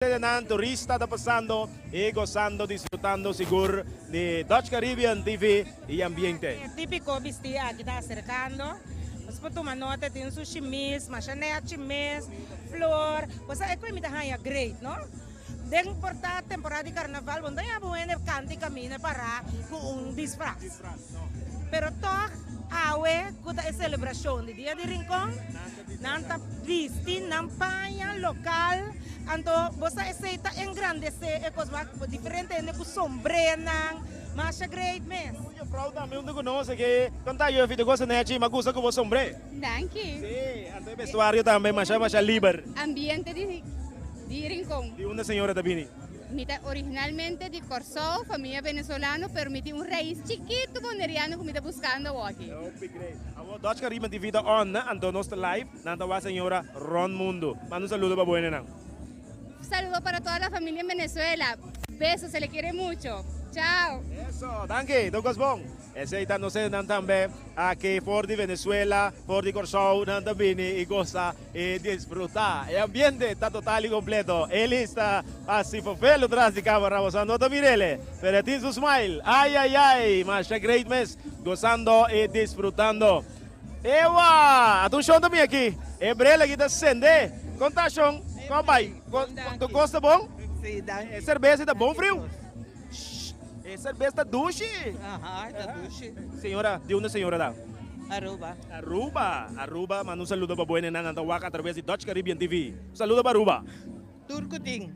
Nan turista ta pasando y gozando, disfrutando sigur di Dutch Caribbean TV y ambiente. E típiko bistí aki ta aserkando. Nos por tuma nota, tin su shimis, masha nèchi mes, flor. Bo sa e ku mi ta haña great, no? Den por ta temporada di karnaval, bo no ta haña bo hende kanta i kamina pará ku un disfras. Pero tòg awe ku ta e selebrashon di Dia di Rincon, Nan ta bisti nan paña lokal, anto bo sa esei ta engrandesé e kos wak diferente hende ku sombrénan, masha great mes. Un juffrouw tambe un ta konoce ke kon ta juffie ta gosa nechi ma gusta ku bo sombré. Danki. Si, anto e vestuario tambe masha masha liber. Ambiente di di Rincon. Di unda señora ta bini? Mi ta originalmente di Kòrsou, famia venezolano, pero mi tin un rais chikitu boneriano ku mi ta buskando awoki. Hopi great. Awor Dutch Caribbean TV ta on, anto nos ta live, nan ta wak señora rond mundo. Manda un saludo pa bo hendenan. Un saludo para toda la familia en Venezuela. Besos, se le quiere mucho. Chao. Eso, danki, tur kos bon. Esei ta nos hendenan tambe aki for di Venezuela, for di Kòrsou, nan ta bini i gosa i disfrutá. E ambiente ta total i kompleto. Elis ta hasi fofelo tras di kamera, boso no ta mir'el, pero e tin su smile. Ai ai ai, masha great mes, gosando i disfrutando. Ewa! Ata un shon ta bini aki. E brel aki ta sende. Kon ta shon? Kon bai? Tur kos ta bon? E serbesa ta bon friu? E serbes ta dushi. Aha, ta dushi. Señora, di unda señora ta? Aruba. Aruba, Aruba, manda un saludo pa bo hende nan ta wak a traves di Dutch Caribbean TV. Un saludo pa Aruba. Tur ku tin.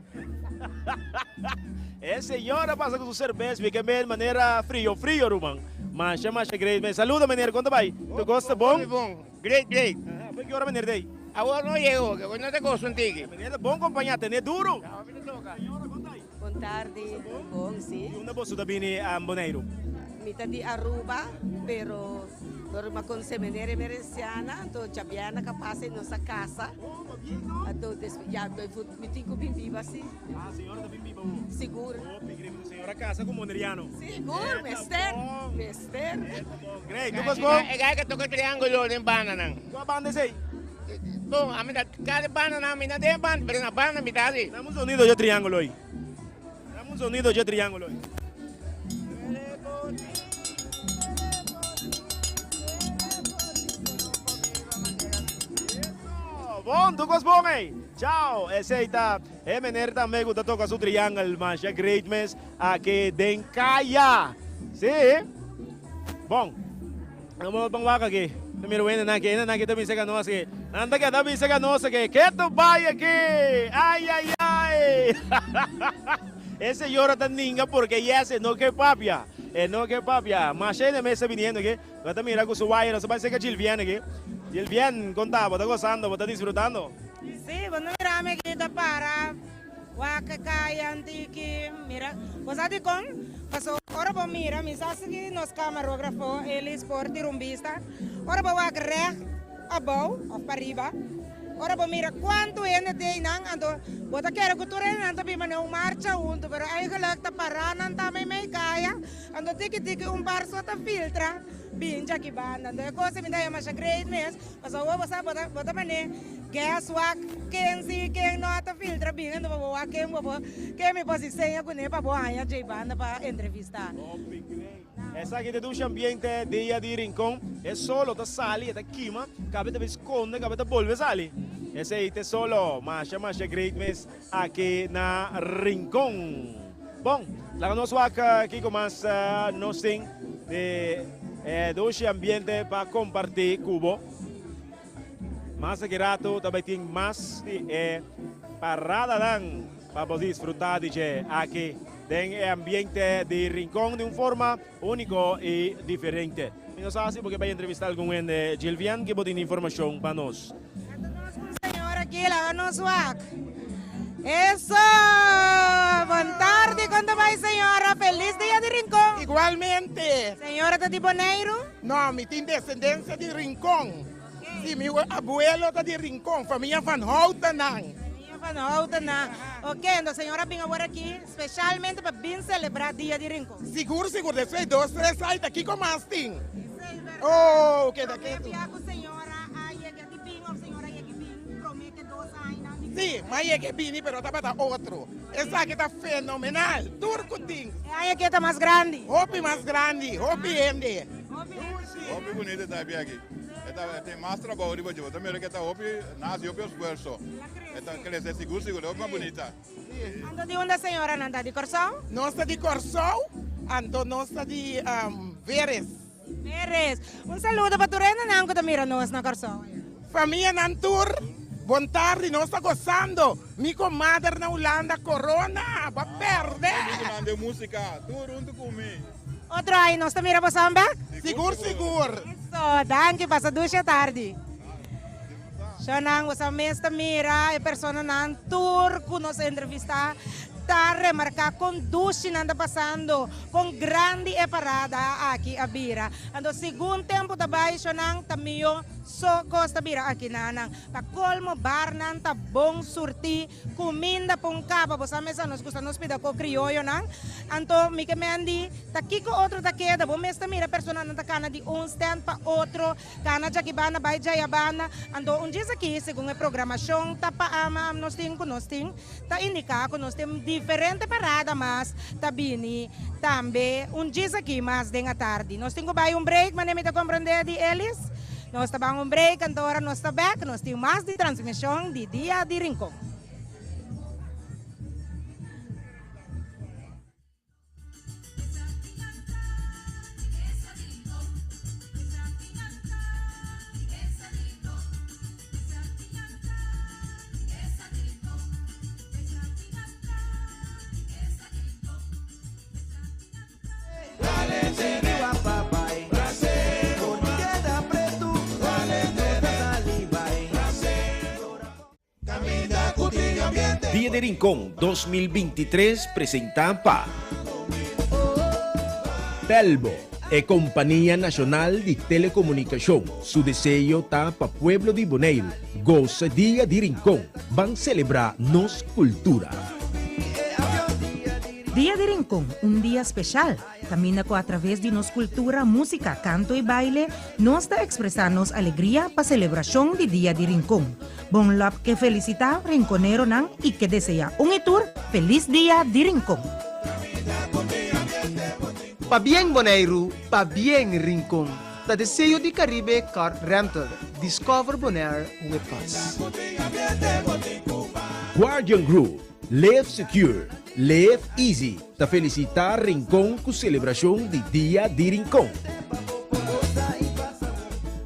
E señora pasa ku su serbes mi ke men manera frio frio ruman. Masha masha great men. Saludo meneer, kon ta bai? Tur kos ta bon? Hopi bon. Great great. Aha, pa ki ora meneer ta ei? Awor no yego, ke no ta gosa un tiki. Meneer ta bon kompañá, tene duro. Ya, hopi ta toka. Señora, kon ta bai? Bon tardi, bon si. Di unda boso ta bini Boneiru? Mi ta di Aruba, pero dor mi a conoce meneer Emerenciana, anto djabièrnè ka pasa y nos a casa. Oh, pa bien no? Anto despues, ya, mi tin cu bin biba si. Ah, señora ta bin biba awo? Sigur. Hopi great, anto señora casa cu Boneriano? Sigur, mester, mester. E ta bon, great, tur cos bon? E guy ka toca triangulo den bandanan. Cua banda esey? Bon, ami ta cada banda nan mi na den banda, pero na banda mi ta si. Dame un sonido dje triángulo ey. Dame un sonido dje triángulo ey. Eso! Bon, tur cos bon ey. Chao. Esey ta e meneer tambe cu ta toca su triángulo masha great mes aki den caya. Si. Bon. Nan bo ban wak aki. Ta mira wende nan aki. Hende nan aki ta bisa ka nos aki. Nan ta keda bisa ka nos aki. Ketu bai aki! Ai ai ai! E señora ta ninga porque yes e no ke papia. E no ke papia. Masha hende mes ta biniendo aki. Bo ta mira ku su wire. Nos ta bai serka Gilvian aki. Gilvian, kon ta? Bo ta gosando? Bo ta disfrutando? Si, bo no mira mi aki ta para. Wak e kaya antiki, mira, bo sa dikon? Paso ora bo mira, mi sa si nos kamarografo Elis por tira un bista, ora bo wak règt abou òf pariba, ora bo mira kuantu hende ta einan, anto bo ta kere ku tur hendenan ta bin manera un marcha huntu, pero eigenlik ta pará nan ta meimei kaya, anto tiki tiki un par so ta filtra bin djaki banda. Anto e kos ei mi ta haña masha great mes, pasobra awor bo sa bo ta bo ta manera. Guess wak ken si ken no a ta filtra bin anto pa bo wak ken bo por ken mi por si seña kuné pa bo haña djei banda pa entrevista. Hopi great. Esaki ta dushi ambiente dia di Rincon. E solo ta sali, e ta kima, kabe ta bin skonde, kabe ta bolbe sali. Esei ta e solo. Masha masha great mes aki na Rincon. Bon, laga nos wak kiko mas nos tin di e dushi ambiente pa komparti ku bo. Mas aki rato ta bai tin mas di e paradanan pa bo disfruta di dje aki den e ambiente di Rincon di un forma unico y diferente. Mi no sa si bo ke bai entrevista algun hende, Gilvian, ke bo tin informacion pa nos? Ata nos un señora aki, laga nos wak. Eso! Bon tardi, con ta bai señora? Feliz dia di Rincon! Igualmente! Señora ta di Boneiru? No, mi tin descendencia di Rincon. Si, mi abuelo ta di Rincon, famia Van Houtenan. Famia Van Houtenan. Ok, enton señora bin awor aki specialmente pa bin celebra dia di Rincon. Sigur, sigur. Despues dos, tres aña ta kico mas tin? Esey verdad. Oh, keda Prome ketu. bia cu señora a yega di bin of señora a yega di bin prome ke dos añanan di. Sí, m'a yega e bini pero tabata otro. Esaki ta fenomenal, tur ku tin. E aña aki e ta mas grandi. Hopi mas grandi, hopi hende. Hopi bunita e ta aki. E ta tin mas trabou riba dje. Bo ta mira ku e ta hopi nasi, hopi esfuerso. E ta krese sigur sigur, e hopi mas bunita. Anto di unda señoranan ta? Di Kòrsou? Nos ta di Kòrsou, anto nos ta di Veres. Veres. Un saludo pa tur hendenan ku ta mira nos na Kòrsou aya. Famianan tur, bon tardi, nos ta gosando. Mi komader na Hulanda, corona, bo a pèrdè. Amigunan den músika, tur huntu ku mi. Otro aña nos ta mira boso bèk? Sigur sigur. Eso, danki, pasa dushi atardi. Shownan, boso mes ta mira e personanan tur ku nos entrevistá ta remarká kon dushi nan ta pasando, kon grandi e parada aki a bira. Anto segun tempu ta bai shownan ta mihó so kos ta bira akinanan. Pa kolmo barnan ta bon surtí. Kuminda pon kaba, bo sa mesa nos gusta nos pida ko krioyonan. Anto mi ke men di, ta kiko otro ta keda? Bo mes ta mira personanan ta kana di un stand pa otro, kana djaki banda bai djaya banda. Anto un djis aki, segun e programashon ta pa ama nos tin ku nos tin, ta indiká ku nos tin diferente parada mas ta bini tambe un djis aki mas den atardi. Nos tin ku bai un break, manera mi ta komprendé di Elis. Nos ta ban un break, anto ora nos ta bek nos tin mas di transmision di Dia di Rincon. Dia di Rincon 2023 presenta pa Telbo, e kompania nashonal di telekomunikashon, su deseo ta pa pueblo di Boneiru gosa Dia di Rincon, ban selebrá nos kultura. Dia di Rincon, un dia special, caminda cu atraves di nos cultura, musica, canto y baile, nos ta expresa nos alegria pa celebracion di Dia di Rincon. Bon Lop ke felicita Rinconeronan y ke desea un y tur Feliz Dia di Rincon. Pabien Boneiru, pabien Rincon, ta deseo di Caribe Car Rental, Discover Bonaire with us. Guardian Group Live Secure, Live Easy ta felicita Rincon cu celebracion di Dia di Rincon.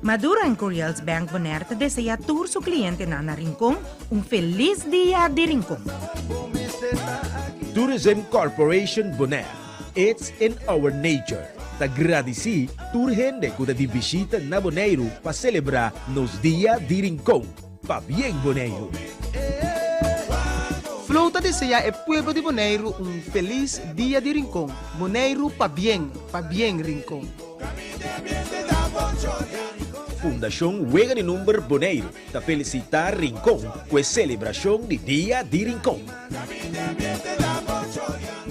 Maduro en Curiel's Bank Bonaire ta desea tur su clientenan na Rincon un feliz Dia di Rincon. Tourism Corporation Bonaire, It's in our nature ta gradici tur hende cu ta di bishita na Boneiru pa celebra nos Dia di Rincon. Pabien Boneiru! Flow ta deseá e pueblo di Boneiru un felis Dia di Rincon. Boneiru pabien, pabien Rincon. Fundashon Wega di Number Boneiru ta felisitá Rincon ku e selebrashon di Dia di Rincon.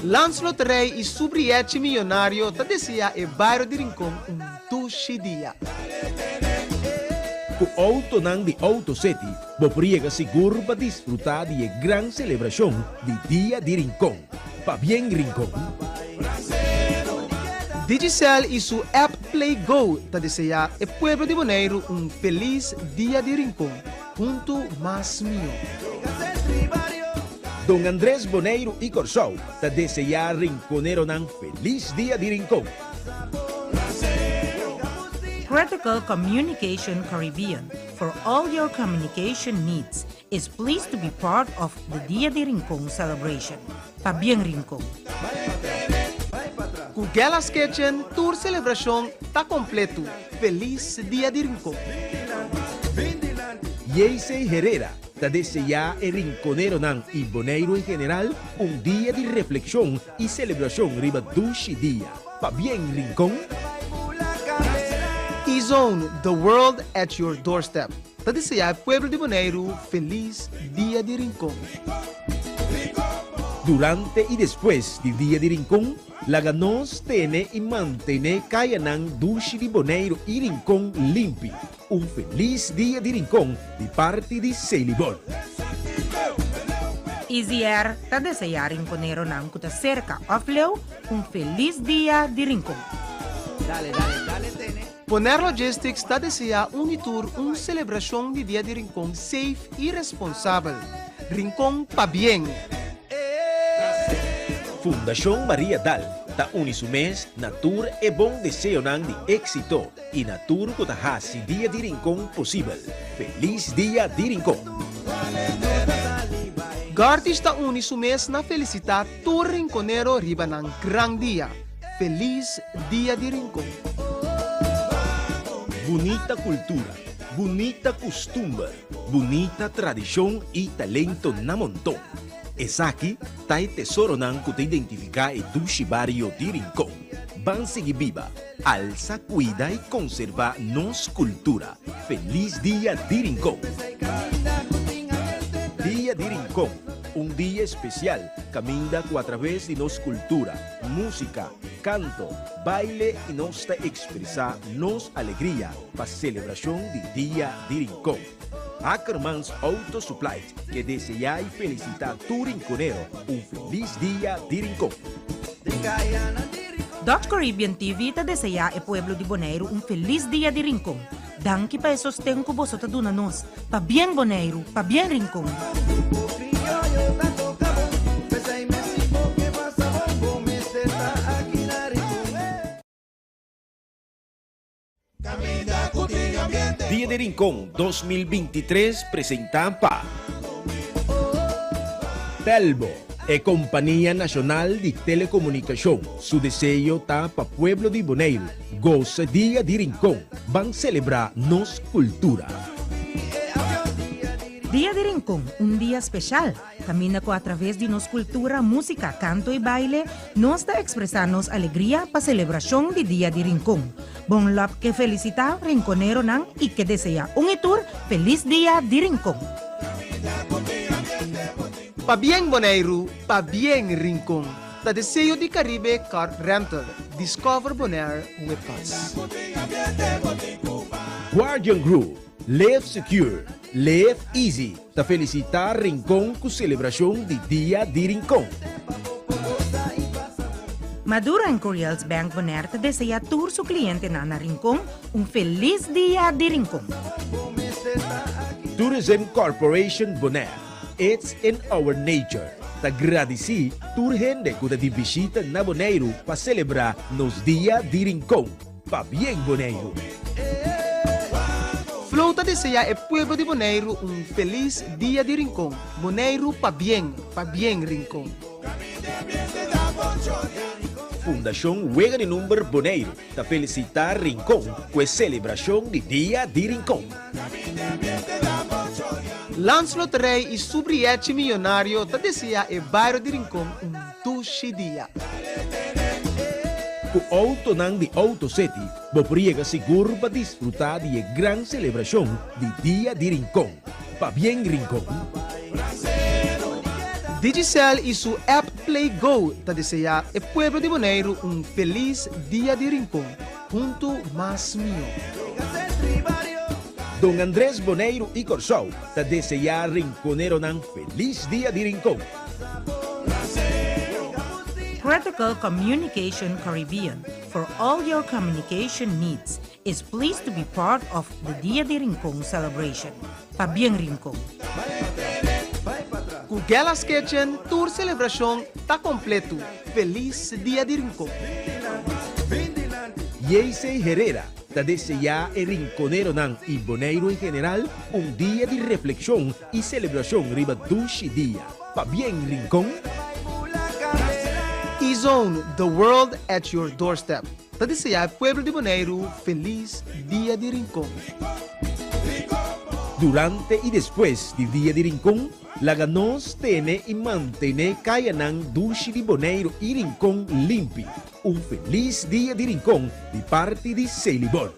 Landsloterij i su brièchi miyonario ta deseá e bario di Rincon un Dushi dia. Ku outonan di Auto City bo por yega sigur pa disfrutá di e gran selebrashon di Dia di Rincon. Pabien Rincon! Digicel i su app Play Go ta deseá e pueblo di Boneiru un felis Dia di Rincon. Huntu mas mihó. Don Andres Boneiru i Kòrsou ta deseá rinkoneronan felis Dia di Rincon. Critical Communication Caribbean, for all your communication needs, is pleased to be part of the Dia di Rincon celebration. Pabien Rincon! Ku Gella's Kitchen tur selebrashon ta kompletu. Felis Dia di Rincon! Yeisey Herrera ta deseá e rinkoneronan i Boneiru en general un dia di reflekshon i selebrashon riba dushi dia. Pabien Rincon! E-Zone, the world at your doorstep, ta deseá e pueblo di Boneiru felis Dia di Rincon. Durante i despues di Dia di Rincon, laga nos tene i mantené kayanan dushi di Boneiru i Rincon limpi. Un felis Dia di Rincon di parti di Selibon. Easy Air ta deseá rinkoneronan ku ta serka òf leu un felis dia di Rincon. Bonaire Logistics ta deseá un i tur un selebrashon di Dia di Rincon safe i responsabel. Rincon pabien! Fundashon Maria Dal ta uni su mes na tur e bon deseonan di éksito i na tur ku ta hasi Dia di Rincon posibel. Felis Dia di Rincon! Gartish ta uni su mes na felisitá tur rinkonero riba nan gran dia. Felis Dia di Rincon! Bunita kultura, bunita kustumber, bunita tradishon i talento na monton. Esaki ta e tesoronan ku ta identifiká e dushi bario di Rincon. Ban sigui biba, alsa, kuida i konservá nos kultura. Felis Dia di Rincon! Dia di Rincon, un dia espesial kaminda ku atraves di nos kultura, Músika, kanto, baile i nos ta ekspresá nos alegria pa selebrashon di Dia di Rincon. Ackermans Auto Supply ke deseá i felisitá tur rinkonero un felis Dia di Rincon. Dutch Caribbean TV ta deseá e pueblo di Boneiru un felis Dia di Rincon. Danki pa e sosten ku boso ta duna nos. Pabien Boneiru, pabien Rincon! Dia di Rincon 2023 presenta pa Telbo, e kompania nashonal di telekomunikashon, su deseo ta pa pueblo di Boneiru gosa Dia di Rincon. Ban selebrá nos kultura! Dia di Rincon, un dia speshal, kaminda ku atraves di nos kultura, músika, kanto i baile, nos ta ekspresá nos alegria pa selebrashon di Dia di Rincon. Bon Lòp ke felisitá rinkoneronan i ke deseá un i tur felis Dia di Rincon! Pabien Boneiru, pabien Rincon! Ta deseo di Caribe Car Rental, Discover Bonaire with us. Guardian Group, Live Secure, Live Easy ta felicita Rincon cu celebracion di Dia di Rincon. Maduro and Curiel's Bank Bonaire ta desea tur su clientenan na Rincon un feliz Dia di Rincon. Tourism Corporation Bonaire, It's in our nature ta gradisí tur hende ku ta di bishita na Boneiru pa selebrá nos Dia di Rincon. Pabien Boneiru! Flow ta deseá e pueblo di Boneiru un felis Dia di Rincon. Boneiru pabien, pabien Rincon! Fundashon Wega di Number Boneiru ta felisitá Rincon ku e selebrashon di Dia di Rincon. Landsloterij i su brièchi miyonario ta deseá e bario di Rincon un dushi dia. Ku outonan di Auto City bo por yega sigur pa disfrutá di e gran selebrashon di Dia di Rincon. Pabien Rincon! Digicel i su app Play Go ta deseá e pueblo di Boneiru un felis Dia di Rincon. Huntu mas mihó. Don Andres Boneiru i Kòrsou ta deseá rinkoneronan felis Dia di Rincon. Critical Communication Caribbean for all your communication needs is pleased to be part of the Dia di Rincon celebration. Pabien Rincon! Ku Gella's Kitchen tur selebrashon ta kompletu. Felis Dia di Rincon! Yeisey Herrera ta deseá e rinkoneronan i Boneiru en general un dia di reflekshon i selebrashon riba dushi dia. Pabien Rincon! E-Zone, the world at your doorstep ta deseá e pueblo di Boneiru felis Dia di Rincon. Durante i despues di Dia di Rincon, laga nos tene i mantené kayanan dushi di Boneiru i Rincon limpi. Un felis Dia di Rincon di parti di Selibon.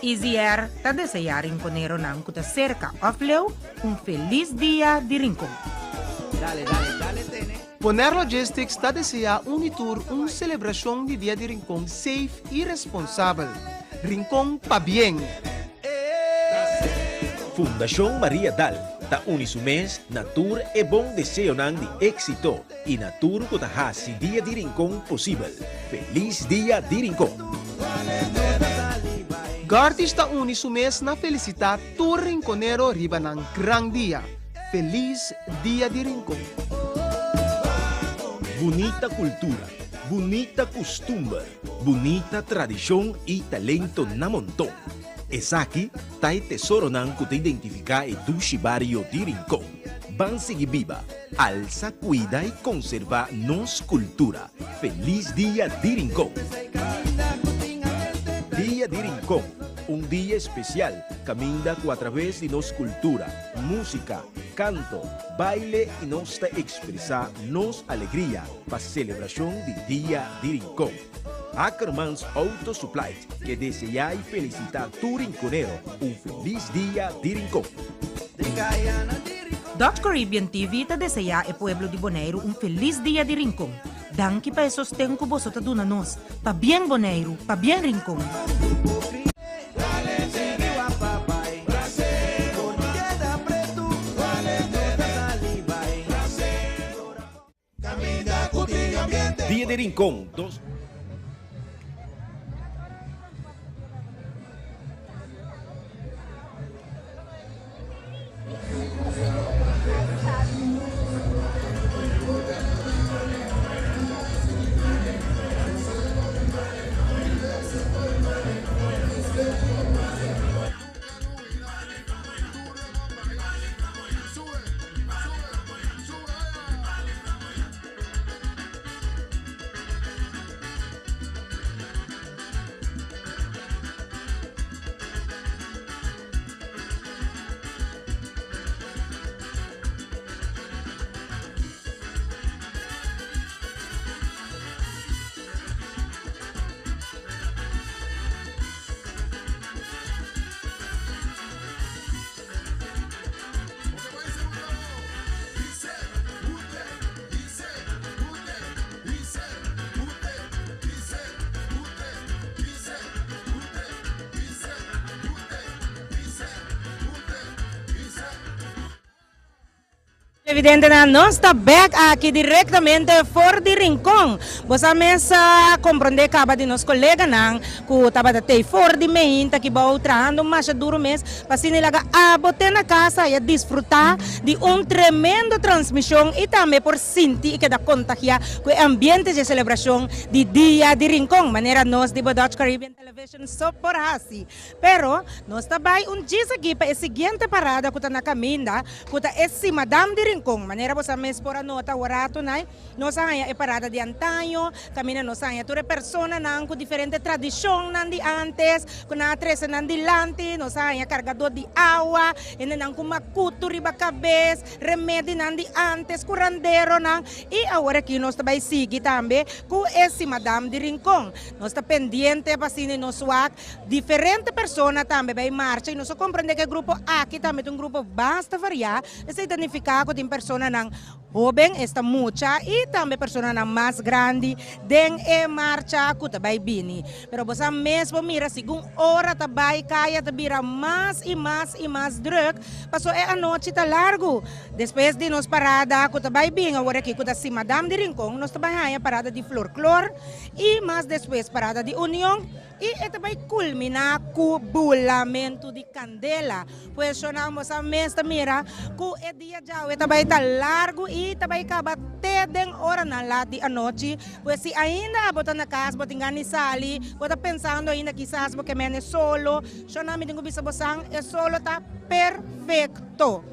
Easy Air ta deseá rinkoneronan ku ta serka òf leu un felis Dia di Rincon. Bonaire Logistics ta deseá un i tur un selebrashon di Dia di Rincon safe i responsabel. Rincon pabien! Fundashon Maria Dal. ta uni su mes na tur e bon deseonan di éksito i na tur ku ta hasi Dia di Rincon posibel. Felis Dia di Rincon! Gartish ta uni su mes na felisitá tur rinkonero riba nan gran dia. Felis Dia di Rincon! Bunita kultura, bunita kustumber, bunita tradishon i talento na monton. Esaki ta e tesoronan ku ta identifiká e dushi bario di Rincon. Ban sigui biba, alsa, kuida i konservá nos kultura. Felis Dia di Rincon! Dia di Rincon, un dia espesial kaminda ku atraves di nos kultura, músika, kanto, baile i nos ta ekspresá nos alegria pa selebrashon di Dia di Rincon. Ackermans Auto Supply ke deseá i felisitá tur rinconero un felis Dia di Rincon. Dutch Caribbean TV ta deseá e pueblo di Boneiru un felis Dia di Rincon. Danki pa e sosten ku boso ta duna nos. Pabien Boneiru, pabien Rincon! Dia di Rincon dos. Televidentenan, nos ta bek aki directamente for di Rincon. Bo sa mes a comprende caba di nos coleganan cu tabata tey for di meinta aki bou trahando masha duro mes pa asina laga abo te na casa y a disfruta di un tremendo transmision y tambe por sinti y keda contagia cu e ambiente dje celebracion di Dia di Rincon manera nos di bo Dutch Caribbean Television so por haci. Pero, nos ta bai un djis aki pa e siguiente parada ku ta na kaminda, ku ta e Simadam di Rincon. Manera bo sa mes por a nota awor nai, nos a haña e parada di antaño, kaminda nos a haña tur e personanan ku diferente tradishonnan di ántes, ku nan a trese nan dilanti, nos a haña kargadó di awa, hendenan ku makutu riba kabes, remedinan di ántes, kuranderonan, i awor aki nos ta bai sigui tambe ku e Simadam di Rincon. Nos ta pendiente pa asina nos wak Diferente persona tambe bay marcha y nos a comprende cu e grupo aki tambe ta un grupo basta varia, esey ta nifica cu tin personanan hoben, esta mucha y tambe personanan mas grandi den e marcha cu ta bay bini. Pero bo sa mes bo mira segun ora ta bay caya ta bira mas y mas y mas druk paso e anochi ta largo. Despues di nos parada cu ta bay bin awor aki cu ta Simadam di Rincon nos ta bay haya parada di Florclor y mas despues parada di Union. I e ta bai kulminá ku bulamentu di kandela. Pues shonnan bo sa mes ta mira ku e dia djawe ta bai ta largu i ta bai kaba te den oranan lat di anochi. Pues si ainda abo ta na kas, bo tin gana di sali, bo ta pensando ainda kisas bo ke mene solo, shonnan mi tin ku bisa bo san e solo ta perfekto.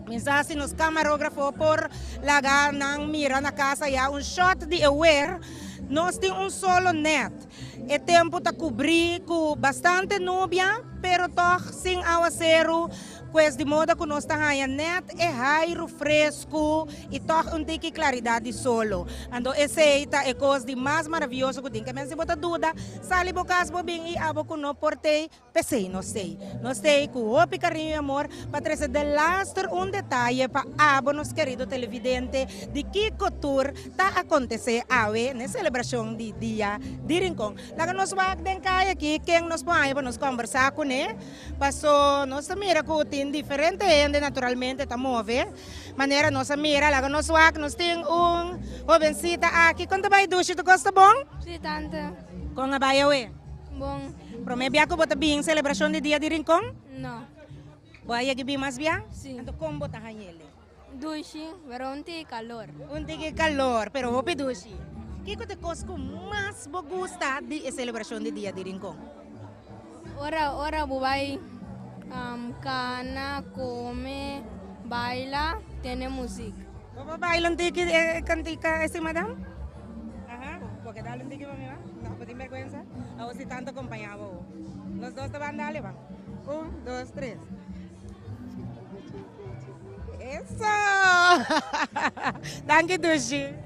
Mi sa si nos kamarógrafo por laga nan mira na kas aya un shòt di e wer. Nos tin un solo nèt. E tempu ta kubrí ku bastante nubia, pero tòg sin awaseru, pues di moda ku nos ta haña nèt e hairu fresku i tòg un tiki klaridat di solo. Anto esei ta e kos di mas maravioso ku tin. Ke men si bo ta duda, sali bo kas bo bin i abo ku no por tei. P'esei nos t'ei. Nos t'ei ku hopi kariño i amor pa trese delaster un detaye pa abo nos kerido televidente di kiko tur ta akontesé awe n'e selebrashon di Dia di Rincon. Laga nos wak den kai aki ken nos por haña pa nos kòmbersá kuné, paso nos ta mira ku tin. Tin diferente hende naturalmente ta move. Manera nos a mira, laga nos wak, nos tin un hobencita aki. Kon ta bai dushi? Tur kos ta bon? Si tante. Kon a bai awe? Bon. Prome bia ku bo ta bin selebrashon di Dia di Rincon? No. Bo a yega bin mas bia? Si. Anto kon bo ta hañ'el? Dushi, pero un tiki kalor. Un tiki kalor, pero hopi dushi. Kiko ta e kos ku mas bo gusta di e selebrashon di Dia di Rincon? Ora ora bo bai kana, kome, baila, tene muzik. Bo por baila un tiki e kantika esi madam? Aha, bo ke dal un tiki pa mi ba? No, bo tin bergwensa? Awor si tanto kompañá bo. Nos dos ta ban dale ba. Un, dos, tres. Eso! Danki Dushi.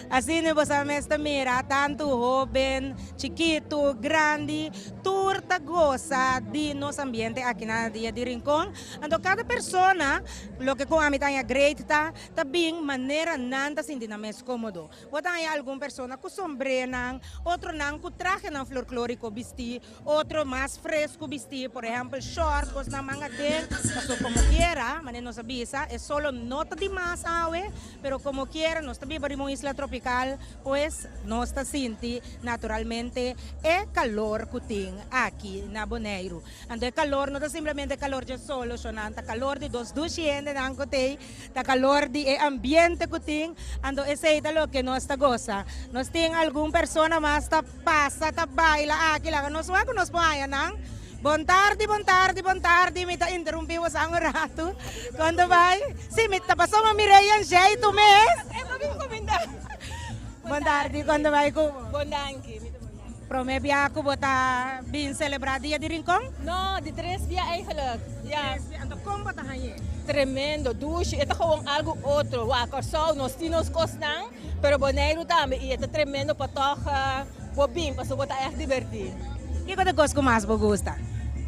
Asina bo sa mes ta mira tantu hoben, chikitu, grandi, tur ta gosa di nos ambiente aki na Dia di Rincon. Anto kada persona, loke ku ami ta haña great ta, ta bin manera nan ta sinti nan mes komodo. Bo ta haña algun persona ku sombrenan, otronan ku trahenan florkloriko bistí, Otro mas fresco bisti, por ehempel short, cosnan manga den, paso como kiera, manera nos a bisa, e solo no ta di mas awe, pero como kiera nos ta biba riba un isla tropical, pues nos ta sinti naturalmente e calor cu tin aki na Boneiru. Anto e calor no ta simplemente calor dje solo, shonan, ta calor di dos dushi hendenan cu t'ey, Ta calor di e ambiente cu tin, anto esey ta loke nos ta goza. Nos tin algun persona mas ta pasa ta baila aki, laga nos wak cu nos por haya nan. Bon tardi, bon tardi, bon tardi, mi ta interumpi bosan un ratu. Con ta bay? Si, mi ta pasobra mi mira e anshey tu mes. Bon tardi, con ta bay cu bo? Bon danki, mi ta bon danki. Prome bia cu bo ta bin celebra Dia di Rincon? No, di tres bia eigenlijk. Ja. Tres bia, anto con bo ta hañ'e? Tremendo, dushi, e ta gewoon algo otro. Wak, Kòrsou nos tin nos kosnan, pero Boneiru tambe i e ta tremendo pa tòg bo bin, pasobra bo ta ègt dibertí. Kiko ta kos ku mas bo gusta?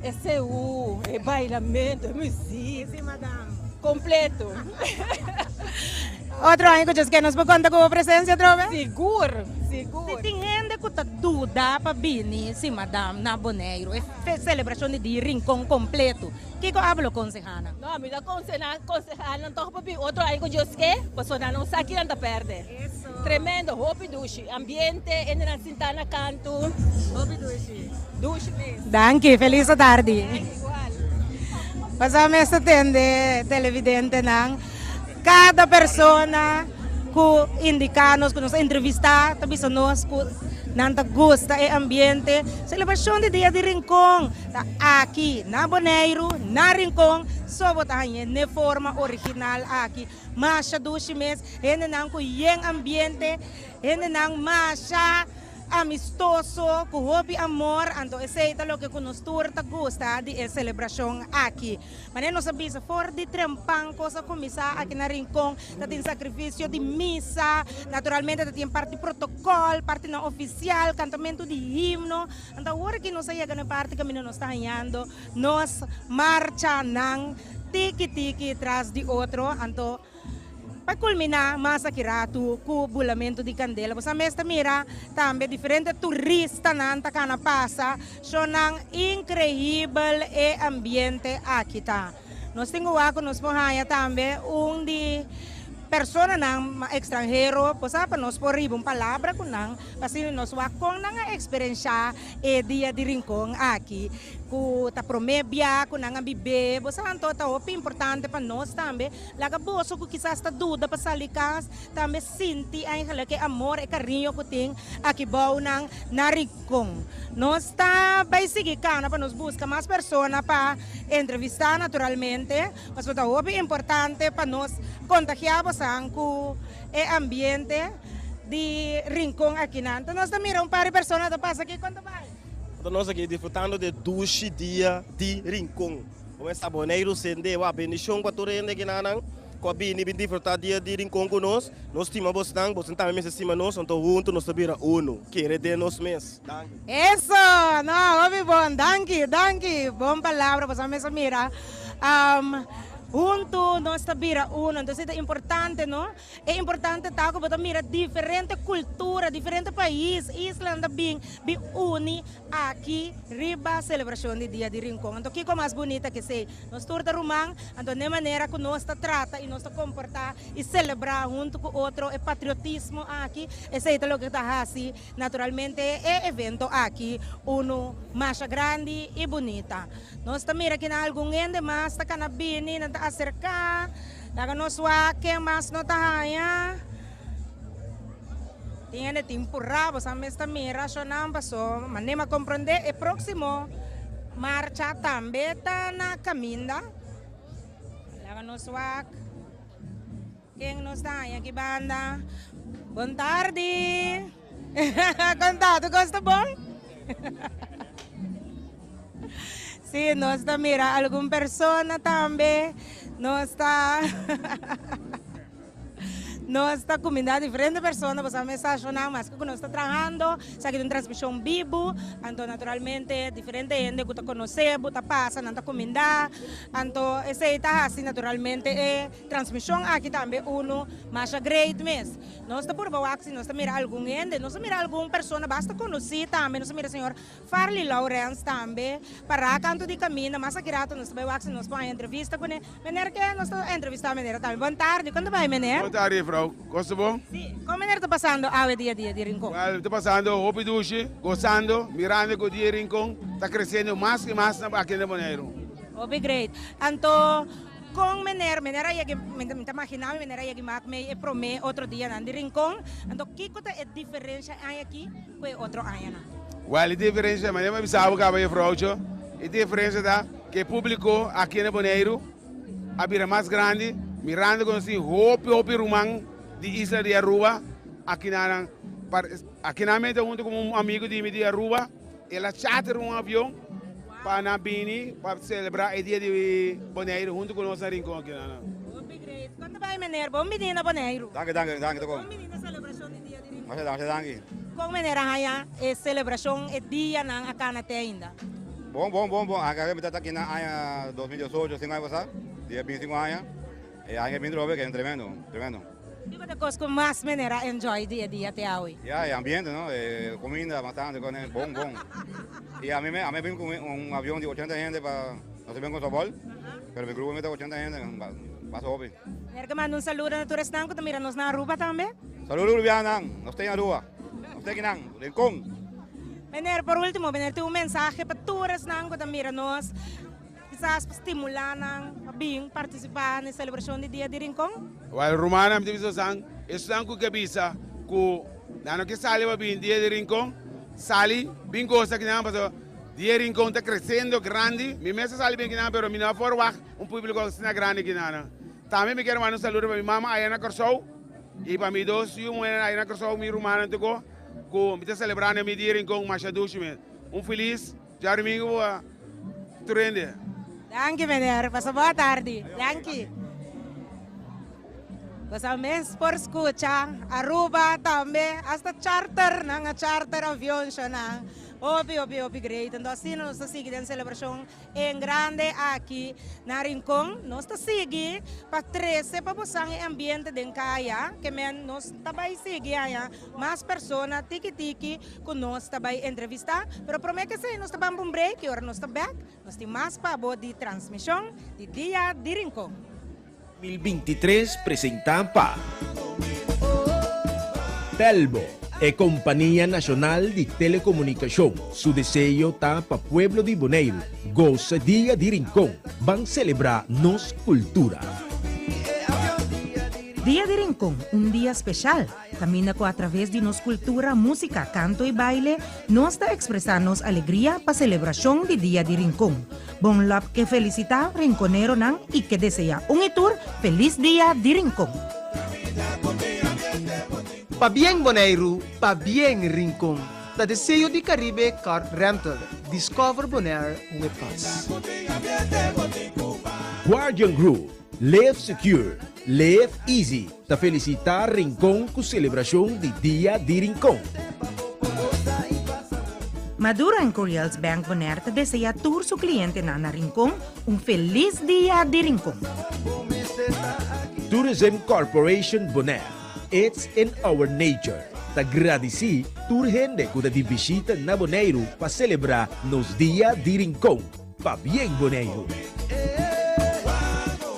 E seú, e bailamentu, e muzik. Si, madam. Kompleto. Otro aña ku djes ke nos por konta ku bo presensia atrobe? Sigur, sigur. Si tin hende ku ta duda pa bini, si madam, na Boneiru, e selebrashon di Dia Rincon kompleto, Kiko abo lo konsehá nan? No, mi ta konsehá nan tòg pa bin otro aña ku Dios ke, pasobra nan no sa ki nan ta pèrdè. Tremendo, hopi dushi. Ambiente, hendenan sintá na kantu. Hopi dushi. Dushi mes. Danki, felis atardi. Igual. Pasá mes ta tende televidentenan, kada persona ku indiká nos, ku nos a entrevistá, ta bisa nos ku nan ta gusta e ambiente. Selebrashon di Dia di Rincon. Ta aki na Boneiru, na Rincon, so bo ta hañ'é n'e forma original aki. Masha dushi mes, hendenan ku yen ambiente, hendenan masha amistoso, ku hopi amor, anto esei ta loke ku nos tur ta gusta di e selebrashon aki. Manera nos a bisa for di trempan kos a kuminsá aki na Rincon, ta tin sakrifisio di misa, naturalmente ta tin parti protokòl, partinan ofisial, kantamentu di himno. Anto awor aki nos a yega na e parti kaminda nos ta hañando nos marchanan tiki tiki tras di otro. Anto pa kulminá mas aki ratu ku bulamentu di kandela. Bo sa mes ta mira tambe diferente turistanan ta kana pasa. Shownan inkreibel e ambiente aki ta. Nos tin ku wak ku nos por haña tambe un di personanan ekstranhero por sa pa nos por riba un palabra ku nan pa asina nos wak kon nan a eksperenshá e dia di Rincon aki ku ta promé bia ku nan a bib'é. Bo sa anto ta hopi importante pa nos tambe laga boso ku kisas ta duda pa sali kas tambe sinti eigenlijk e amor, e kariño ku tin aki bou nan na Rincon. Nos ta bai sigui kana pa nos buska mas persona pa entrevistá naturalmente. Pasobra ta hopi importante pa nos kontagiá bosan ku e ambiente di Rincon akinan. Enton nos ta mira un par di persona ta pasa aki. Kon ta bai? Anto nos aki disfrutando di e dushi dia di Rincon. Bo mester sa Boneiru sende wak bendishon pa tur hende kinanan ku a bini bin disfrutá dia di Rincon ku nos. Nos stima bosnan, bosnan tambe mester stima nos, anto huntu nos ta bira unu. Kere den nos mes. Danki. Eso! No, hopi bon. Danki, danki. Bon palabra. Boso a mester mira. Huntu nos ta bira uno. Entonces ta importante, no? E importante ta ku bo ta mira diferente kultura, diferente pais, islanan ta bin bin uni aki riba selebrashon di Dia di Rincon. Anto kiko mas bunita ke esei? Nos tur ta ruman, anto n'e manera ku nos ta trata i nos ta komportá i selebrá huntu ku otro e patriotismo aki, esei ta loke ta hasi naturalmente e evento aki unu masha grandi i bunita. Nos ta mira kinan algun hende mas ta kana bini, nan ta aserká. Laga nos wak ken mas no ta haña. Tin hende tin purá, bo sa mes ta mira shonnan paso manera mi a komprondé e próksimo marcha tambe ta na kaminda. Laga nos wak ken nos ta haña aki banda. Bon tardi! Kon ta? Tur kos ta bon? Sí, nos ta mira algun persona tambe. Nos ta nos ta cuminda diferente persona, pasobra mi sa shona maske cu nos ta trahando, esaki ta un transmision bibu, anto naturalmente diferente hende cu ta conoce bo ta pasa, nan ta cuminda, anto esey ta haci naturalmente e transmision aki tambe uno masha great mes. Nos ta purba wak si nos ta mira algun hende, nos ta mira algun persona basta conoci tambe, nos ta mira señor Farley Lourens tambe pará kantu di kaminda, mas aki rato nos ta bai wak si nos por haña entrevista kuné. Mener ke nos ta entrevistá mener tambe. Bon tardi, kon ta bai mener? Bon tardi juffrouw, kos ta bon? Si, kon mener ta pasando awe dia dia di Rincon? Wel, ta pasando hopi dushi, gosando, mirando ku dia di Rincon ta kresiendo mas i mas aki na Boneiru. Hopi great. Anto kon mener, mener a yega, mi ta maginá mi mener a yega mak mei e promé otro dianan di Rincon, anto kiko ta e diferensha aña aki ku e otro añanan? Wel, e diferencia, manera mi a bisa bo caba juffrouwtje, e diferencia ta cu e publico aki na Boneiru a bira mas grandi, mirando cu nos tin hopi hopi ruman di isla di Aruba aki na aki nan mi ta hunto cu un amigo di mi di Aruba, el a charter un avion pa nan bini pa celebra e dia di Boneiru hunto cu nos na Rincon aki nan. Hopi great. Con ta bay meneer? Bon bini na Boneiru. Danki, danki, danki. Bon bini na celebracion di dia di Rincon. Masha danki, masha danki. Kon manera haña e selebrashon e dianan a kana te ainda? Bon, bon, bon, bon. Aunke mi ta aki na aña 2018, sinku aña pasá, dia bintisinku aña. E aña bin trobe ke tremendo, tremendo. Kiko ta kos ku mas manera enjoy di e dia te awe? Ya, e ambiente, no? E kuminda bastante, kos bon, bon. I ami me, ami bin ku un avion di ochenta hende pa, nos a bin ku sobol, pero mi grupo mi ta ochenta hende, pasa hopi. Meneer ke manda un saludo na tur esnan ku ta mira nos na Aruba tambe. Saludo Rubianan, nos ta en Aruba, nos ta akinan, Rincon. Meneer, por ultimo, meneer tin un mensahe pa tur esnan ku ta mira nos, kisas pa stimulá nan pa bin partisipá na e selebrashon di Dia di Rincon? Wèl, rumannan, mi ta bisa bosan, esnan ku ke bisa ku nan no ke sali pa bin Dia di Rincon, sali bin gosa akinan, pasobra Dia di Rincon ta kresiendo grandi. Mi mes a sali bin akinan, pero mi no a forwagt un públiko asina grandi akinan. Tambe mi kier manda un saludo pa mi mama aya na Kòrsou i pa mi dos yu muhénan aya na Kòrsou, mi rumannan tuko ku mi ta selebrá na mi dia Rincon masha dushi mes. Un felis djadumingu pa tur hende. Danki meneer, pasa bon atardi. Danki. Boso mes por skucha Aruba tambe, hasta charter, nan a charter avion shonan. Hopi hopi hopi great. Enton asina nos ta sigui den selebrashon En grande aki na Rincon nos ta sigui pa trece pa bosan e ambiente den caya ke men nos ta bay sigui haña mas persona tiki tiki cu nos ta bay entrevista pero prome ke esey nos ta ban pa un break y ora nos ta bek nos tin mas pa bo di transmision di Dia di Rincon. 2023 presenta pa Telbo, e kompania nashonal di telekomunikashon, su deseo ta pa pueblo di Boneiru gosa Dia di Rincon, ban selebrá nos kultura. Dia di Rincon, un dia speshal, kaminda ku atraves di nos kultura, músika, kanto i baile, nos ta ekspresá nos alegria pa selebrashon di Dia di Rincon. Bon Lòp ke felisitá rinkoneronan i ke deseá un i tur felis Dia di Rincon. Pabien Boneiru, pabien Rincon, ta deseo di Caribe Car Rental, Discover Bonaire with us. Guardian Group, Live Secure, Live Easy ta felisitá Rincon ku selebrashon di Dia di Rincon. Maduro and Curiels Bank Bonaire ta deseá tur su klientenan na Rincon un felis dia di Rincon. Tourism Corporation Bonaire, It's in our nature ta gradisí tur hende ku ta di bishita na Boneiru pa selebrá nos Dia di Rincon. Pabien Boneiru!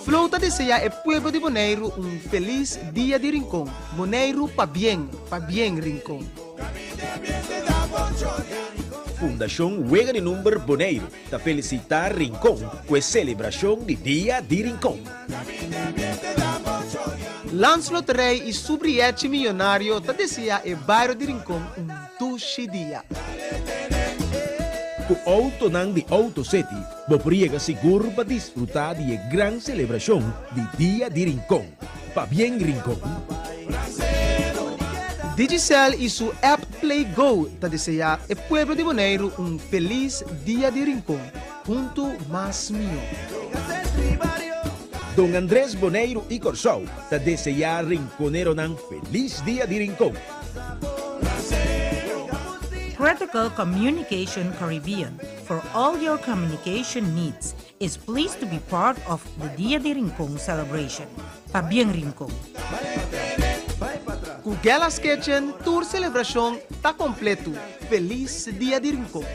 Flow ta deseá e pueblo di Boneiru un felis Dia di Rincon. Boneiru pabien, pabien Rincon! Fundashon Wega di Number Boneiru ta felisitá Rincon ku e selebrashon di Dia di Rincon. Landsloterij i su brièchi miyonario ta deseá e bario di Rincon un dushi dia. Ku outonan di Auto City bo por yega sigur pa disfrutá di e gran selebrashon di Dia di Rincon. Pabien Rincon! Digicel i su app Play Go ta deseá e pueblo di Boneiru un felis Dia di Rincon, huntu mas mihó. Don Andres Boneiru i Kòrsou ta deseá rinkoneronan felis Dia di Rincon. Critical Communication Caribbean for all your communication needs is pleased to be part of the Dia di Rincon celebration. Pabien Rincon! Ku Gella's Kitchen tur selebrashon ta kompletu. Felis Dia di Rincon!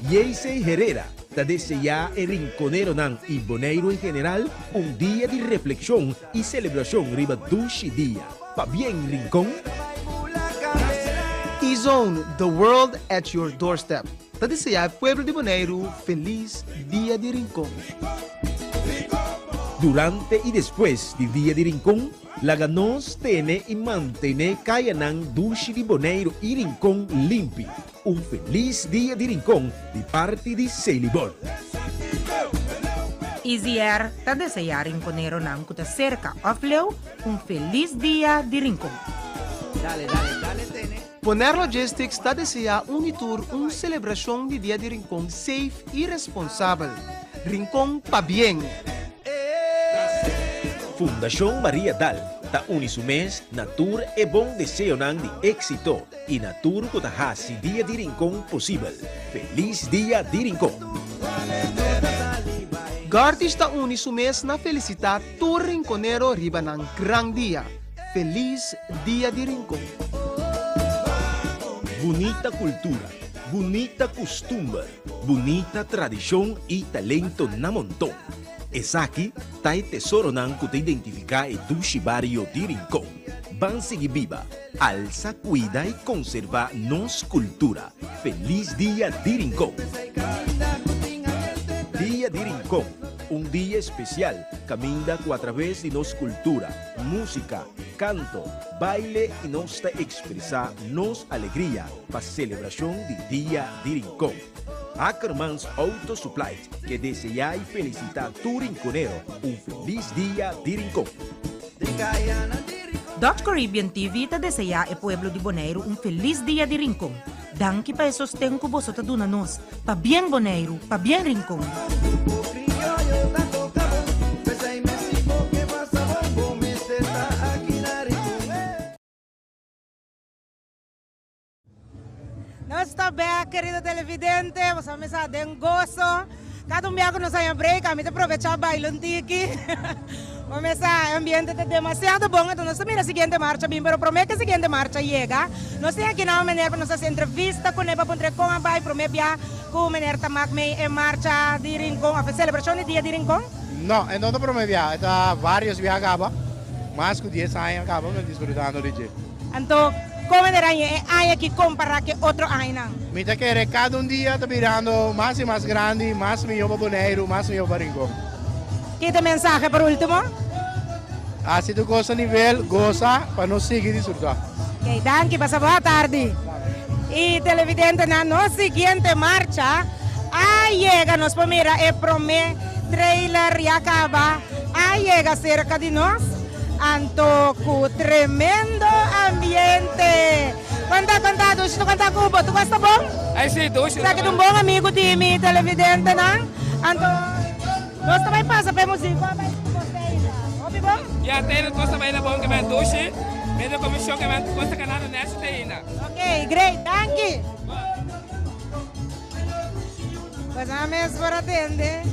Yeisey Herrera ta deseá e rinkoneronan i Boneiru en general un dia di reflekshon i selebrashon riba dushi dia. Pabien Rincon! E-Zone, the world at your doorstep, ta deseá e pueblo di Boneiru felis Dia di Rincon. Durante i despues di Dia di Rincon, laga nos tene i mantené kayanan dushi di Boneiru i Rincon limpi. Un felis Dia di Rincon di parti di Selibon. Easy Air ta deseá rinconeronan ku ta serka òf leu un felis Dia di Rincon. Bonaire Logistics ta deseá un i tur un selebrashon di Dia di Rincon safe i responsabel. Rincon pabien! Fundashon Maria Dal ta uni su mes na tur e bon deseonan di éksito i na tur ku ta hasi Dia di Rincon posibel. Felis Dia di Rincon! Gartish ta uni su mes na felisitá tur rinconero riba nan gran dia. Felis Dia di Rincon! Bunita kultura, bunita kustumber, bunita tradishon i talento na monton. Esaki ta e tesoronan ku ta identifiká e dushi bario di Rincon. Ban sigui biba, alsa, kuida i konservá nos kultura. Felis Dia di Rincon! Dia di Rincon, un dia espesial kaminda ku atraves di nos kultura, músika, kanto, baile i nos ta ekspresá nos alegria pa selebrashon di Dia di Rincon. Ackermans Auto Supply ke deseá i felisitá tur rinconero un felis Dia di Rincon! Dutch Caribbean TV ta deseá e pueblo di Boneiru un felis Dia di Rincon. Danki pa e sosten ku boso ta duna nos. Pabien Boneiru, pabien Rincon! Nos ta bek, kerido televidente, boso a mesa den goso. Kada un bia ku nos haña break, ami ta probecha baila un tiki. Bo mesa, e ambiente ta demasiado bon, enton nos ta mira siguiente marcha bin, pero prome ku e siguiente marcha yega, nos tin aki nan un meneer pa nos hasi entrevista kuné pa puntra kon a bai prome bia ku meneer ta mak mei e marcha di Rincon òf e selebrashon di dia di Rincon. No, e no ta prome bia, e ta varios bia kaba, mas ku dies aña kaba mi disfrutando di dje. Anto, kon manera aña e aña aki kompará ku e otro añanan? Mi ta kere kada un dia ta birando mas i mas grandi, mas mihó pa Boneiru, mas mihó pa Rincon. Ki ta e mensahe por último? Hasi tur kos a nivel, gosa pa nos sigui disfrutá. Ok, danki, pasa bon atardi. I televidentenan, nos siguiente marcha a yega, nos por mira e promé trailer ya kaba a yega serka di nos. Anto cu tremendo ambiente. Conta conta Dushi tu conta cu bo tu gosta bon? Ay si Dushi. Esaki ta un bon amigo di mi televidentenan. Anto nos ta bay pasa pa e musico a bay cu bo Taylor. Hopi bon? Ya Taylor cos ta bay na bon ke men Dushi. Medio comision ke men cos ta ganando neshi te ainda. Ok great danki. Pues nan mes por atende.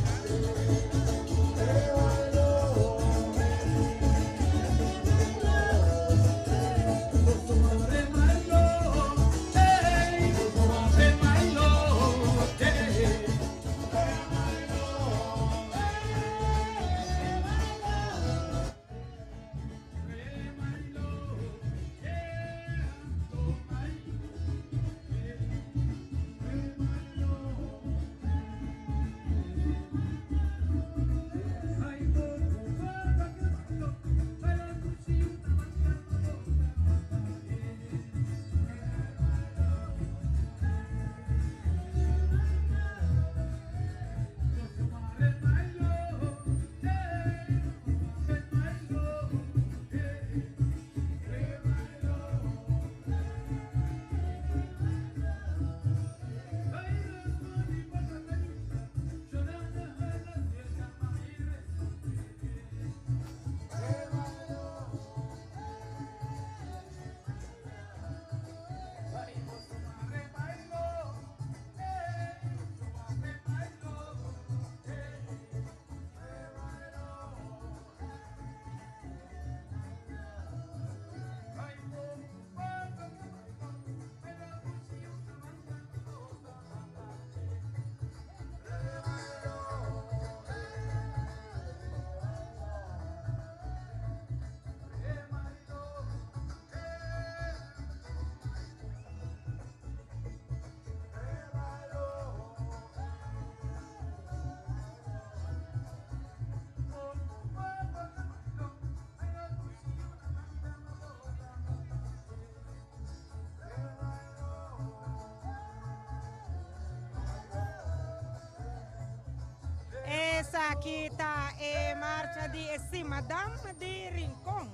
Esaki ta e marcha di e Simadam di Rincon.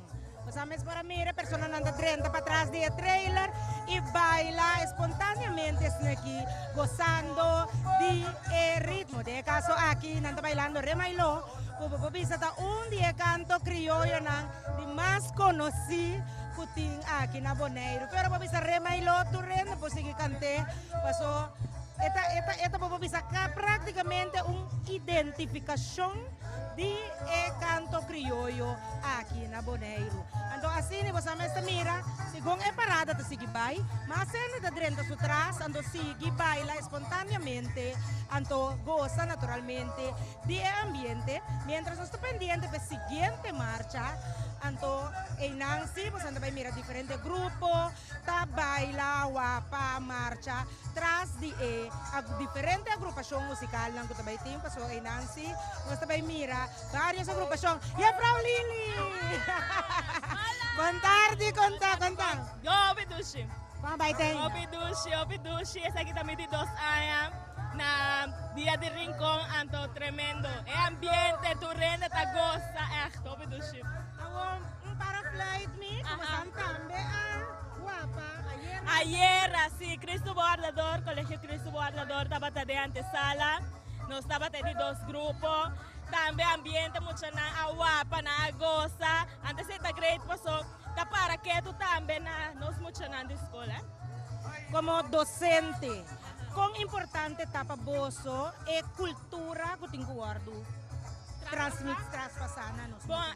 Nos a mes por a mira personanan ta drenta patras di e trailer y baila espontaneamente asina aki gozando di e ritmo. Den e caso aki nan ta bailando Remailó cu bo por bisa ta un di e canto crioyonan di mas conoci cu tin aki na Boneiru. Pero bo bisa Remailó tur hende por sigui cant'é paso e ta e ta e ta bo por bisa practicamente un identificacion. Di e kanto krioyo aki na Boneiru. Anto asina boso a mester mira, segun e parada ta sigui bai, mas hende ta drenta su tras, anto sigui baila espontaneamente, anto gosa naturalmente di e ambiente, mientras nos ta pendiente pa e siguiente marcha, anto einan si boso ta bai mira diferente grupo ta baila, wapa, marcha. Tras di e diferente agrupashon musikalnan ku ta bai tin pasobra einan si nos ta bai mira varios agrupashon. Jefrouw Lily! Bon tardi, konta, konta. Yo hopi dushi. Kon bai ten? Hopi dushi, hopi dushi. Esaki ta mi di dos aña na Dia di Rincon, anto tremendo. E ambiente, tur hende ta gosa, echt hopi dushi. Awor un para fluit mi, ku bosan tambe a wapa ayera. Ayera, sí, Cristo Guardador, Colegio Cristo Guardador tabata den antesala. Nos tabata di dos grupo. Tambe ambiente muchanan a wapa, nan a gosa. Antes e ta great paso ta para ketu tambe na nos muchanan di skol. Eh. Como docente, con importante ta pa boso e cultura cu tin cu wordo transmit, traspasa na nos? Bon,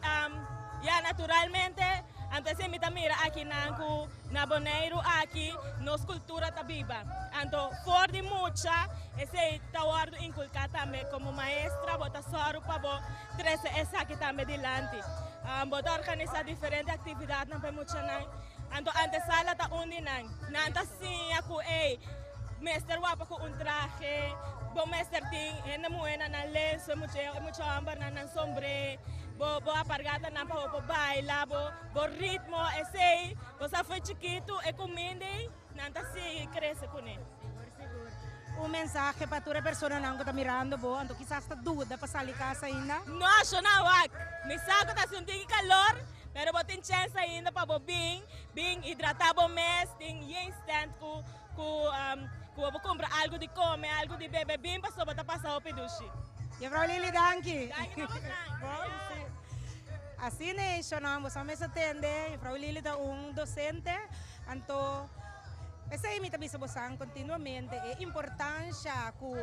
ya naturalmente, antes mi ta mira akinan cu Na Boneiru aki nos kultura ta biba. Anto for di mucha esei ta wòrdu inkulká tambe. Komo maestra bo ta sòru pa bo trese esaki tambe dilanti. Bo ta organisá diferente aktividatnan pa e muchanan. Anto antesala ta un di nan. Nan ta siña ku ei mester wapa ku un trahe, bo mester tin hende muhé na nan lensu, e mucha hòmbernan nan sombré, bo bo apargatanan pa bo por baila, bo. Bo ritmo esey, bo sa fo'i chikitu e cuminda ey, nan ta sigui crece cune. Sigur, sigur. Un mensahe pa tur e personanan cu ta mirando bo, anto kisas ta duda pa sali casa ainda? No, shona wak. Mi sa cu ta haci un tiki calor, pero bo tin chance ainda pa bo bin, bin hidrata bo mes, tin yen stand cu cu cu bo por cumpra algo di come, algo di bebe, bin pasobra bo ta pasa hopi dushi. Juffrouw Lily, danki. Danki na bosnan. Asina e shonnan boso a mester tende, Juffrouw Lily ta un docente, anto P'esei mi ta bisa bosan kontinuamente e importansha ku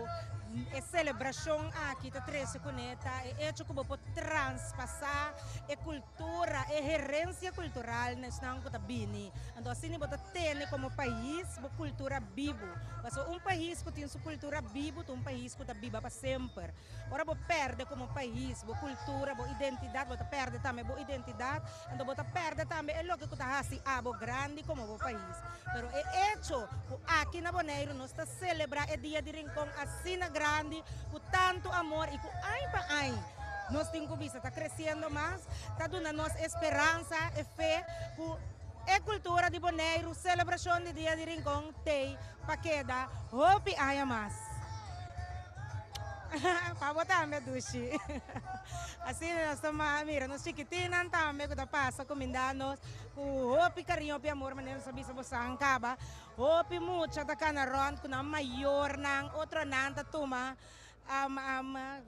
e selebrashon aki ta trese kuné ta e echo ku bo por traspasá e kultura, e herensia kultural na esnan ku ta bini. Anto asina bo ta tene komo pais bo kultura bibu. Pasobra un pais ku tin su kultura bibu ta un pais ku ta biba pa semper. Ora bo perde komo pais bo kultura, bo identidat, bo ta perde tambe bo identidat, anto bo ta perde tambe e loke ku ta hasi abo grandi komo bo pais. Pero e echo ku aki na Boneiru nos ta selebrá e Dia di Rincon asina grandi, ku tantu amor i ku añ pa añ nos tin ku bisa ta kresiendo mas, ta duna nos e speransa, e fe ku e kultura di Boneiru, selebrashon di Dia di Rincon t'ei pa keda hopi aña mas. Pa bo tambe dushi. Asina nos ta mira nos chikitinnan tambe ku ta pasa kuminda nos ku hopi kariño, hopi amor manera nos a bisa bo san kaba. Hopi mucha ta kana rònt ku nan mayornan, otronan ta tuma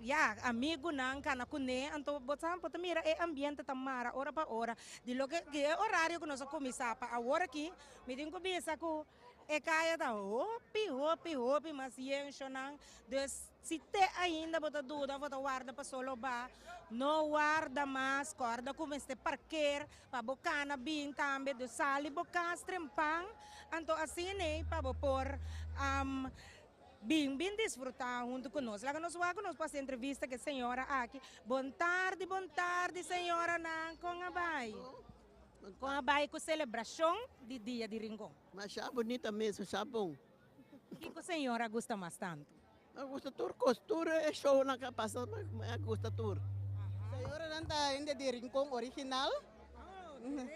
ya amigunan kana kuné. Anto bo sa bo ta mira e ambiente ta mara ora pa ora. Di loke di e orario ku nos a kuminsá pa awor aki mi tin ku bisa ku E kaya ta hopi, hopi, hopi mas yenshonan. Dus si te ainda bo ta duda of bo ta warda pa solo ba, no warda mas. Kòrda ku mester parker pa bo kana bin tambe. Dus sali bo kas trempan, anto asina ei pa bo por bin bin disfrutá huntu ku nos. Laga nos wak ku nos por hasi entrevista ku e señora aki. Bon tardi, bon tardi señoranan, kon a bai? Kon a bai ku selebrashon di Dia di Rincon? Masha bunita mes, masha bon. Kiko señor a gusta mas tantu? Mi a gusta tur kos, tur e shownan ku a pasa mi a gusta tur. Señoranan ta hende di Rincon original,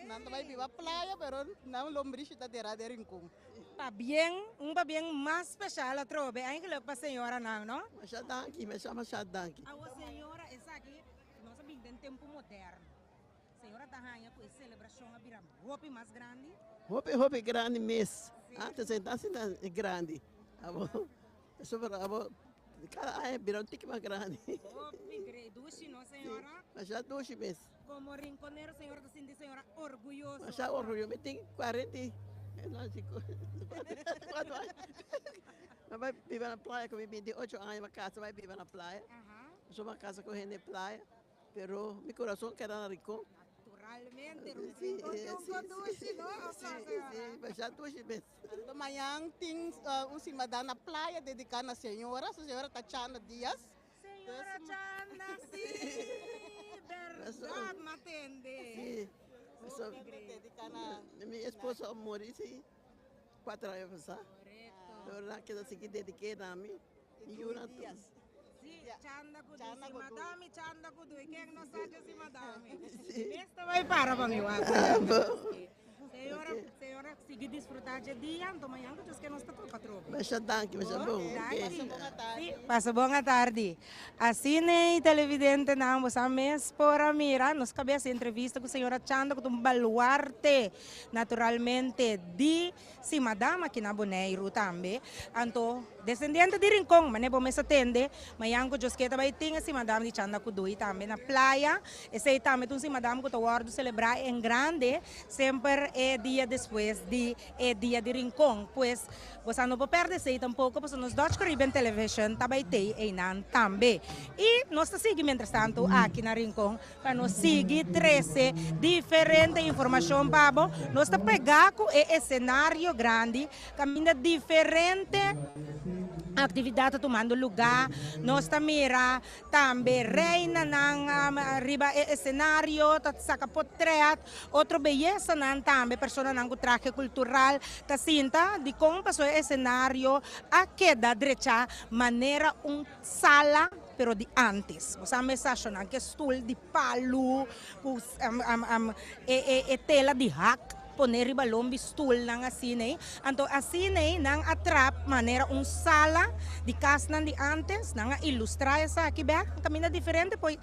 nan ta bai biba playa pero nan lombrishi ta dera den Rincon. Pabien, un pabien mas special atrobe, eigenlijk pa señoranan, no? Masha danki, masha masha danki. Awo señora, esaki nos a bin den tempo moderno. Señora ta haña ku e selebrashon a bira hopi mas grandi? Hopi hopi grandi mes. Antes e ta asina grandi. Abo pasobra abo kada aña bira un tiki mas grandi. Hopi grei. Dushi no señora? Masha dushi mes. Komo rinkonero señora ta sinti señora orguyoso? Masha orguyoso. Mi tin kuarenta i kuatro aña. Mi bai biba na playa ku mi 28 aña mi a kasa bai biba na playa. Pasobra mi a kasa ku hende playa. Pero mi corazon keda na Rincon. Naturalmente, Rincon tin un condushi, no? Si, si, masha dushi mes. Anto mañan tin un simadan na playa dedica na señora, su señora ta Chanda Diaz. Señora Chanda, si, berdad, m'atende. Si, mi esposo a muri, si, cuatro aña pasa. Pero nan keda sigui dedique na mi. Mi yunan tur. Sí, chanda ku dui. Si madami chanda ku dui, ken no sa ke si madami? Mester bai para pa mi wak. Señora, señora, sigui disfruta dje dia, anto mañan ku Dios ke nos ta topa atrobe. Masha danki, masha bon. Danki. Sí, pasa bon atardi. Asina e televidentenan bo sa mes por a mira, nos kabia hasi entrevista ku señora Chanda ku ta un baluarte naturalmente di Si madam aki na Boneiru tambe. Anto desendiente di Rincon, mane bo mes a tende, mañan ku Djoske ta bai tin e si madam di Chanda Kudui tambe na playa. Esei tambe ta un si madam ku ta wòrdu selebrá en grande semper e dia despues di e dia di Rincon. Pues bosa no por pèrdè esei tampoko pasobra nos Dutch Caribbean Television ta bai tei einan tambe. I nos ta sigui mientrastantu aki na Rincon. Pa nos sigui trece diferente informacion pa bo, nos ta pega cu e escenario grandi caminda diferente actividad ta tumando luga. Nos ta mira tambe reinanan riba e escenario ta saca potret, otro beyesanan tambe, personanan cu trahe cultural ta sinta. Dicon? Pasobra e escenario a keda drecha manera un sala. Pero di antes, bo sa mesa shonan ke stul di palu ku e tela di hak pone riba lombi stulnan asina ei. Anto asina ei nan a trap manera un sala di kasnan di antes, nan a ilustrá esaki bèk kaminda diferente por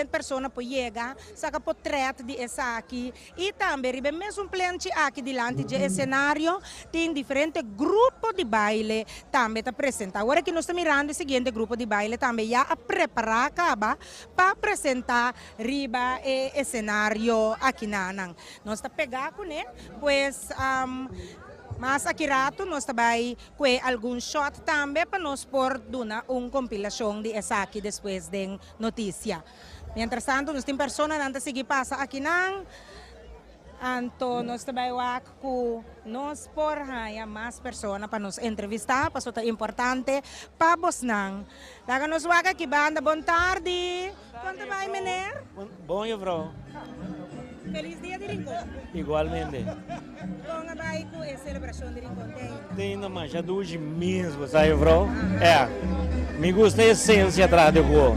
persona por yega saka potrèt di esaki. I tambe riba e mesun plenchi aki dilanti dje esenario tin diferente grupo di baile tambe ta presenta. Awor aki nos ta mirando e siguiente grupo di baile tambe ya a prepara caba pa presenta riba e esenario akinanan. Nos ta pega cune, pues. Mas aki ratu nos ta bai kue algun shot tambe pa nos por duna un kompilashon di esaki despues den notisia. Mientrastantu nos tin personanan ta sigui pasa akinan, anto nos ta bai wak ku nos por haña mas persona pa nos entrevistá pasobra ta importante pa bosnan. Laga nos wak aki banda. Bon tardi! Kon ta bai meneer? Bon juffrouw. Feliz dia di Rincon. Igualmente. Kon a bai ku e selebrashon di Rincon te ainda? Te ainda masha dushi mes bo sa juffrouw. E, mi gusta e esencia tras di ku.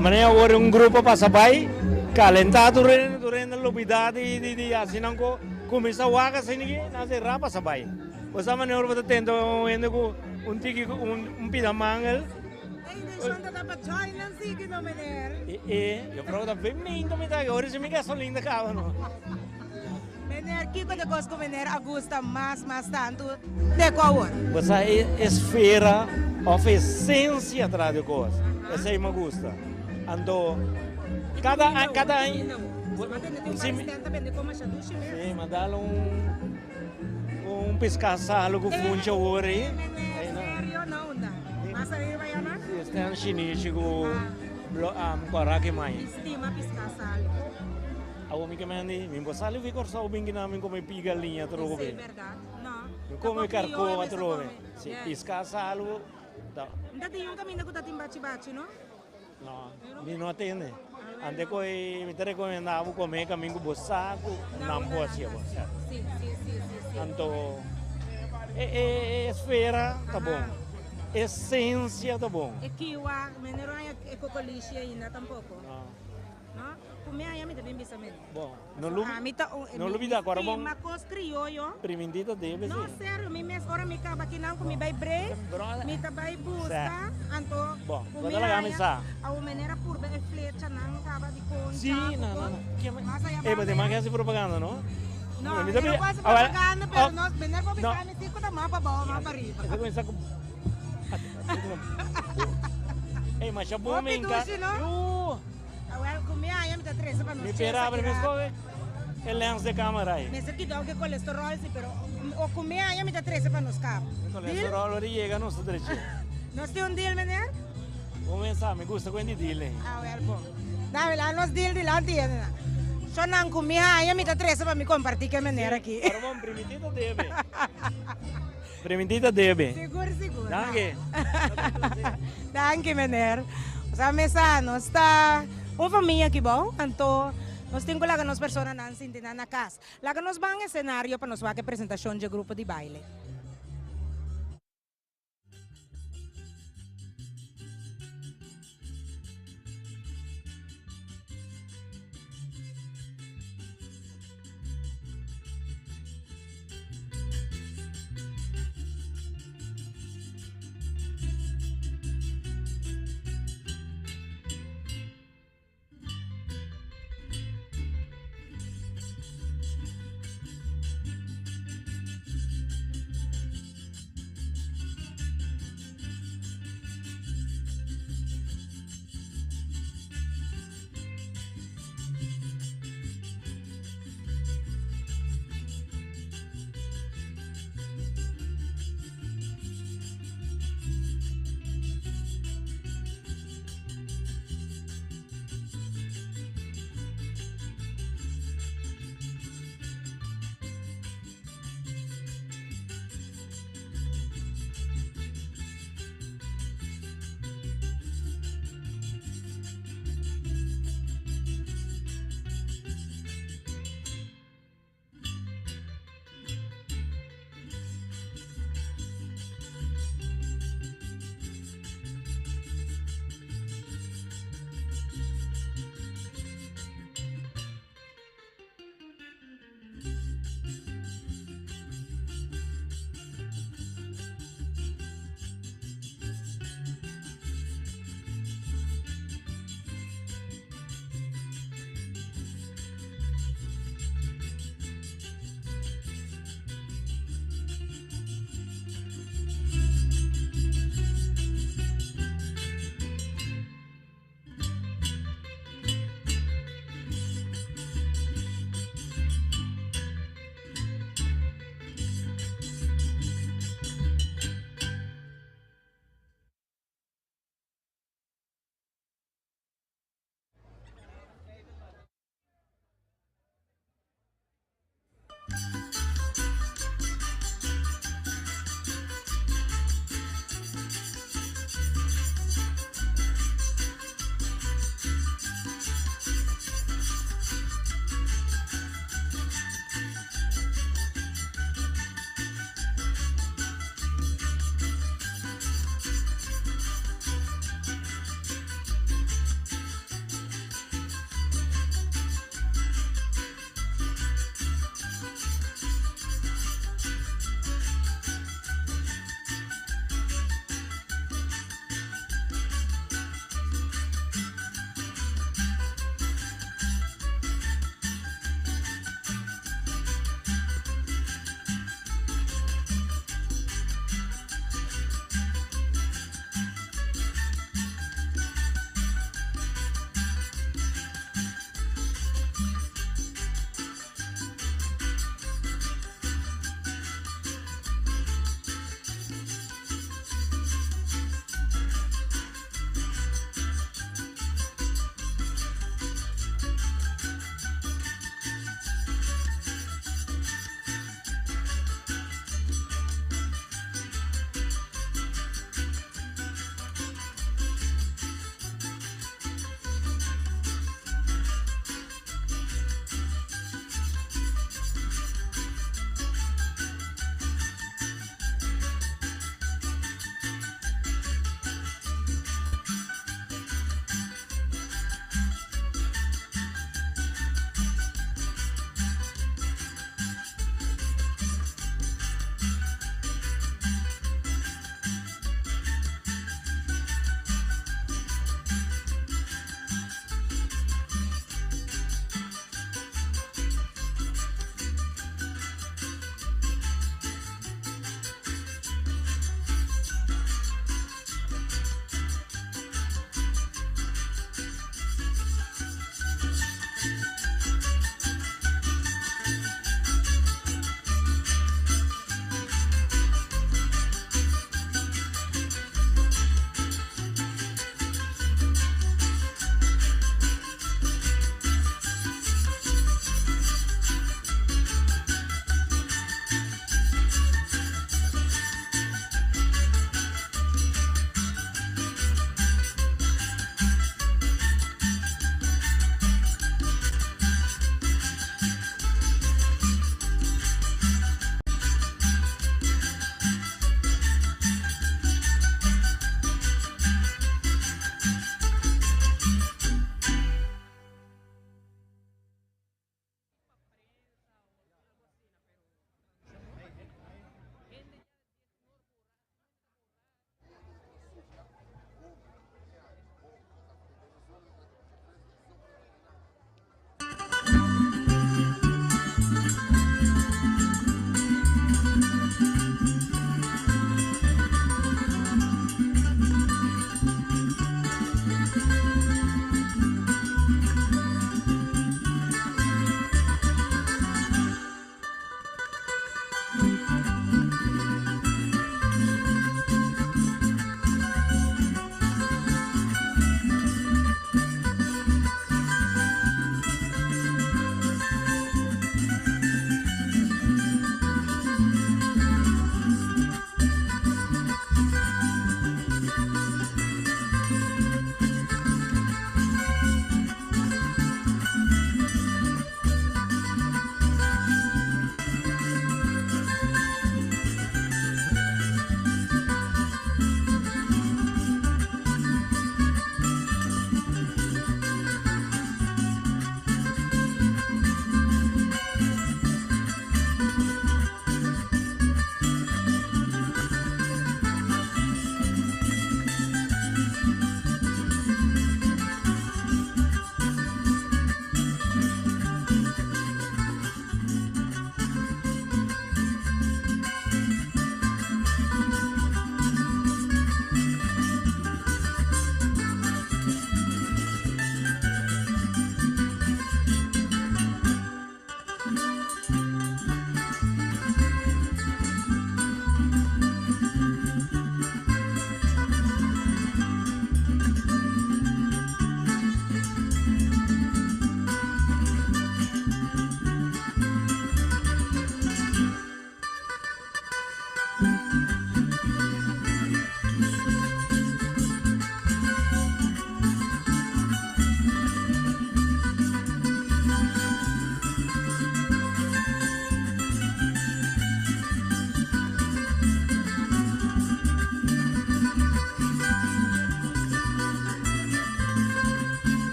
Manera awor un grupo pasa bai, kalentá tur hende, tur hende lubidá di di di hasi nan ku kuminsá wak asina ki nan se ra pasa bai. Bo sa manera ora bo ta tenta un hende ku un tiki un pida mangel. E intenshon ta ta pa join nan sigui no meneer. E e, juffrouw ta ben minto mi ta aki, ora si mi gasolin ta kaba no. Meneer, kiko ta kos ku meneer a gusta mas mas tantu te ku awor? Bo sa e esfera of esencia tras di kos, esei mi gusta. Anto kada aña, kada aña. Si mi ma dal un un piská salu ku funchi awor ei. Serio no unda? Mas ariba ya na? Si, esta shinishi ku kòrá ki mai. Mi stima piská salu. Awor mi ke mandi, mi por sali fi Kòrsou bin kinan mi kome pi galiña atrobe. Esei bèrdat, no. Mi kome karkó atrobe. Si, piská salu ta. Nta tin un kaminda ku ta tin bachi bachi, no? No, mi no a tende. Ante ku mi ta rekomendá bo kome kaminda ku bo sa ku nan por hasié bo. Si, si, si, si, si. Anto e e esfera ta bon, esensia ta bon. E kiwa, mi no haña e kokolishi ainda tampoko. No. No? Ku mi haña mi ta bin bisa mi. Bon, no lubi, Ami ta un, no lubida ku ora bon. Mi kos krioyo. Primintita debe No, si. serio, mi mes ora mi kaba kinan ku mi bai break, mi ta bai buska, anto Bon, ku bo mi ta laga mi haña, sa. a un manera purba e flechanan kaba di koncha, Si, ku no, no, kos. no. Mas aya Ey, banda bo tin mas ya. ke hasi propaganda, no? No, Mi ta mi no bi- por hasi Awor, propaganda, pero oh, nos, meneer por no. bisa mi si ku ta mas pa abou, mas pa riba. E ta kuminsá ku Ey, masha bon Hopi mi enka. dushi, no? Yu! Awel, ku mi aña mi ta trese pa nos Mi chesa pera abre mi kira. skohe e lens de camera ahí. Mester kita oke kolesterol si, pero o ku mi aña mi ta trese pa nos kap. Mi kolesterol ora yega nos ta drechi. Nos tin un deal, meneer? Bo mesa, mi gusta ku e di deal ei. Awel bon. Dame la nos deal dilanti hende nan. So nan ku mi aña mi ta trese pa mi komparti ku e meneer aki. Ora bon, primitita debe. Primintita debe. Sigur, sigur. Danki. Danki, meneer. Osea, mesa, nos ta un famia aki bou, anto nos tin ku laga nos personanan sinti nan na kas. Laga nos ban esenario pa nos wak e presentashon dje grupo di baile.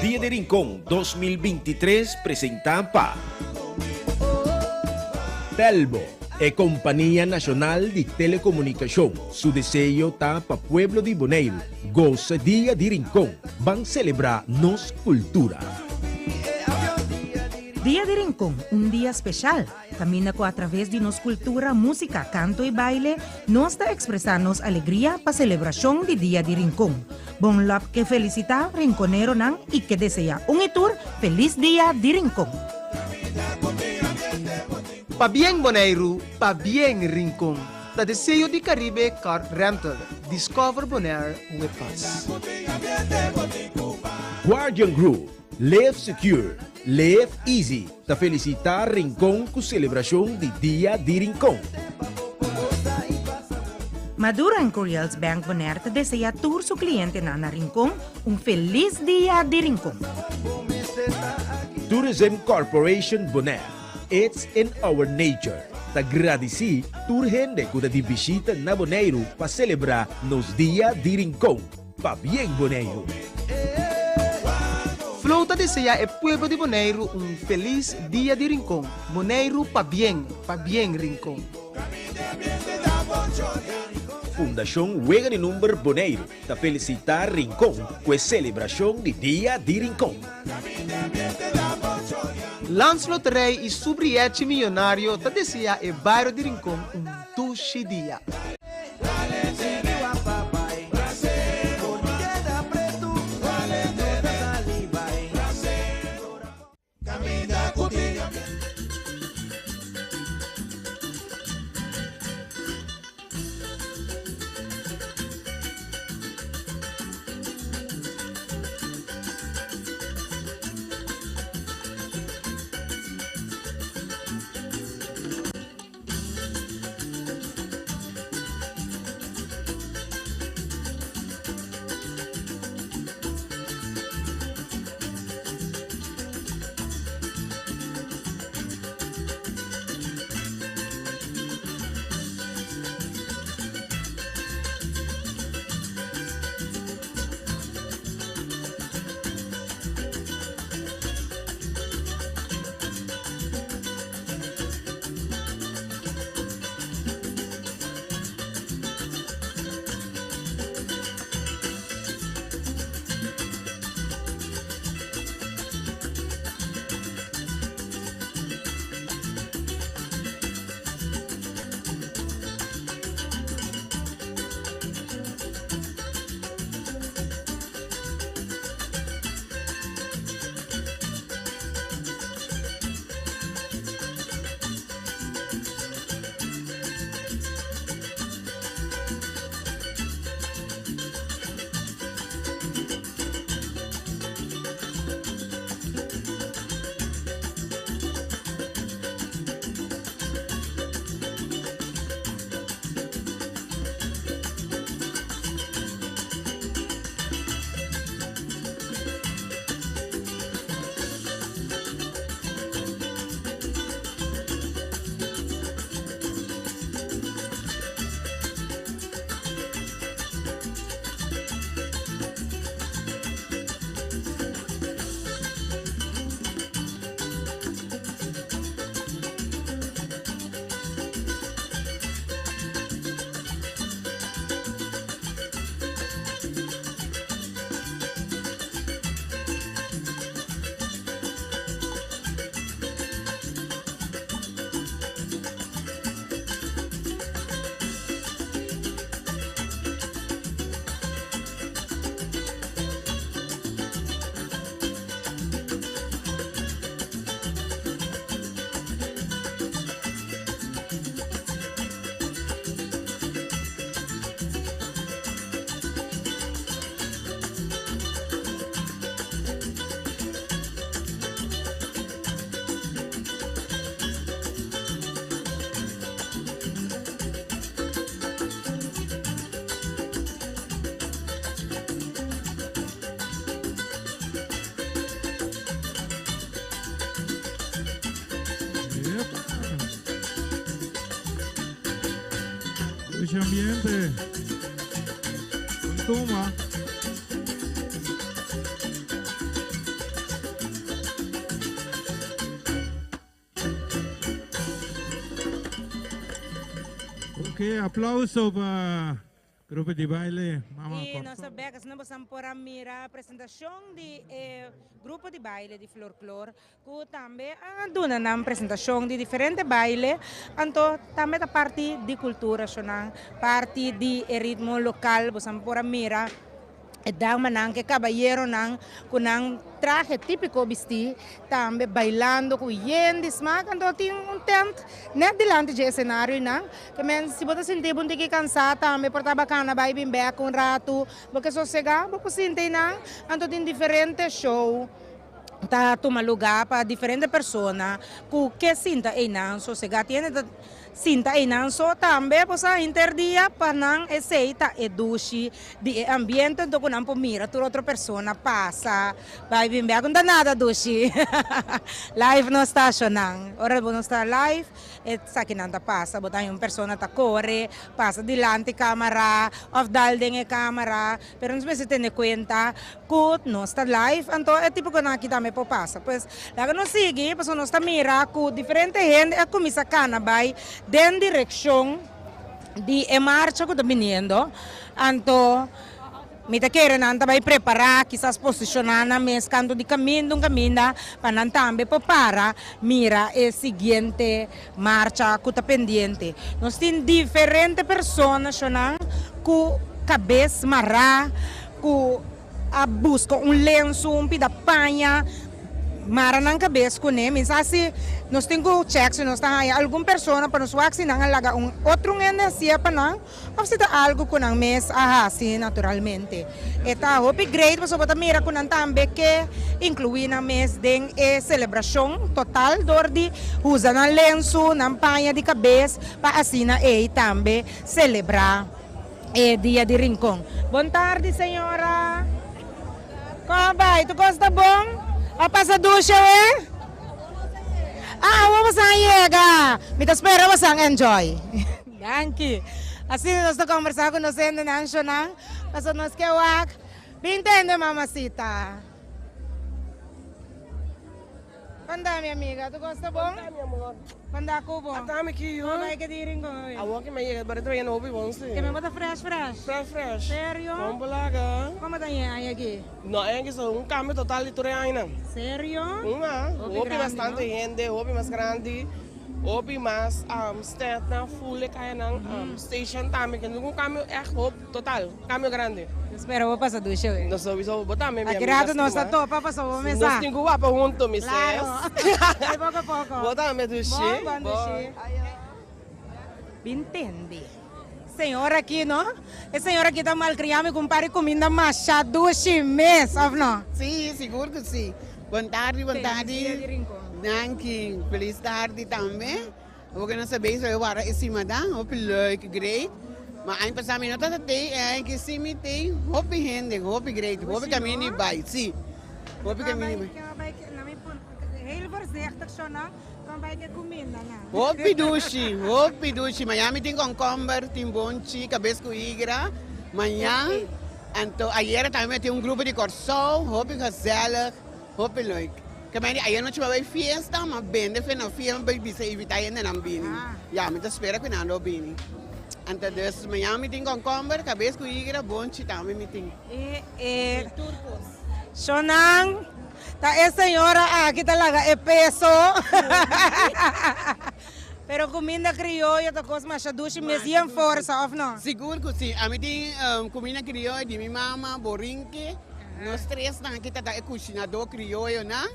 Dia di Rincon 2023 presenta pa Telbo, e kompania nashonal di telekomunikashon, su deseo ta pa pueblo di Boneiru gosa Dia di Rincon. Ban selebrá nos kultura. Dia di Rincon, un dia speshal. Kaminda ku atraves di nos kultura, músika, kanto i baile, nos ta ekspresá nos alegria pa selebrashon di Dia di Rincon. Bon Lòp ke felisitá rinkoneronan i ke deseá un i tur felis Dia di Rincon. Pabien Boneiru, pabien Rincon! Ta deseo di Caribe Car Rental. Discover Bonaire with us. Guardian Group. Live Secure, Live Easy ta felicita Rincon cu celebracion di Dia di Rincon. Maduro en Curiel's Bank Bonaire ta desea tur su clientenan na Rincon un feliz Dia di Rincon. Tourism Corporation Bonaire, It's in our nature ta gradici tur hende cu ta di bishita na Boneiru pa celebra nos Dia di Rincon. Pabien Boneiru! Flow ta deseá e pueblo di Boneiru un felis Dia di Rincon. Boneiru pabien, pabien Rincon. Fundashon Wega di Number Boneiru ta felisitá Rincon ku e selebrashon di Dia di Rincon. Landsloterij i su brièchi miyonario ta deseá e bario di Rincon un dushi dia. Dushi ambiente. Bon tuma. Ok, aplauso pa grupo di baile Mama Y nos Kòrsou. ta bek asina bosan por a mira presentacion di e grupo di baile di Florklor cu tambe a duna nan presentacion di diferente baile, anto tambe ta parti di cultura shonan, parti di e ritmo local bosan por a mira E damanan ku e kabayeronan ku nan trahe típiko bistí tambe bailando ku yen di smak. Anto tin un tènt nèt dilanti dje esenarionan. Ke men si bo ta sinti bo un tiki kansá tambe por ta bakana bai bin bèk un ratu. Bo ke sosegá bo por sinti einan. Anto tin diferente show ta tuma lugá pa diferente persona ku ke sinta einan sosegá. Tin hende ta. Sinta einan so tambe bo sa henter dia pa nan esei ta e dushi di e ambiente anto ku nan por mira tur otro persona pasa bai bin bek no ta nada dushi live no sta shonan ora bo no sta live esakinan ta pasa bo ta haña un persona ta kore pasa dilanti kamara of dal den e kamara pero nos mester tene kuenta Ku nos ta live anto e tipo konan aki tambe por pasa. Pues laga nos sigui pasobra nos ta mira ku diferente hende a kuminsá kana bai den direkshon di e marcha ku ta biniendo. Anto mi ta kere nan ta bai prepará kisas posishoná nan mes kantu di kaminda un kaminda pa nan tambe por para mira e siguiente marcha ku ta pendiente. Nos tin diferente persona shonnan ku kabes mará. Ku a buska un lensu, un pida paña, mara nan kabes kuné. Mi sa si nos tin ku chèk si nos ta haña algun persona pa nos wak si nan a laga un otro hende hasié pa nan òf si ta algu ku nan mes a hasi naturalmente. E ta hopi great pasobra bo ta mira ku nan tambe ke inkluí nan mes den e selebrashon total dor di usa nan lensu, nan paña di kabes pa asina ei tambe selebrá. E dia di Rincon. Bon tardi señora. Con a bay? Tu cos ta bon? A pasa dushi awe? Ah, awo bosan a yega. Mi ta spera bosan enjoy. Danki. Asina nos ta combersa cu nos hendenan shonan pasobra nos ke wak. Bin tende mamacita. Kanda mi amiga, tu kos ta bon? Kanda mi amor. Kanda ku bo? Ata mi ki yu. Bo bai ke di Rincon awe? Awor ki mi a yega bari ta yendo hopi bon si. Ke mi bo ta fresh fresh? Fresh fresh. Serio? Kon bo laga? Komo ta yen aña aki? No aña aki so un kambio total di tur e añanan. Serio? Un a. Hopi mas tantu hende, hopi mas grandi, hopi mas stèntnan full e kayanan, station tambe, ke un kambio ègt hopi. Total, cambio grandi. Nos spera bo pasa dushi awe. Nos sowieso, bo tambe mi Aki amiga rato nos ta stima. topa pasobra bo mesa. Nos tin cu wapa hunto mi sis. Claro. Bay poco poco. Bo tambe dushi. Bon, bon dushi. Bin tende. Señor aki no. E señor aki ta malcria mi cu un par di cuminda masha dushi mes, of no? Si, sigur cu si. Bon tardi, bon tardi. Feliz dia di Rincon. Danki. Feliz tardi tambe. Hopi nos ta bezig e wara e simadan, hopi leuk, great. Ma aña pasá mi no tabata tei, e aña aki sí mi tei, hopi hende, hopi great, hopi kaminda di bai, sí, hopi kaminda di bai. Heel voorzichtig zo no, kon bai ke kuminda nan. Hopi dushi, hopi dushi. Mañan mi tin komkomber, tin bonchi, kabes ku igra, mañan. Anto ayera tambe mi tin un grupo di Kòrsou, hopi gezellig. Hopi leuk. Ke mei di ayanochi mi a bai fiesta, mi a bende fe na fiesta, mi a bai bisa invita hendenan bini. Ya, mi ta spera ku nan lo bini. Anto dus mañana mi tin komkomber, kabes ku igra, bonchi tambe mi tin. E e Shonan, ta e señora aki ta laga e peso. Pero kuminda krioyo ta kos masha dushi mes yen forsa, of no? Sigur ku si. Ami tin kuminda krioyo di mi mama, borinke. Nos tresnan aki ta ta e kushinadó krioyonan.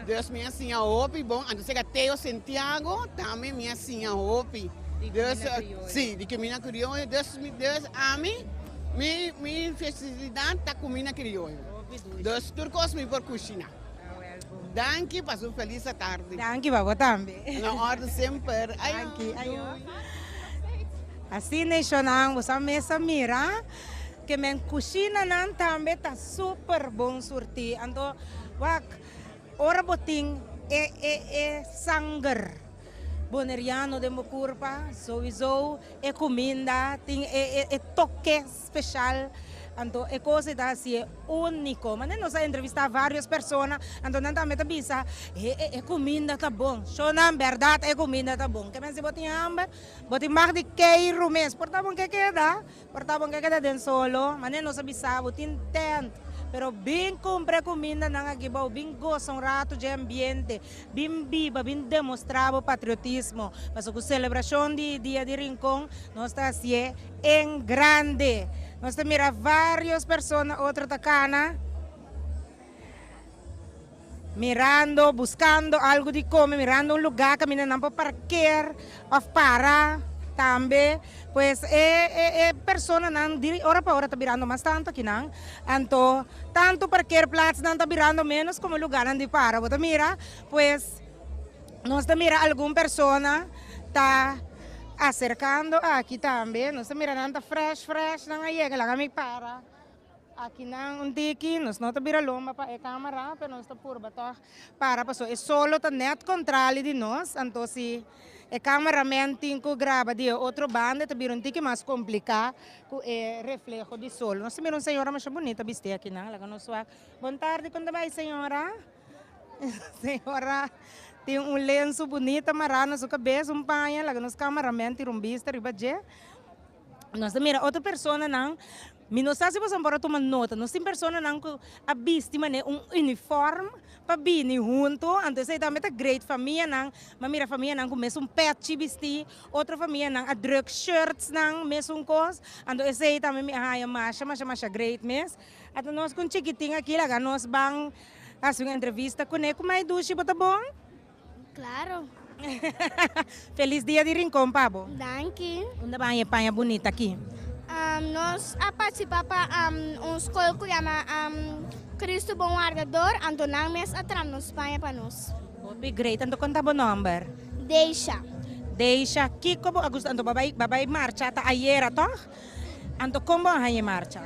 Dus mi a siña hopi bon. Anto seka Teo Santiago tambe mi a siña hopi. Di kuminda krioyo. Si, di kuminda krioyo. Dus dus ami mi mi fesilidat ta kuminda krioyo. Dus tur kos mi por kushiná. Danki pa su felis atardi. Danki pa bo tambe. Na orde semper. Ayo. Danki. Ayo. Asina e shownan bo sa mes a mira ke men kushinanan tambe ta super bon surti. Anto wak ora bo tin e e e sanger boneriano den bo kurpa souiso e kuminda tin e e e toke special. Anto e kos ei ta hasié úniko. Manera nos a entrevistá vários persona, anto nan tambe ta bisa, e e kuminda ta bon. Shownan, bèrdat e kuminda ta bon. Ke men si bo tin hamber, bo tin mag di keiru mes. Por ta bon ke keda, por ta bon ke keda den solo. Manera nos a bisa bo tin tènt, pero bin kumpra e kumindanan aki bou, bin gosa un ratu dje ambiente, bin biba, bin demostrá bo patriotismo. Pasobra ku selebrashon di Dia di Rincon nos ta hasié En grande. Nos ta mira varios persona otro ta cana mirando, buscando algo di come, mirando un lugar caminda nan por parkeer of para tambe. Pues e e e personanan di ora pa ora ta birando mas tanto akinan. Anto tanto parkeerplaatsnan ta birando menos como lugarnan di para. Bo ta mira pues. Nos ta mira algun persona ta aserkando aki tambe. Nos ta mira nan ta fresh fresh nan a yega. Laga mi para aki nan un tiki. Nos no ta bira lomba pa e kamera pero nos ta purba tog para pasobra e solo ta net kontrali di nos. Anto si e kameramen tin ku graba di e otro banda e ta bira un tiki mas kompliká ku e refleho di solo. Nos ta mira un señora masha bunita bisti aki nan. Laga nos wak. Bon tardi, kon ta bai señora? Señora tin un lensu bunita mará na su kabes, un paña, laga nos cameraman tira un bista riba dje. Nos ta mira otro personanan, mi no sa si boso por a tuma nota, nos tin personanan ku a bisti manera un uniform pa bini hunto, anto esei tambe ta great, famianan, mi a mira famianan ku mesun petchi bisti, otro famianan a druk shirtsnan mesun kos, anto esei tambe mi a haña masha masha masha great mes. Ata nos ku un chikitin aki laga nos ban hasi un entrevista kuné. Ku mai dushi bo ta bon? Claro. Felis dia di Rincon pa bo. Danki. Unda bo haña e paña bunita aki? Nos a participa pa un skol ku yama Cristo Bon Wardador, anto nan mes a traha nos paña pa nos. Hopi great. Anto konta bo nomber? Deisha. Deisha, kiko bo a gusta? Anto bo bai marcha ta ayera tòg? Anto kon bo a haña e marcha?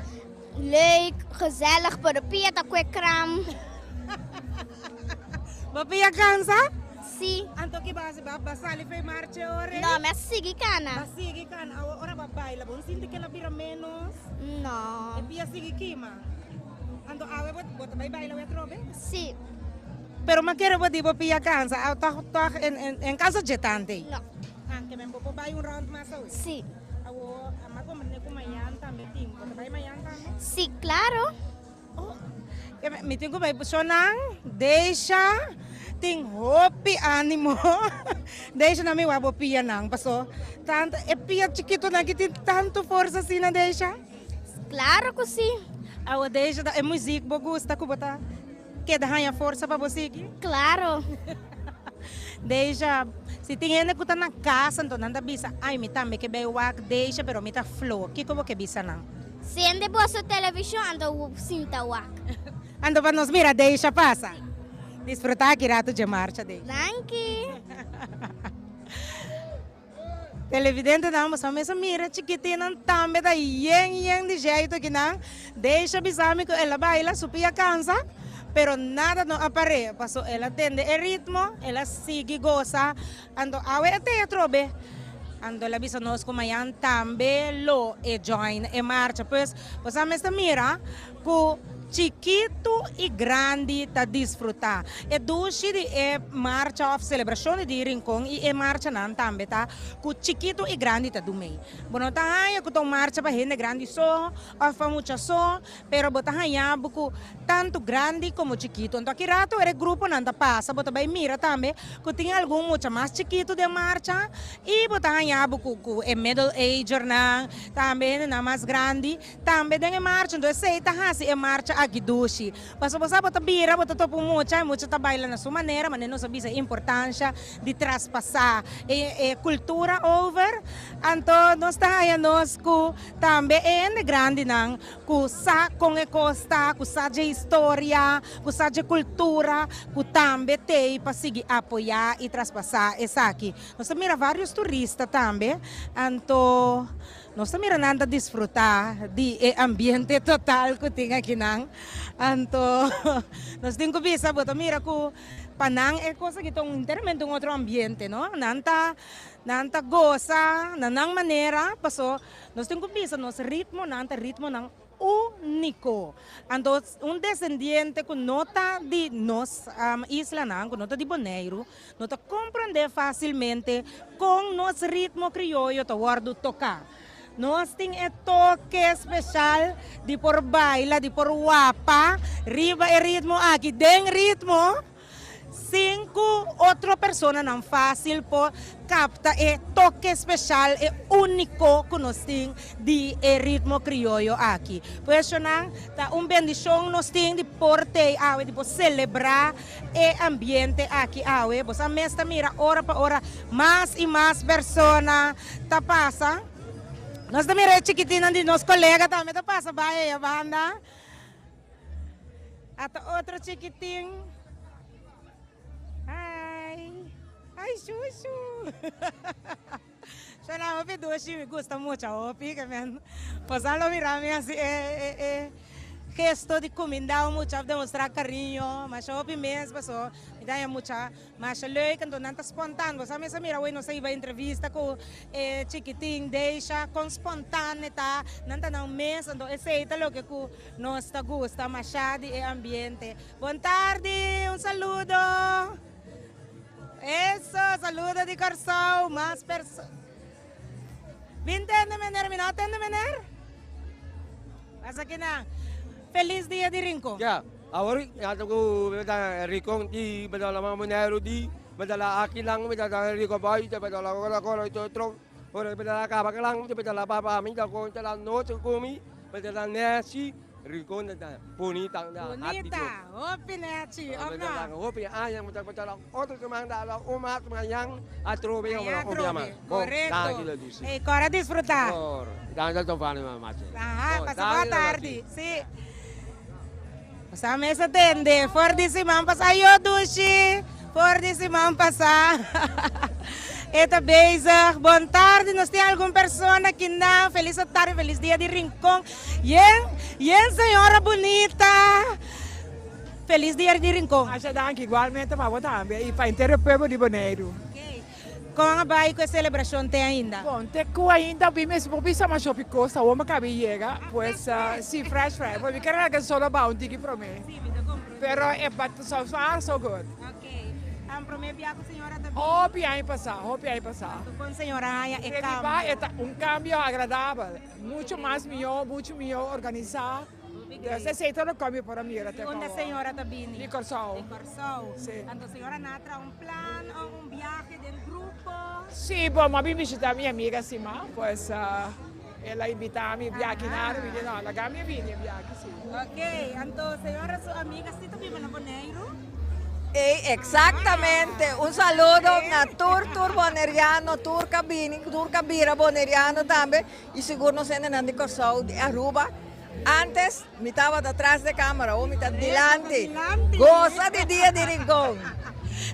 Leuk, gezellig, pero pia ta kue kram. Bo pia kansa? Si. Anto ki bo hasi? Bo a sali for e marcha e ora ei? No, mi a sigui kana. Bo a sigui kana. Awo ora bo a baila, bo no sinti ke el a bira menos? No. E pia sigui kima? Anto awe bo ta bai baila awe atrobe? Si. Pero mi a kere bo di bo pia kansa. Awe tòg tòg en kansa dje tantu ei? No. Anke men bo por bai un round mas awe? Si. Awo, ama comprende cu mañan tambe tin. Bo ta bay mañan tambe? Si, claro. Oh, mi tin cu bay personan. Deisha tin hopi animo. Deisha nan mi wak bo pianan paso tanto e pia chikitonan aki tin tanto forsa asina, Deisha? Claro cu si. Awo, Deisha, ta e muziek bo gusta cu bo ta keda haña forsa pa bo sigui? Claro. Deisha, si tin hende ku ta na kas anto nan ta bisa, Ai, mi tambe ke bai wak Deisha, pero mi ta flo. Kiko bo ke bisa nan? Sende boso televishon anto sinta wak. Anto pa nos mira Deisha pasa. Disfrutá aki ratu dje marcha, Deisha. Danki. Televidentenan, boso a mesa mira chikitinnan tambe ta yen yen di jeito akinan. Deisha bisa mi ku el a baila, su pia kansa, pero nada no a par'é, paso el a tende e ritmo, el a sigui gosa, anto awe e te atrobe. Anto el a bisa nos ku mañan tambe lo e join e marcha. Pues, boso a mester mira ku chikitu i grandi ta disfrutá. E dushi di e marcha òf selebrashon di Dia Rincon i e marchanan tambe ta ku chikitu i grandi ta dumei. Bo no ta haña ku ta un marcha pa hende grandi so òf pa mucha so, pero bo ta haña bo ku tantu grandi komo chikitu. Anto aki rato ora e gruponan ta pasa bo ta bai mira tambe ku tin algun mucha mas chikitu den marcha i bo ta haña bo ku e middle agernan, tambe hendenan mas grandi. Tambe den e marcha, enton esei ta hasi e marcha aki dushi. Pasobra bo sa bo ta bira, bo ta topa un mucha, e mucha ta baila na su manera, manera nos a bisa e importansha di traspasá e e kultura over. Anto nos ta haña nos ku tambe e hende grandinan ku sa kon e kos ta, ku sa dje historia, ku sa dje kultura, ku tambe t'ei pa sigui apoyá i traspasá esaki. Nos ta mira vários turista tambe, anto. Nos ta mira nan ta disfruta di e ambiente total cu tin akinan. Anto nos tin cu bisa bo ta mira cu pa nan e cos aki ta un enteramente un otro ambiente no. Nan ta nan ta goza na nan manera paso nos tin cu bisa nos ritmonan ta ritmonan. úniko. Anto un desendiente ku no ta di nos islanan, ku no ta di Boneiru, no ta komprendé fásilmente kon nos ritmo krioyo ta wòrdu toká. Nos tin e toke speshal di por baila, di por wapa riba e ritmo aki den ritmo. Sin ku otro personanan fásil por kapta e toke speshal, e úniko ku nos tin di e ritmo krioyo aki. Pues shonnan, ta un bendishon nos tin di por tei awe, di por selebrá e ambiente aki awe. Bo sa mes ta mira ora pa ora mas i mas persona ta pasa. Nos ta mira e chikitinnan di nos kolega tambe ta pasa bai ei banda. Ata otro chikitin. Hi. Ai shushu. Shona hopi dushi, mi gusta mucha hopi ke men. Bosa lo mira mi hasi e e e gesto di kuminda un mucha of demostra kariño. Masha hopi mes paso mi ta haña mucha Masha leuk, anto nan ta spontaan. Bo sa mester mira awor nos a hiba entrevista ku e chikitin Deisha, kon spontaan e ta, nan ta nan mes, anto esei ta loke ku nos ta gusta masha di e ambiente. Bon tardi, un saludo. Eso, saludo di Kòrsou, mas perso. Bin tende meneer, mi no a tende meneer. Pasa kinan. Felis dia di Rincon. Ya, awor ya ta ku ta Rincon di bada la Monero di bada la akilang bada la Rincon boy bada la ora ora itu tro ora bada la kaba kalang bada la papa mi ta ko ta la noche kumi bada la nesi Rincon ta bonita na Bonita, hopi nechi, of no? Hopi aña mi ta bada la otro siman da la un mas mañan atrobe Mañan atrobe, korekto. Ey, kor a disfruta. Kor, danki al Tonfani mama. Aha, pasa boa tardi. Si. Sa mes a tende. For di siman pasá. Ayo dushi. For di siman pasá. E ta bezig. Bon tardi. Nos tin algun persona aki nan. Felis tardi, felis dia di Rincon. Yen, yen señora bunita. Felis dia di Rincon. Masha danki. Igualmente pa bo tambe y pa henter e pueblo di Boneiru. Kon a bai ku e selebrashon te ainda? Bon, te ku ainda mi mes por bisa masha hopi kos, awor mi a kabi yega, pues si fresh fresh, pues mi ker laga solo baha un tiki prome, pero e but so far so good. Ok, prome bia ku señora ta bini? Hopi aña pasa, hopi aña pasa. Anto kon señora haña e kambio? E ta un kambio agradabel, mucho mas mihó, mucho mihó organisá. Dus esei ta loke mi por a mira te Di unda señora ta bini? Di Kòrsou. Di Kòrsou. Si. Anto señora nan a traha un plan o un biahe den grupo? Si, bon, mi a bin bishita mi amiga Sima, pues el a invita mi biaha kinan, mi di no, laga mi a bini e biaha si. Ok, anto señora su amiga si ta biba na Boneiru? Ey, exactamente. Un saludo na tur tur Boneriano, tur ka bini, tur ka bira Boneriano tambe y sigur nos hendenan di Kòrsou, di Aruba. Antes mi tabata tras de camera, awor mi ta dilanti. Goza di dia di Rincon.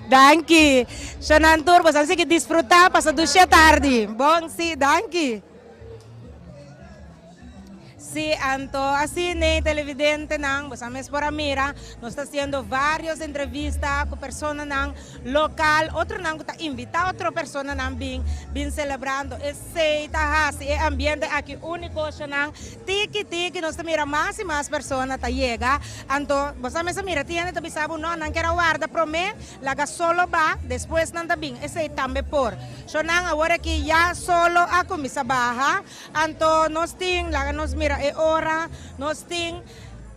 Danki. Shonan tur boso a sigui disfruta pasa dushi tardi. Bon si, danki. Si, anto asina e televidentenan boso a mes por a mira nos ta haciendo varios entrevista cu personanan local, otronan cu ta invita otro personanan bin bin celebrando e. Esey ta haci e ambiente aki unico shonan. Tiki tiki nos ta mira mas y mas persona ta yega. Anto bo sa mester mira tin hende ta bisa bo no nan kier a warda prome laga solo ba despues nan ta bin. Esey tambe por. Shonan awor aki ya solo a cuminsa baha. Anto nos tin laga nos mira e ora nos tin.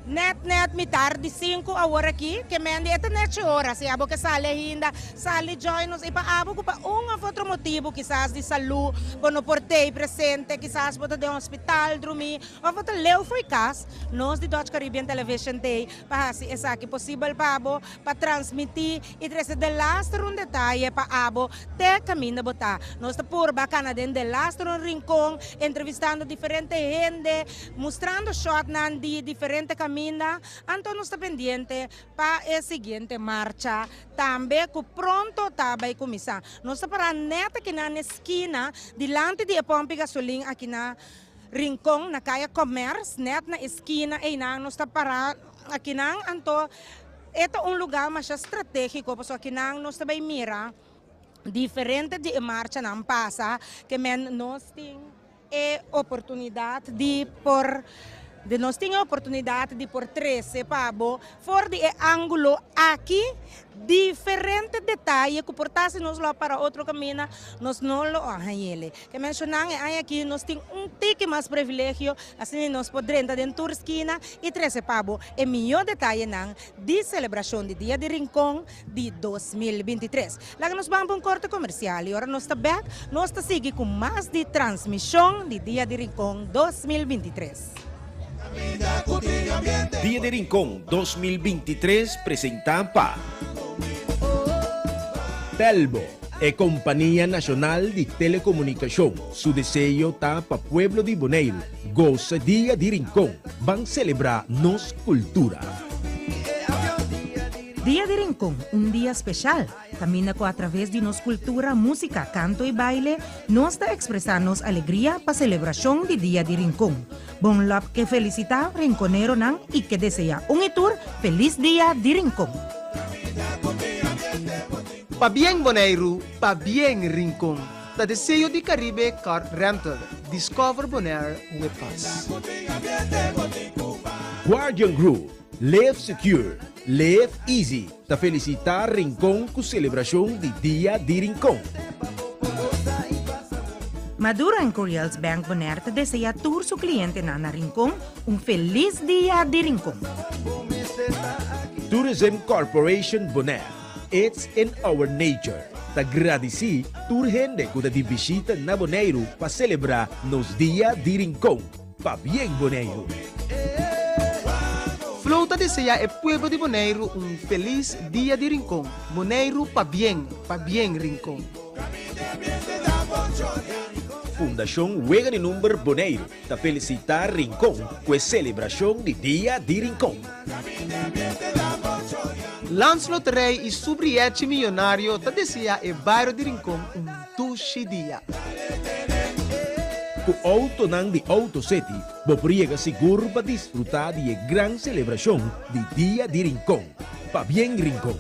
Net net mitar di sinku awor aki ke mendi e ta nechi ora si abo ke sali ainda sali join nos i pa abo ku pa un of otro motibu kisas di salu bo no por tei presente kisas bo ta den hospital drumi of bo ta leu fo'i kas nos di Dutch Caribbean Television tei pa hasi esaki posibel pa abo pa transmiti i trese delaster un detaye pa abo te kaminda bo ta nos ta purba kana den delaster un rinkon entrevistando diferente hende. Mustrando shotnan di diferente caminda, anto nos ta pendiente pa e siguiente marcha tambe cu pronto ta bay cuminsa. Nos ta para net aki na n'e skina dilanti di e pompi gasolin aki na Rincon na Caya Commerce, net na e skina eynan nos ta para akinan, anto e ta un lugar masha strategico pasobra akinan nos ta bay mira diferente di e marchanan pasa ke men nos tin. E oportunidat di por Di nos tin e oportunidat di por trese pa bo for di e ángulo aki diferente detaye ku por ta si nos lo a para otro kaminda nos no lo a hañ'ele. Ke menshonan e aña aki nos tin un tiki mas privilegio asina nos por drenta den tur skina i trese pa bo e mihó detayenan di selebrashon di Dia di Rincon di 2023. Laga nos ban pa un korte komersial i ora nos ta bèk nos ta sigui ku mas di transmishon di Dia di Rincon 2023. Dia di Rincon 2023 presentá pa Telbo, e kompania nashonal di telekomunikashon, su deseo ta pa pueblo di Boneiru gosa Dia di Rincon, ban selebrá nos kultura. Dia di Rincon, un dia special, caminda cu atraves di nos cultura, musica, canto y baile, nos ta expresa nos alegria pa celebracion di Dia di Rincon. Bon Lop ke felicita Rinconeronan y ke desea un y tur Feliz Dia di Rincon. Pabien Boneiru, pabien Rincon, ta deseo di Caribe Car Rental, Discover Bonaire with us. Guardian Group, Live Secure, Live Easy ta felicita Rincon cu celebracion di Dia di Rincon. Maduro en Curiel's Bank Bonaire ta desea tur su clientenan na Rincon un feliz Dia di Rincon. Tourism Corporation Bonaire, It's in our nature ta gradici tur hende cu ta di bishita na Boneiru pa celebra nos Dia di Rincon. Pabien Boneiru! Flow ta deseá e pueblo di Boneiru un felis Dia di Rincon. Boneiru pabien, pabien Rincon. Fundashon Wega di Number Boneiru ta felisitá Rincon ku e selebrashon di Dia di Rincon. Landsloterij i su brièchi miyonario ta deseá e bario di Rincon un dushi dia. Ku outonan di Auto City bo por yega sigur pa disfrutá di e gran selebrashon di Dia di Rincon. Pabien Rincon!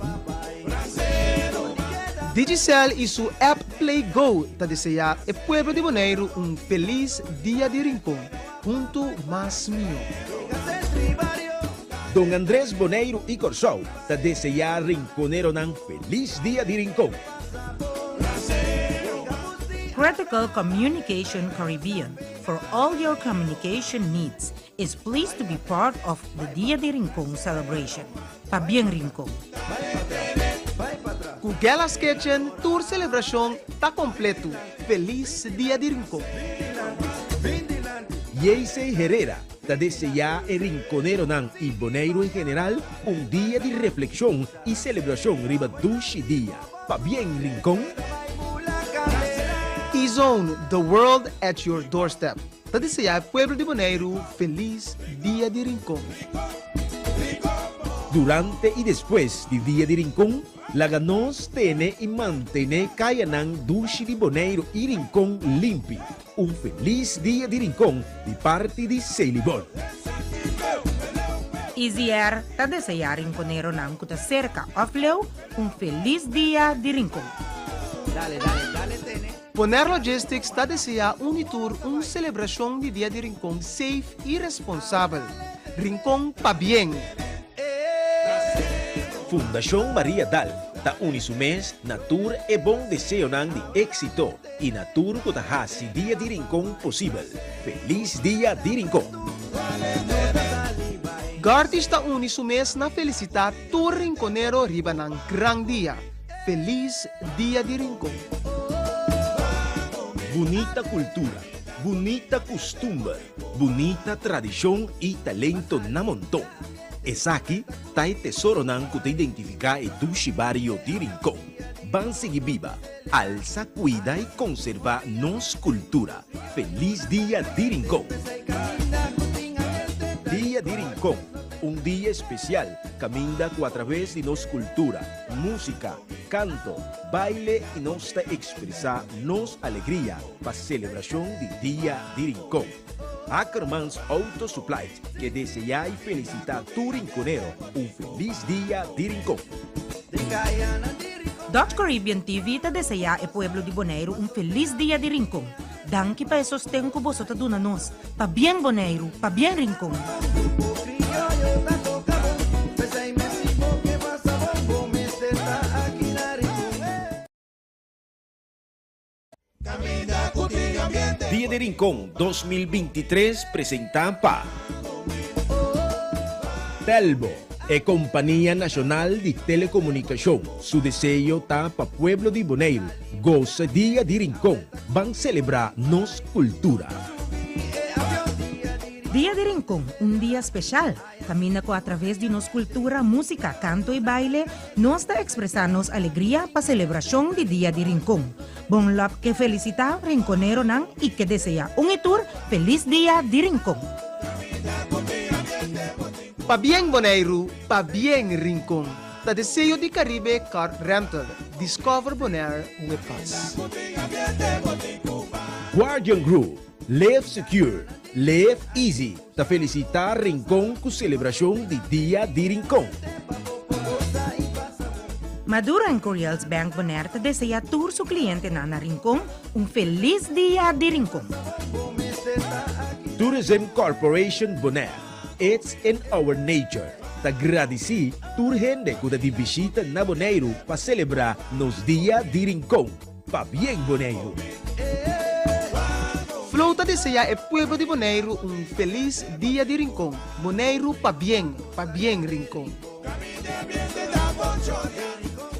Digicel i su app Play Go ta deseá e pueblo di Boneiru un felis Dia di Rincon. Huntu mas mihó. Don Andres Boneiru i Kòrsou ta deseá rinkoneronan felis Dia di Rincon. Critical Communication Caribbean for all your communication needs is pleased to be part of the Dia di Rincon celebration. Pabien Rincon! Ku Gella's Kitchen tur selebrashon ta kompletu. Felis Dia di Rincon! Yeisey Herrera ta deseá e rinkoneronan i Boneiru en general un dia di reflekshon i selebrashon riba dushi dia. Pabien Rincon! E-Zone, the world at your doorstep, ta deseá e pueblo di Boneiru felis Dia di Rincon. Durante i despues di Dia di Rincon, laga nos tene i mantené kayanan dushi di Boneiru i Rincon limpi. Un felis Dia di Rincon di parti di Selibon. Easy Air ta deseá rinconeronan ku ta serka òf leu un felis Dia di Rincon. Bonaire Logistics ta deseá un i tur un selebrashon di Dia di Rincon safe i responsabel. Rincon pabien! Fundashon Maria Dal ta uni su mes na tur e bon deseonan di éksito i na tur ku ta hasi Dia di Rincon posibel. Felis Dia di Rincon! Gartish ta uni su mes na felisitá tur rinkonero riba nan gran dia. Felis Dia di Rincon! Bunita kultura, bunita kustumber, bunita tradishon i talento na monton. Esaki ta e tesoronan ku ta identifiká e dushi bario di Rincon. Ban sigui biba, alsa, kuida i konservá nos kultura. Felis Dia di Rincon! Dia di Rincon, un dia espesial kaminda ku atraves di nos kultura, músika, kanto, baile i nos ta ekspresá nos alegria pa selebrashon di Dia di Rincon. Ackermans Auto Supply ke deseá i felisitá tur rinconero un felis Dia di Rincon. Dutch Caribbean TV ta deseá e pueblo di Boneiru un felis Dia di Rincon. Danki pa e sosten ku boso ta duna nos. Pabien Boneiru, pabien Rincon! Dia di Rincon 2023 presenta pa Telbo, e kompania nashonal di telekomunikashon, su deseo ta pa pueblo di Boneiru gosa Dia di Rincon. Ban selebrá nos kultura. Dia di Rincon, un dia speshal, kaminda ku atraves di nos kultura, músika, kanto i baile, nos ta ekspresá nos alegria pa selebrashon di Dia di Rincon. Bon Lòp ke felisitá rinkoneronan i ke deseá un i tur felis Dia di Rincon. Pabien Boneiru, pabien Rincon! Ta deseo di Caribe Car Rental. Discover Bonaire with us. Guardian Group, Live Secure, Live Easy ta felicita Rincon cu celebracion di Dia di Rincon. Maduro and Curiel's Bank Bonaire ta desea tur su clientenan na Rincon un feliz Dia di Rincon. Tourism Corporation Bonaire. It's in our nature ta gradisí tur hende ku ta di bishita na Boneiru pa selebrá nos Dia di Rincon. Pabien Boneiru! Flow ta deseá e pueblo di Boneiru un felis Dia di Rincon. Boneiru pabien, pabien Rincon!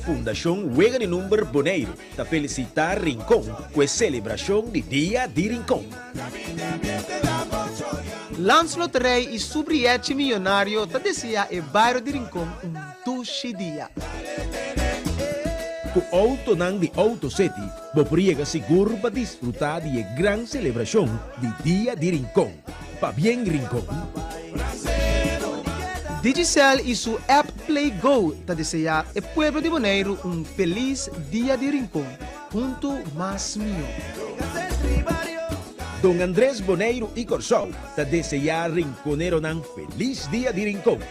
Fundashon Wega di Number Boneiru ta felisitá Rincon ku e selebrashon di Dia di Rincon. Landsloterij i su brièchi miyonario ta deseá e bario di Rincon un dushi dia. Ku outonan di Auto City bo por yega sigur pa disfrutá di e gran selebrashon di Dia di Rincon. Pabien Rincon! Digicel i su app Play Go ta deseá e pueblo di Boneiru un felis Dia di Rincon. Huntu mas mihó. Don Andres Boneiru i Kòrsou ta deseá rinkoneronan felis Dia di Rincon.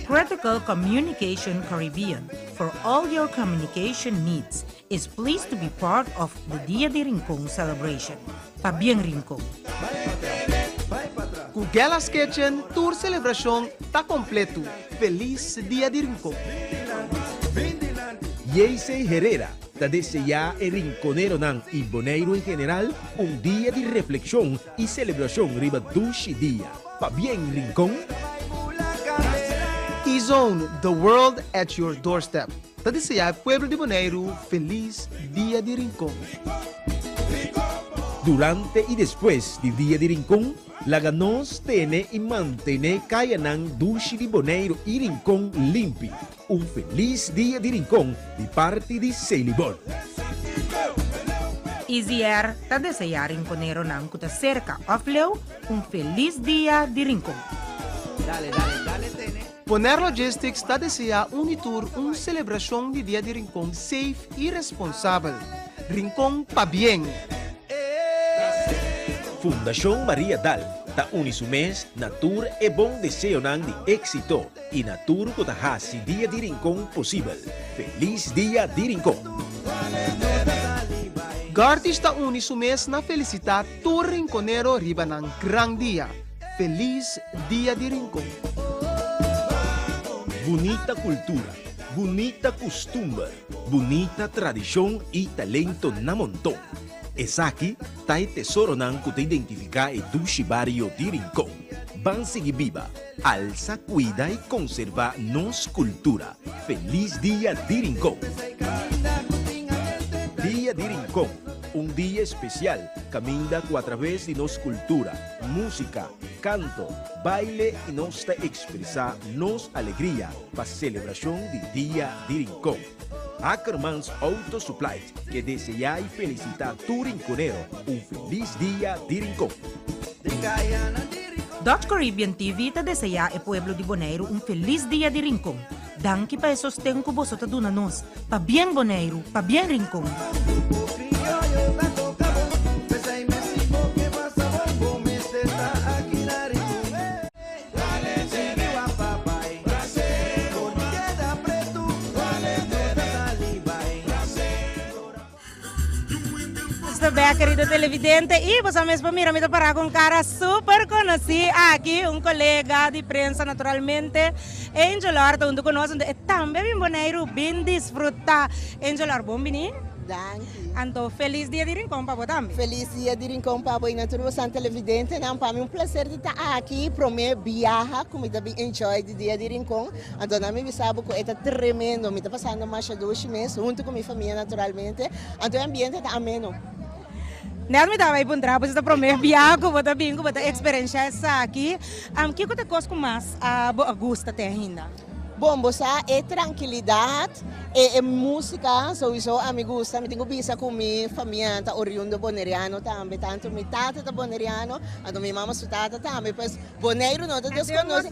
Critical Communication Caribbean, for all your communication needs, is pleased to be part of the Dia di Rincon celebration. Pabien Rincon! Ku Gella's Kitchen tur selebrashon ta kompletu. Felis Dia di Rincon! Yeisey Herrera ta deseá e rinkoneronan i Boneiru en general un dia di reflekshon i selebrashon riba dushi dia. Pabien Rincon! E-Zone, the world at your doorstep ta deseá e pueblo di Boneiru felis Dia di Rincon. Durante i despues di Dia di Rincon, Laga nos tene i mantené kayanan dushi di Boneiru i Rincon limpi. Un felis Dia di Rincon di parti di Selibon. Easy Air ta deseá rinkoneronan ku ta serka òf leu un felis Dia di Rincon. Bonaire Logistics ta deseá un i tur un selebrashon di Dia di Rincon safe i responsabel. Rincon pabien! Fundashon Maria Dal ta uni su mes na tur e bon deseonan di éksito i na tur ku ta hasi Dia di Rincon posibel. Felis Dia di Rincon! Gartish ta uni su mes na felisitá tur rinkonero riba nan gran dia. Felis Dia di Rincon! Bunita kultura, bunita kustumber, bunita tradishon i talento na monton. Esaki ta e tesoronan ku ta identifiká e dushi bario di Rincon. Ban sigui biba, alsa, kuida i konservá nos kultura. Felis Dia di Rincon! Dia di Rincon, un dia espesial kaminda ku atraves di nos kultura, músika, kanto, baile i nos ta ekspresá nos alegria pa selebrashon di Dia di Rincon. Ackermans Auto Supply ke deseá i felisitá tur rinkonero un felis Dia di Rincon. Dutch Caribbean TV ta deseá e pueblo di Boneiru un felis Dia di Rincon. Danki pa e sosten ku boso ta duna nos. Pabien Boneiru, pabien Rincon! ta bek kerido televidente y boso mes por mira mi ta para cu un cara super conoci aki, un colega di prensa naturalmente, Angel Or ta hunto cu nos, e tambe bin Boneiru bin disfruta. Angel Or bon bini. Danki. Anto felis dia di Rincon pa bo tambe. Felis dia di Rincon pa bo y na tur bosan televidentenan. Pa mi un placer di ta aki, prome biaha cu mi ta bin enjoy di dia di Rincon. Anto nan mi bisa bo cu e ta tremendo, mi ta pasando masha dushi mes hunto cu mi famia naturalmente. Anto e ambiente ta ameno. Net mi ta bay puntra bo si ta prome biaha cu bo ta bin cu bo ta experiencia esaki. Kico ta e cos cu mas bo a gusta te ainda? Bon, bo sa e trankilidat, e e músika souiso a mi gusta. Mi tin ku bisa ku mi famia ta oriundo boneriano tambe. Tantu mi tata ta boneriano, anto mi mama su tata tambe. Pues Boneiru no ta deskonosí,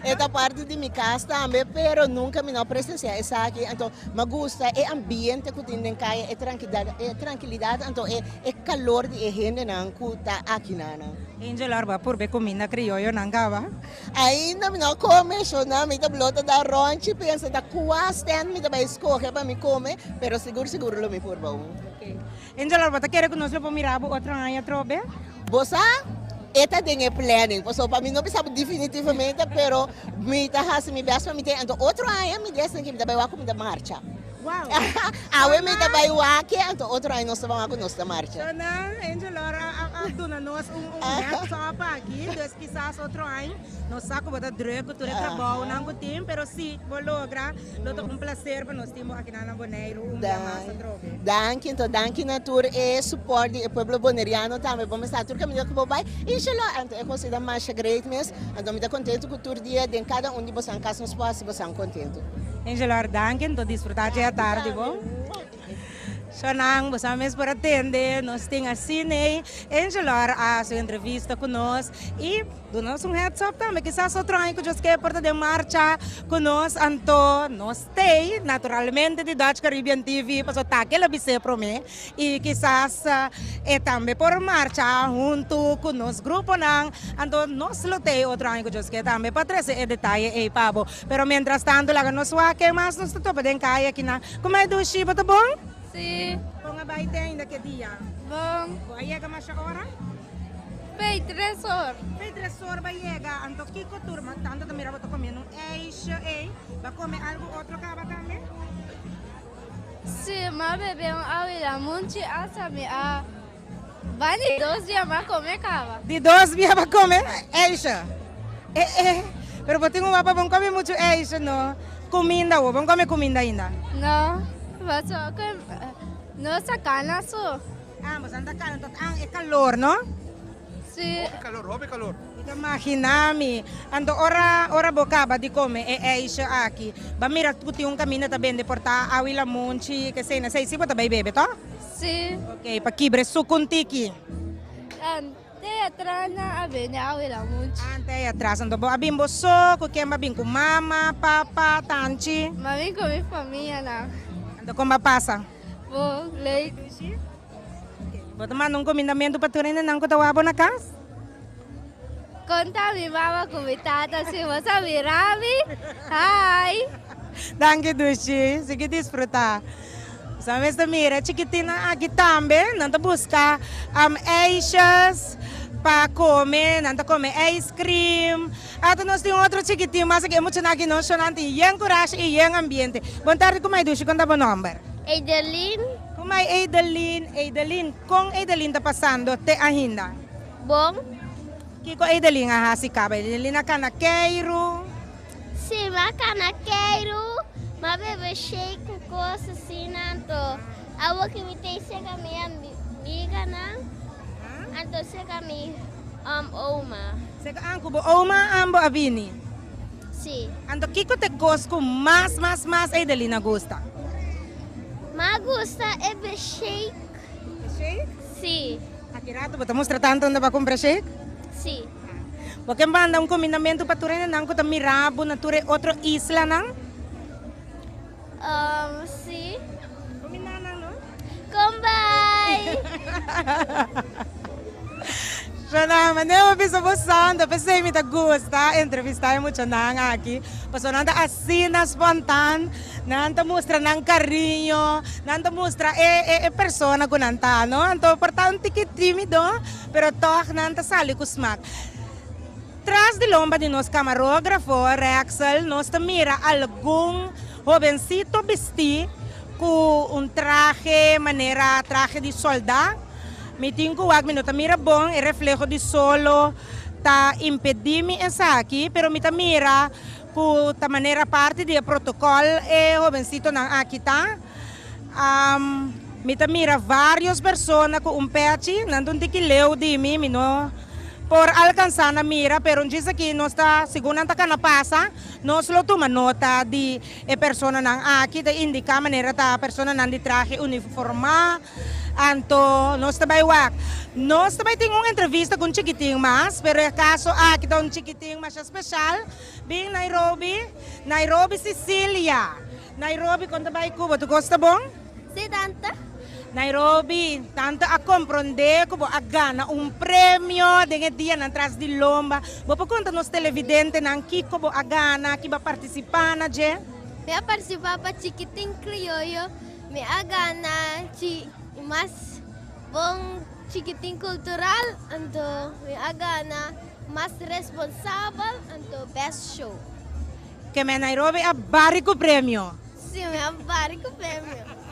e ta parti di mi kas tambe, pero nunka mi no a presensiá esaki. Anto mi a gusta e ambiente ku tin den kaya, e trankilidat, anto e kalor di e hendenan ku ta akinanan. Angel Arba, purba e kuminda krioyonan kaba. Ainda mi no a come, shona mi ta blo ta da ronchi pensa ta cua stand mi ta bay scoge pa mi come, pero sigur sigur lo mi purba un. Ok. Angela, bo ta kere cu nos lo por mira bo otro aña atrobe? Bo sa, e ta den e planning, pasobra pa mi no bisa bo definitivamente, pero mi ta haci mi best pa mi tin, anto otro aña mi destin ki mi ta bay wak cu mi ta marcha. Wow! Awe mi ta bay wak, anto otro aña nos ta ban wak cu nos ta marcha. Shona, Angel a a duna nos un un heads up aki, dus kisas otro aña nos sa cu bo ta druk cu tur e trabounan cu tin, pero si bo logra lo ta un placer pa nos tin bo akinan na Boneiru un bia mas atrobe. Danki, anto danki na tur e support di e pueblo boneriano tambe, bo mester tur caminda cu bo bay, inshallah, anto e cos ei ta masha great mes, anto mi ta contento cu tur dia den cada un di bosan cas nos por haci bosan contento. Angel danki, anto disfruta dje atardi bo. Shonan, bo sa mes por a tende, nos tin asina ei. Angel a haci un entrevista cu nos y duna nos un heads up tambe. Kisas otro aña cu Dios ke por ta den marcha cu nos, anto nos t'ei naturalmente di Dutch Caribbean TV pasobra ta ke lo bis'é prome y kisas e tambe por marcha hunto cu nos gruponan. Anto nos lo t'ei otro aña cu Dios ke tambe pa trece e detaye ei pa bo. Pero mientras tanto laga nos wak ken mas nos ta topa den kaya akinan. Kuma e dushi, bo ta bon? Si. Kon a bai te ainda ke dia? Bon. Bo a yega masha ora? Pei tres or. Pei tres or bo a yega. Anto kiko tur? Ma tanto ta mira bo ta komiendo un ijsje ei. Bo a kome algu otro kaba tambe? Si, mi a bebe un awa lamunchi hasta mi a bai di dos bia mi a kome kaba. Di dos bia bo a kome ijsje? Eh eh, pero bo tin un wapa bo no kome muchu ijsje no. Kuminda awo, bo no kome kuminda ainda? No, pasobra ku no sa kana so. Ah, bo sa no ta kana, e kalor no? Si. Hopi calor, hopi calor. Mi ta magina mi. Anto ora ora bo caba di come e ijsje aki, ba mira cu tin un caminda ta bende por ta awi lamunchi, kesey na sey. Si bo ta bay bebe, to? Si. Ok, pa kibra e sucu un tiki. Te atras nan a bende awi lamunchi. Ah, te atras. Anto bo a bin bo so, cu ken bo a bin? Cu mama, papa, tanchi? Mi a bin cu mi famianan. Anto con bo a pasa? Bo, leuk. Bo ta manda un kumindamentu pa tur hendenan ku ta wak bo na kas? Konta mi mama ku mi tata si bo sa mira mi. Hi! Danki Dushi, sigui disfruta. Sa mes ta mira chikitinnan aki tambe, nan ta buska ijsjes pa kome, nan ta kome ice cream. Ata nos tin otro chikitin mas aki, e muchanan aki no shona, nan tin yen kurashi i yen ambiente. Bon tardi kumai Dushi, kon ta bo nomber? Eidelin. Kumai Eidelin, Eidelin, kon Eidelin ta pasando te ahinda? Bon. Kiko Eidelin a hasi kaba? Eidelin a kana keiru? Si, mi a kana keiru, mi a bebe shake ku kos asina, anto awor ki mi ta seka mi amiganan, anto seka mi oma. Seka an ku bo oma ambo a bini? Si. Anto kiko ta e kos ku mas mas mas Eidelin a gusta? Ma gusta e be shake. E shake? Si. Aki rato bo ta mustra tanto unda bo a kumpra shake? Si. Bo ke manda un kumindamentu pa tur hendenan ku ta mira bo na tur e otro islanan? Um, si. Kumindanan no? Kom bai! Shona, manera bo bisa bo santo, p'esei mi ta gusta entrevistá e muchanan aki, pasobra nan ta asina spontan, nan ta mustra nan kariño, nan ta mustra e e e persona ku nan ta, no? Anto por ta un tiki tímido, pero tòg nan ta sali ku smak. Tras di lomba di nos kamarógrafo, Rexel, nos ta mira algun hobensito bistí ku un trahe manera trahe di sòldá. Mi tin ku wak, mi no ta mira bon, e refleho di solo ta impedí mi esaki, pero mi ta mira ku ta manera parti di e protokòl e hobensitonan aki ta. Mi ta mira varios persona cu un pechi, nan ta un tiki leu di mi, mi no por alcansa na mira, pero un djis aki nos ta, segun nan ta cana pasa, nos lo tuma nota di e personanan aki, ta indica manera ta personanan di trahe uniforma, anto nos ta bay wak. Nos ta bay tin un entrevista cu un chikitin mas, pero e caso aki ta un chikitin masha special, bin Nairobi, Nairobi Sicilia. Nairobi, kon ta bai ku bo? Tur kos ta bon? Sí, tanta. Nairobi, tanta a komprondé ku bo a gana un premio den e dianan tras di lomba. Bo por konta nos televidentenan kiko bo a gana, ki bo a partisipá na dje? Mi a partisipá pa Chikitin Krioyo. Mi a gana chi mas bon chikitin kultural, anto mi a gana mas responsabel, anto best show. Ke men Nairobi a bari ku premio. Si, mi a bari ku premio.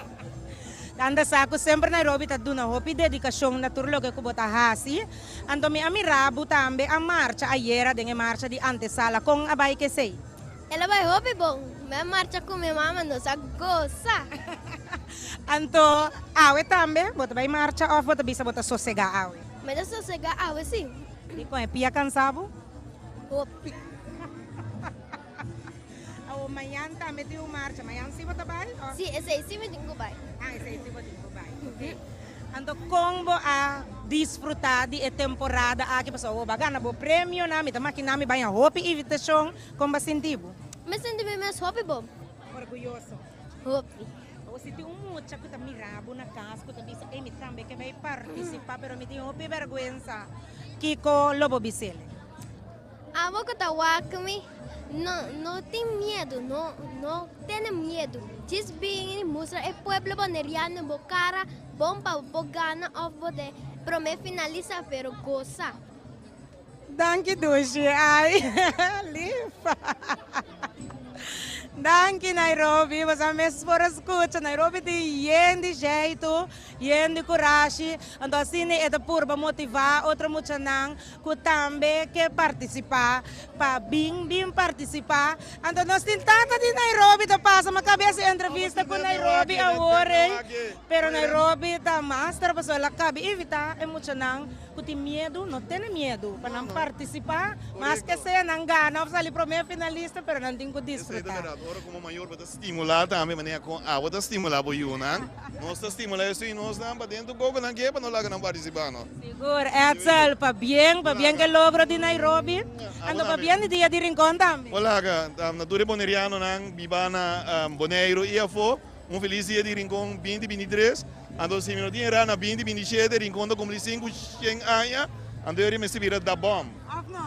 Tanta sa ku semper Nairobi ta duna hopi dedikashon na tur loke ku bo ta hasi. Anto mi a mira bo tambe a marcha ayera den e marcha di antesala. Kon a bai kesei? El a bai hopi bon. Mi a marcha ku mi mama, nos a gosa. Anto awe tambe bo ta bai marcha òf bo ta bisa bo ta sosegá awe? Mi ta sosegá awe si. Dikon e pia kansa bo? Hopi. Awo mañan tambe tin un marcha. Mañan si bo ta bai? Si, esei si mi tin ku bai. Ah, esei si bo tin ku bai. Ok. Anto kon bo a disfruta di e temporada aki? Pasobra bo a gana bo premionan, mi ta makina mi baña hopi invitashon. Kon bo a sinti bo? Mi sinti mi mes hopi bon. Orguyoso? Hopi. Awo si tin un mucha ku ta mira bo na kas ku ta bisa, ey mi tambe ke bai partisipa pero mi tin hopi bèrgwensa, kiko lo bo bis'el? Abo ku ta wak mi, no no tin miedu, no no tene miedu. Djis bini mustra e pueblo boneriano bo kara bon pa bo por gana òf bo ta promé finalisa pero gosa. Danki dushi ay lif. Danki Nairobi, bo sa mes por a skucha Nairobi tin yen di jeitu, yen di kurashi, anto asina e ta purba motivá otro muchanan ku tambe ke partisipá pa bin bin partisipá. Anto nos tin tata di Nairobi ta pasa, mi a kabia hasi entrevista ku Nairobi awor ei, pero Nairobi ta master pasobra el a kabi invitá e muchanan ku tin miedu, no tene miedu pa nan partisipá, maske sea nan gana òf sali promé finalista, pero nan tin ku Esei ta disfrutá. bèrdat, ora komo mayor bo ta stimulá tambe manera kon abo ta stimulá bo yunan, nos ta stimulá esun i nosnan pa den tur koko nan ke pa no laga nan partisipá no. Sigur, Edsel, pabien, pabien ku e logro di Nairobi, anto pabien di Dia di Rincon tambe. Hola, na tur e bonerianonan biba na Boneiru i afó, un felis Dia di Rincon binti 23. Anto si mi no tin erá na binti 27 Rincon ta kumpli 500 aña, anto e mester bira da bòm.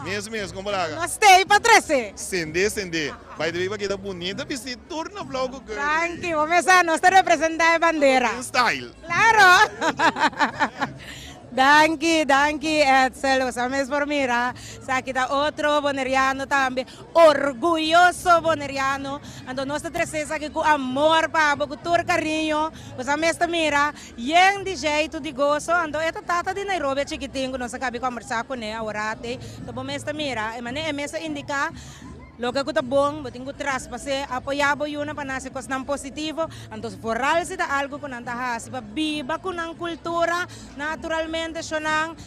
Mes mes, kon balaga? Nos stay pa trese. Sende, sende. By the way, pa keda bunita bisti tur na blou ku gurley. Danki, bo mester, nos ta representa e bandera. In style. Claro! Danki, danki Edsel, boso mes por mira, esaki ta otro Boneriano tambe, orguyoso Boneriano, anto nos ta trece esaki cu amor pa bo, cu tur cariño, boso mes ta mira yen di jeitu di goso, anto e ta tata di Nairobi e chikitin cu nos a cabi combersa cune aworati, anto bo mes ta mira, e manera e mes a indica. Loke ku ta bon, bo tin ku traspas'é, apoyá bo yunan pa nan hasi kosnan positivo. Anto foral si ta algu ku nan ta hasi pa biba ku nan kultura, naturalmente shonnan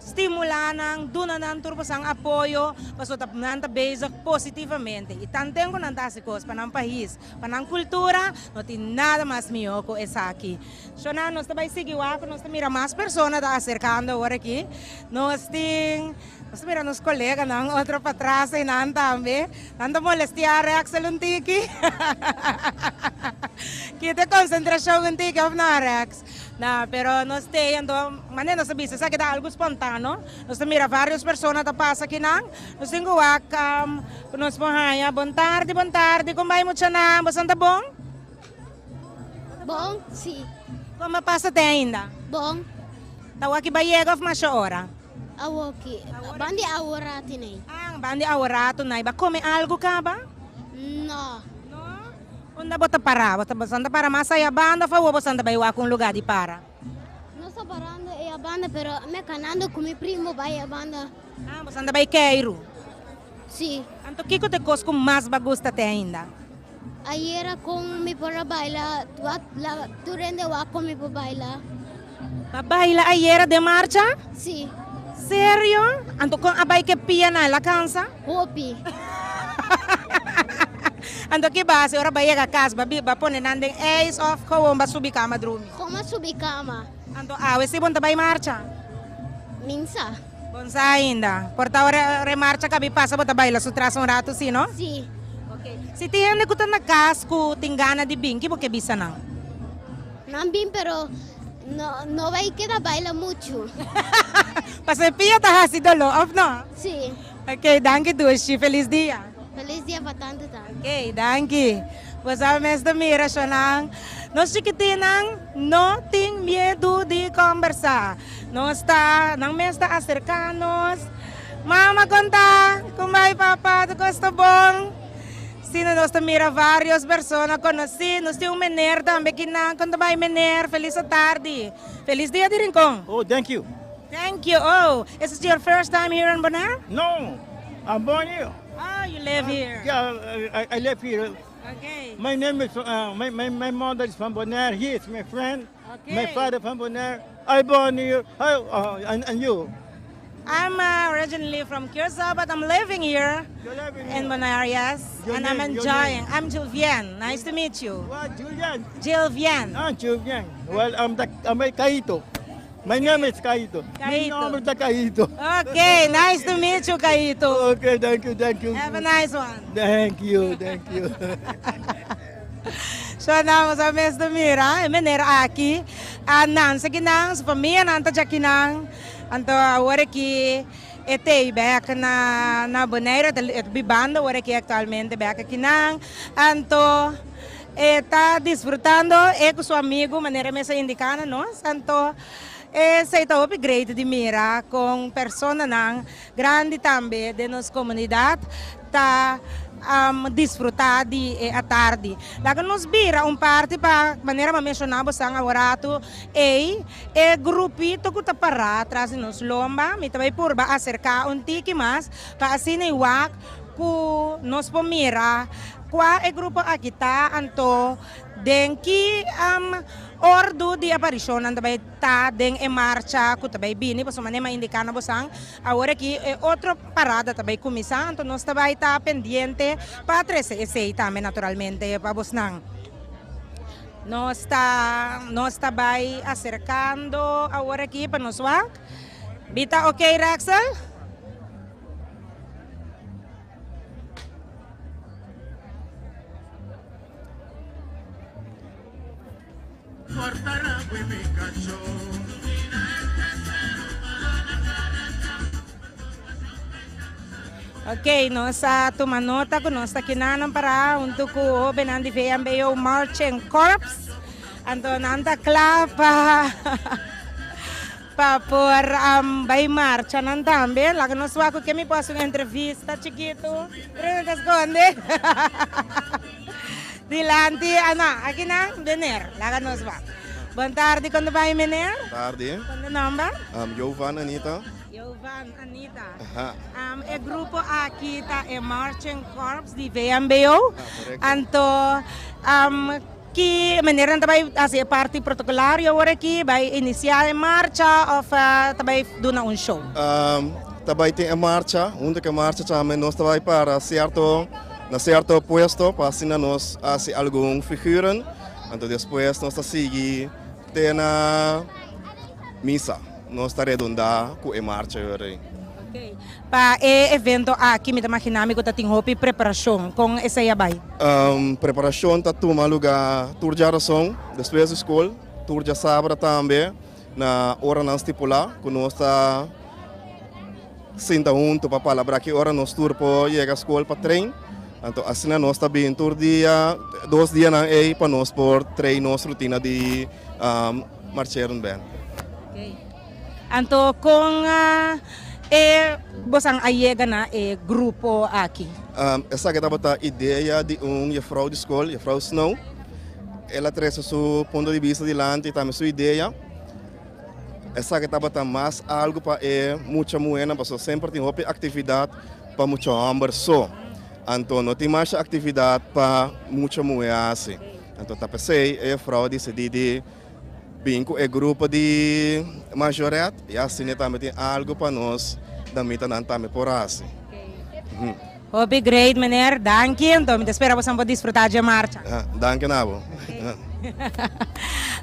stimulá nan, duna nan tur bosan apoyo, pasobra ta nan ta bezig positivamente. I tanten ku nan ta hasi kos pa nan pais, pa nan kultura, no tin nada mas mihó ku esaki. Shonnan, nos ta bai sigui wak, nos ta mira mas persona ta aserkando awor aki. Nos tin. Nos ta mira nos coleganan otro patras einan tambe. Nan ta molestia Rexel un tiki. Kita e concentracion un tiki of no Rex? Na, pero nos te anto, manera nos ta bisa, esaki ta algo spontano. Nos ta mira varios persona ta pasa akinan. Nos tin ku wak ku nos por haña. Bon tardi, bon tardi, kon bai muchanan? Boso ta bon? Bon, si. Kon a pasa te ainda? Bon. Ta awor ki bai yega of masha ora? Awor ki. Ban di awor rato nai. Ah, ban di awor rato nai. Ba come algo caba? No. No? Unda bo ta para? Bo ta boso ta para mas aya banda of awor boso ta bai wak un lugar di para? Nos ta parando aya banda pero mi canando cu mi primo bai aya banda. Ah, boso ta bai keiru? Si. Anto kico ta e cos cu mas bo a gusta te ainda? Ayera con mi por a baila, tur hende wak con mi por baila. Ba baila ayera den marcha? Si. Serio? Anto con a bai ke pia nan el a cansa? Hopi. Anto ki base ora ba yega cas ba ba pone nan den ijs of gewoon ba subi cama drumi? Gewoon ba subi cama. Anto awe si bon ta bai marcha? Min sa. Bon sa ainda. Por ta ora e marcha kabi pasa bo ta baila su tras un ratu si no? Si. Ok. Si tin hende ku ta na kas ku tin gana di bin, ki bo ke bisa nan? Nan bin pero no no bai keda baila muchu. Pasobra e pia ta hasi doló of no? Si. Ok, danki Dushi. Felis dia. Felis dia pa tantu tambe. Ok, danki. Bo sa mes ta mira shonnan. Nos chikitinnan no tin miedu di kombersá. Nos ta, nan mes ta aserká nos. Mama kon ta? Kon bai papa? Tur kos ta bon? Asina nos ta mira vários persona konosí. Nos tin un mener tambe kinan. Kon ta bai mener? Felis atardi. Felis dia di Rincon. Oh, thank you. Thank you. Oh, is this your first time here in Bonaire? No, I'm born here. Oh, you live here? Yeah, I, I live here. Okay. My name is, uh, my, my, my mother is from Bonaire. He is my friend. Okay. My father from Bonaire. I born here. I, uh, and, and you? I'm uh, originally from Curacao, but I'm living here living in Bonaire, yes. Your and name, I'm your enjoying. name. I'm Julvien. Nice to meet you. What, Julian? Julvien. Ah, Julian. Well, I'm the, I'm a Kaito. My name is Kaito. My Kaito. name is Kaito. Okay, nice to meet you, Kaito. Okay, thank you, thank you. Have a nice one. Thank you, thank you. So nan sa mes ta mira e manera aki a nan sa kinan, su famianan ta djakinan. Anto awor aki e tei bek na na Bonaire, e ta bibando awor aki aktualmente bek akinan. Anto e ta disfrutando e ku su amigu manera e mes a indiká na nos. Anto esei ta hopi great di mira kon personanan grandi tambe den nos komunidat ta disfrutá di e atardi. Laga nos bira un parti pa manera mi a menshoná bosan aworatu ei e grupito ku ta pará tras di nos lomba. Mi ta bai purba aserká un tiki mas pa asina i wak ku nos por mira kua e grupo aki ta anto den ki ordu di aparishonnan ta bai ta den e marcha ku ta bai bini pasobra manera mi a indiká na bosan awor aki e otro parada ta bai kuminsá anto nos ta bai ta pendiente pa trese esei tambe naturalmente pa bosnan. Nos ta nos ta bai aserkando awor aki pa nos wak. Bi ta oke Rexel? Ok, nos a tuma nota ku nos ta kinanan para huntu ku hóbennan di VMBO Marching Corps. Anto nan ta kla pa Pa por bai marcha nan tambe. Laga nos wak ku ke mi por hasi un entrevista chikitu. Pero nan ta skonde. Dilanti, ah no, aki nan, meneer. Laga nos wak. Bon tardi, kon ta bai meneer? Tardi. Kon ta nomber? Jovan Anita. Jovan Anita. Aha. E grupo aki ta e Marching Corps di VMBO. Ah, korekto. Anto, Ki manera nan ta bai hasi e parti protocolario awor aki? Bai inicia e marcha of ta bai duna un show? Ta bai tin e marcha, hunto ku e marcha tambe nos ta bai para cierto na cierto puesto pa asina nos hasi algun figuren, anto despues nos ta sigui te na misa, nos ta redonda ku e marcha ei. Pa e evento aki mi ta magina mi ku ta tin hopi preparashon. Kon esei a bai? Preparashon ta tuma lugá tur djarason despues di skol. tur djasabra tambe na oranan stipulá ku nos ta sinta huntu pa palabrá ki ora nos tur por yega skol pa train. Anto asina nos ta bin tur dia, dos dianan ei pa nos por train nos rutina di marcheren band. Anto kon e bosan a yega na e grupo aki? Esaki tabata idea di un jefrouw di skol, jefrouw Snow. El a trese su punto di bista dilanti i tambe su idea. Esaki tabata mas algu pa e mucha muhénan pasobra semper tin hopi aktividat pa mucha hòmber so. Anto no tin masha aktividat pa mucha muhé hasi. Anto ta p'esei e jefrouw a disidí di Bin ku e grupo di majoret i asina tambe tin algu pa nos damitanan tambe por hasi. Hopi great meneer, danki. Enton mi ta spera boso por disfruta dje marcha. Danki na bo.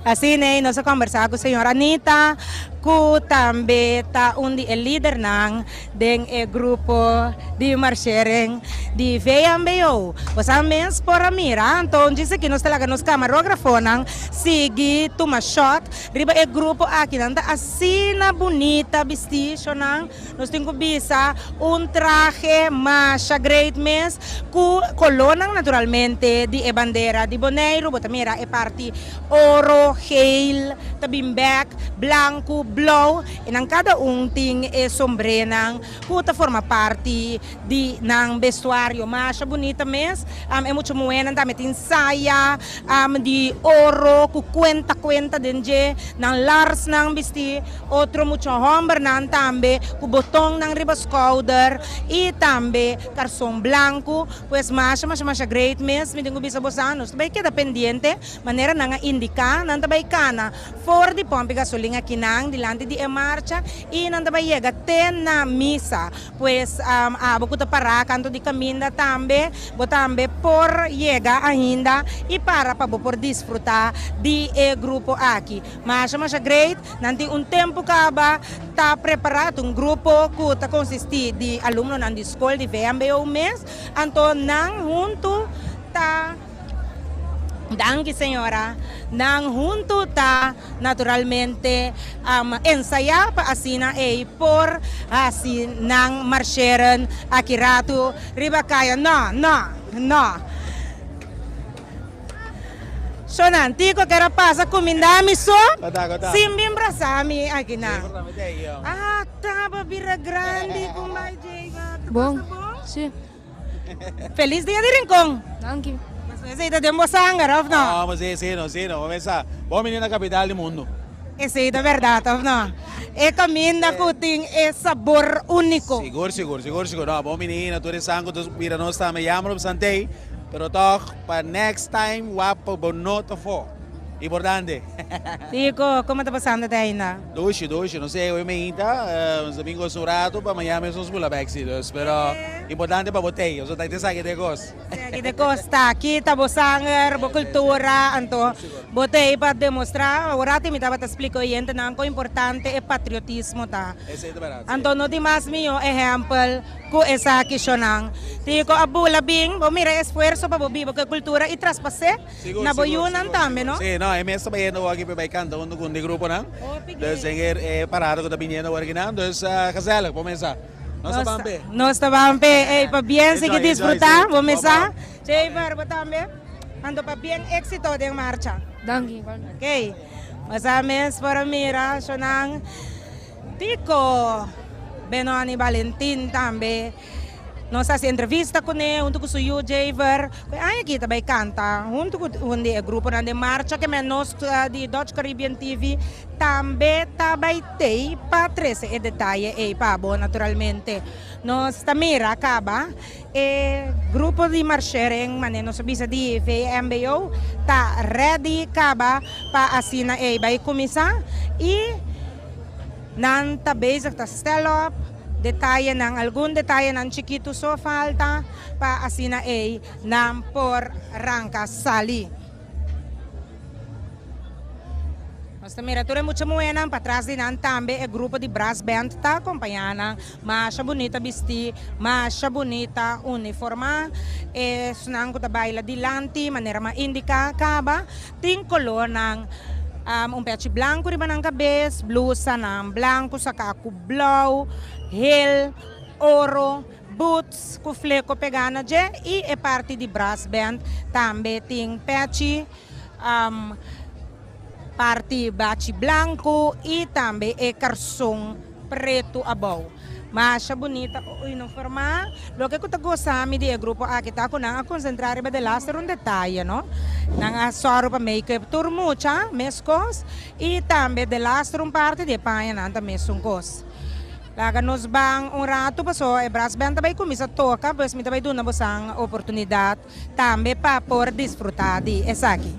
Asina ei nos a kombersá ku señor Anita ku tambe ta un di e lidernan den e grupo di marshering di VMBO. Boso mes por a mira, anto djis aki nos ta laga nos kamarografonan sigui tuma shot riba e grupo aki. Nan ta asina bunita bisti, shonan. Nos tin ku bisa un trahe masha great mes ku kolónan naturalmente di e bandera di Boneiru. Bo ta mira e parti oro, geel ta bin bek, blanku, blou. I nan kada un tin e sombrénan ku ta forma parti di nan bestuario. Masha bunita mes. E mucha muhénan tambe tin saya di oro ku kuenta kuenta den dje. Nan larsnan bistí. Otro mucha hòmbernan tambe ku botonnan riba skouder i tambe karson blanku. Pues masha masha masha great mes. Mi tin ku bisa boso nos ta bai keda pendiente manera nan a indiká. Nan ta bai kana. For di pòmpi gasolin akinan dilanti di e marcha i nan ta bai yega te na misa. Pues abo ku ta pará kantu di kaminda tambe, bo tambe por yega ainda i para pa bo por disfrutá di e grupo aki. Masha masha great, nan tin un tempu kaba ta prepará. Ta un grupo ku ta konsistí di alumnonan di skol di VMBO mes, anto nan huntu ta. Danki señora. Nan huntu ta naturalmente ensayá pa asina ei por hasi nan marsheren aki ratu riba kaya. No, no, no. Shonan, Tico ker a pasa kuminda mi so sin bin brasa mi aki nan. Ah, taba bira grandi kumbai Jeva. Bon, si. Feliz dia di Rincon. Danki. Paso esey ta den bo sanger of no? No, si, si, no, si, no. Bo mesa, bo mini na capital di mundo. Esey ta berdad of no? E caminda cu tin e sabor unico. Sigur, sigur, sigur, sigur. No, bo mini na tur e sangu tur mira nos tambe jammer op Santey, pero toch pa next time wak pa bo no ta fo. Importante. Tico, como ta pasando te ainda? Dushi, dushi. No sé, hoy meinta, nos a bin gosa un rato, pa mañana mes nos bula bek si. Dus, pero importante pa bo tei, pasobra ta esaki ta e kos. Esaki ta e kos, ta aki ta bo sanger, bo kultura, anto bo tei pa demostra. Awor mi tabata splika oyentenan kon importante e patriotismo ta. Esei ta berdad, si. Anto no tin mas mihó ehèmpel Ku esaki shonnan Tico a bula bin, bo mira e esfuerso pa bo biba ku e kultura i traspas'é na bo yunan tambe, no? Sí, no, e mes ta bayendo awor aki pa bai kanta huntu ku un di gruponan. Dus den e parada ku ta biniendo awor akinan. Dus gezellig, bo mesa. Nos ta ban p'e. Nos ta ban p'e. Ey, pabien sigui disfrutá, bo mesa. Shaver, bo tambe. Anto pabien éksito den marcha. Danki, igualmente. Okey. Bo mes por a mira shonnan. Tico Benoni Balentin tambe nos hasi entrevista kuné huntu ku su yu Javer ku e aña aki ta bai kanta huntu ku un di e gruponan den marcha ke men nos di Dutch Caribbean TV tambe ta bai tei pa trese e detaye ei pa bo naturalmente. Nos ta mira kaba e grupo di marshering manera nos a bisa di VMBO ta ready kaba pa asina ei bai kuminsá i Nan ta bezig ta stel op detayenan, algun detayenan chikitu so falta pa asina ei nan por ranka sali. Nos ta mira tur e mucha muhénan, patras di nan tambe e grupo di brass band ta akompañá nan. Masha bunita bistí, masha bunita uniformá. Esnan ku ta baila dilanti manera m'a indiká kaba tin kolornan. Un pechi blanku riba nan kabes, blusanan blanku saká ku blou, hel, oro, boots ku fleko pegá na dje i e parti di brassband tambe tin pechi, parti bachi blanku i tambe e karson pretu abou. Masha bunita uniformá. Loke ku ta gosa mi di e grupo aki ta ku nan a konsentrá riba delaster un detaye no. Nan a sòru pa make-up tur mucha meskos i tambe delaster un parti di e pañanan ta mesun kos. Laga nos ban un ratu paso e brassband ta bai kuminsá toka pues mi ta bai duna bosan oportunidat tambe pa por disfrutá di esaki.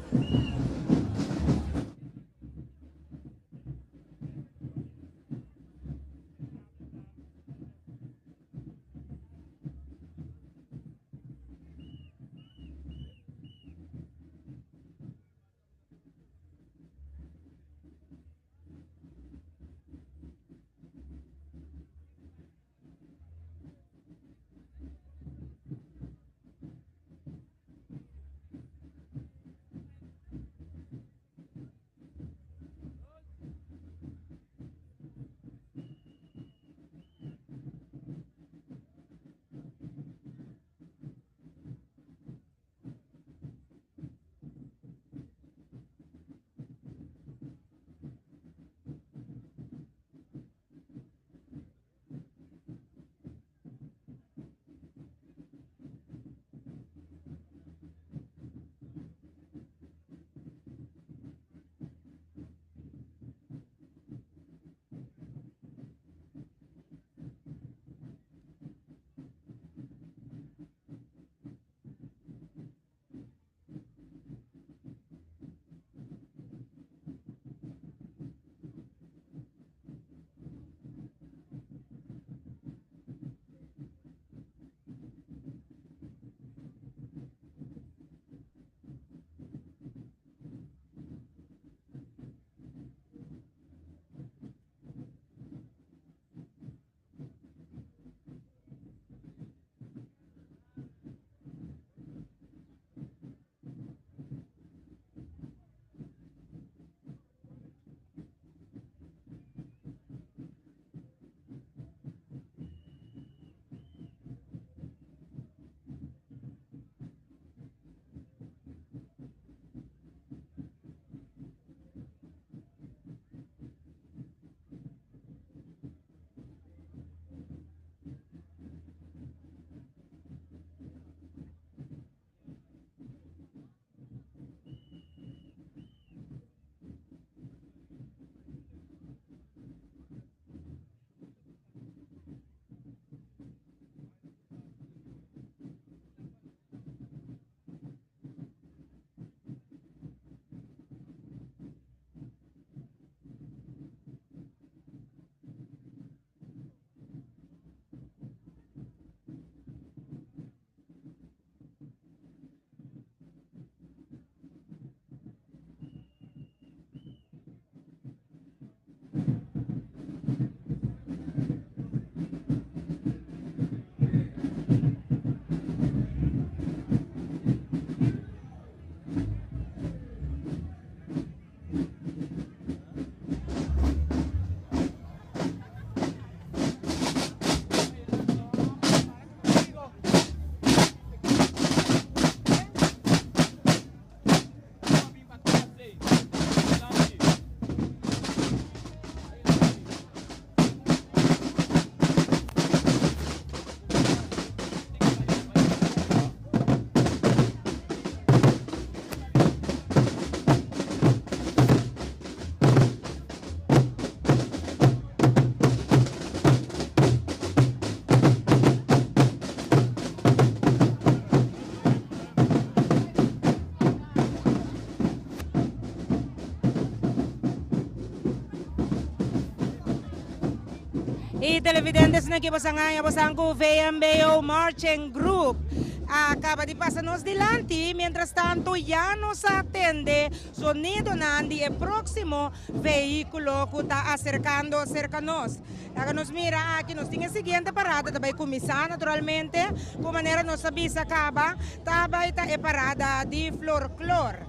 Y televidentes na ki bosan aña bosan ku VMBO Marching Group a kaba di pasa nos dilanti, mientras tanto ya nos a tende sonidonan di e próximo vehículo ku ta acercando cerca nos. Laga nos mira aki, nos tin e siguiente parada ta bai kuminsá naturalmente ku manera nos a bisa kaba ta bai ta e parada di Florklor.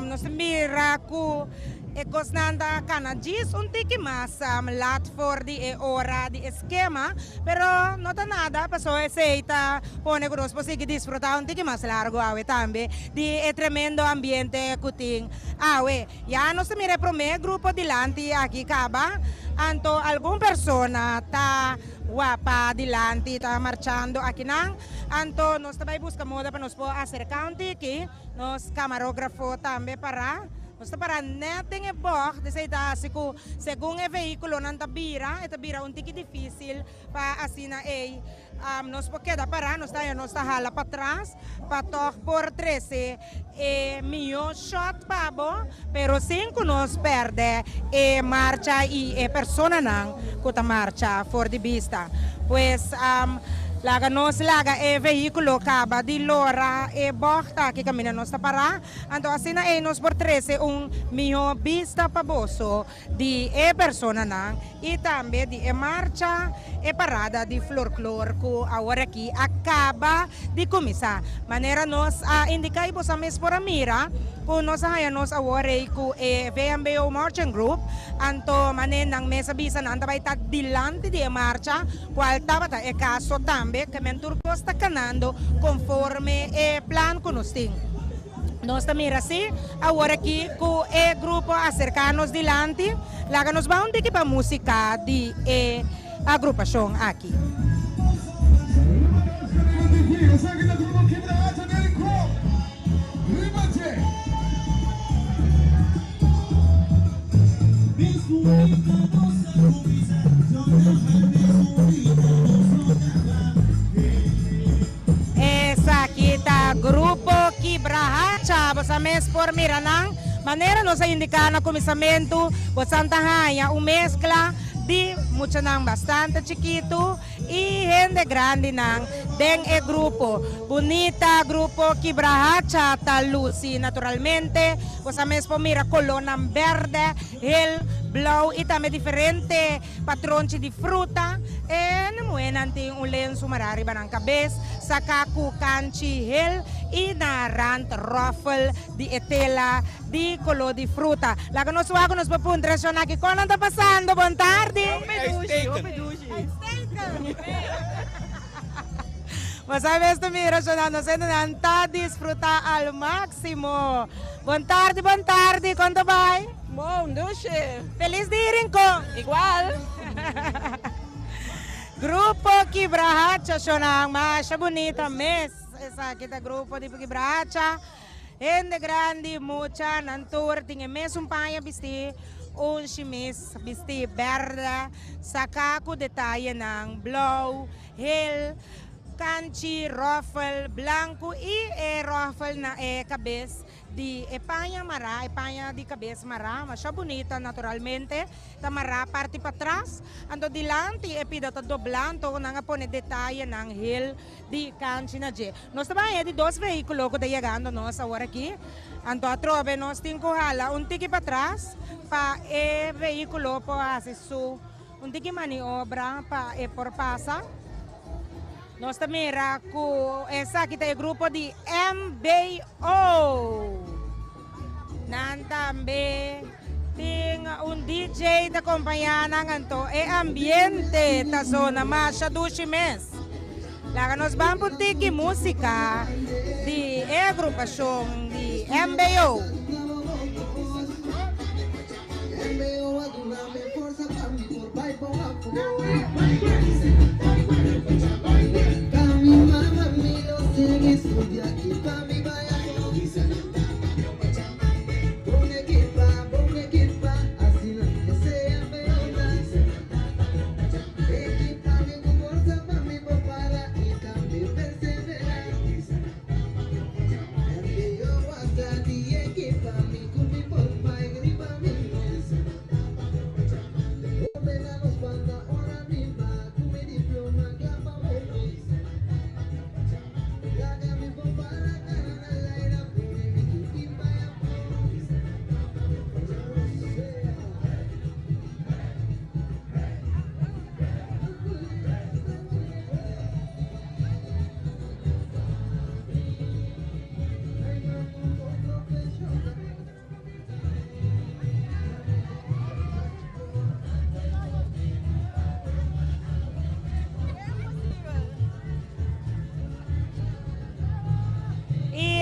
Nos ta mira ku e kosnan ta kana djis un tiki mas lat for di e ora di e skema, pero no ta nada pasobra esei ta pone ku nos por sigui disfrutá un tiki mas largu awe tambe di e tremendo ambiente ku tin awe. Ya nos ta mira e promé grupo dilanti aki kaba, anto algun persona ta wapa dilanti ta marchando akinan, anto nos ta bai buska moda pa nos por aserká un tiki. Nos kamarógrafo tambe pará. Nos ta pará nèt den e bògt, esei ta hasi ku segun e vehíkulonan ta bira, e ta bira un tiki difísil pa asina ei nos por keda pará. Nos ta haña nos ta hala patras pa tòg por trese e mihó shòt pa bo, pero sin ku nos pèrdè e marcha i e personanan ku ta marcha for di bista. Pues. Laga nos laga e vehíkulo kaba di lora e bògt aki kaminda nos ta pará, anto asina ei nos por trese un mihó bista pa boso di e personanan i tambe di e marcha, e parada di florklor ku aworakí a kaba di kuminsá. Manera nos a indiká i boso a mes por a mira ku nos a haña nos awor ei ku e VMBO Marching Group, anto manera nan mes a bisa nan ta bai ta dilanti di e marcha. Cual tabata e caso tambe ke men tur cos ta canando conforme e plan cu nos tin. Nos ta mira si awor aki cu e grupo a acerca nos dilanti, laga nos ba un tiki pa musica di e agrupacion aki. Esaki ta Grupo Kibrahacha. Boso mes por mira nan. Manera nos a indiká na kuminsamentu, boso ta haña un meskla di muchanan bastante chikitu i hende grandinan den e grupo. Bunita Grupo Kibrahacha ta lusi naturalmente. Boso mes por mira kolónan bèrdè, hel, blou i tambe diferente patronchi di fruta. E muhénan tin un lensu mará riba nan kabes, saká ku kanchi hel i na rant ròfel di e tela di koló di fruta. Laga nos wak ku nos por puntra shona kiko nan ta pasando. Bon tardi. Hopi dushi, hopi dushi. Bo sa mes ta mira shona nos hendenan ta disfruta al maximo. Bon tardi, bon tardi, kon ta bai? Bon, dushi. Felis dia Rincon. Igual. Grupo Kibrahacha shona masha bunita mes. Esaki ta grupo di Kibrahacha. Hende grandi, mucha, nan tur tin e mesun paña bistí, un shimis bistí bèrdè, saká ku detayenan blou, hel, kanchi, ròfel blanku i e ròfel na e kabes di e paña mará, e paña di kabes mará, masha bunita naturalmente. Ta mará parti patras, anto dilanti e pida ta doblá, anto nan a pone detayenan hel di kanchi na dje. Nos ta baña di dos vehíkulo ku ta yegando nos awor aki, anto atrobe nos tin ku hala un tiki patras pa e vehíkulo por hasi su un tiki maniobra pa e por pasa. Nos ta mira ku esaki ta e grupo di MBO. Nan tambe tin un DJ ta kompañá nan anto e ambiente ta zona masha dushi mes. Laga nos ban por tiki músika di e agrupashon di MBO.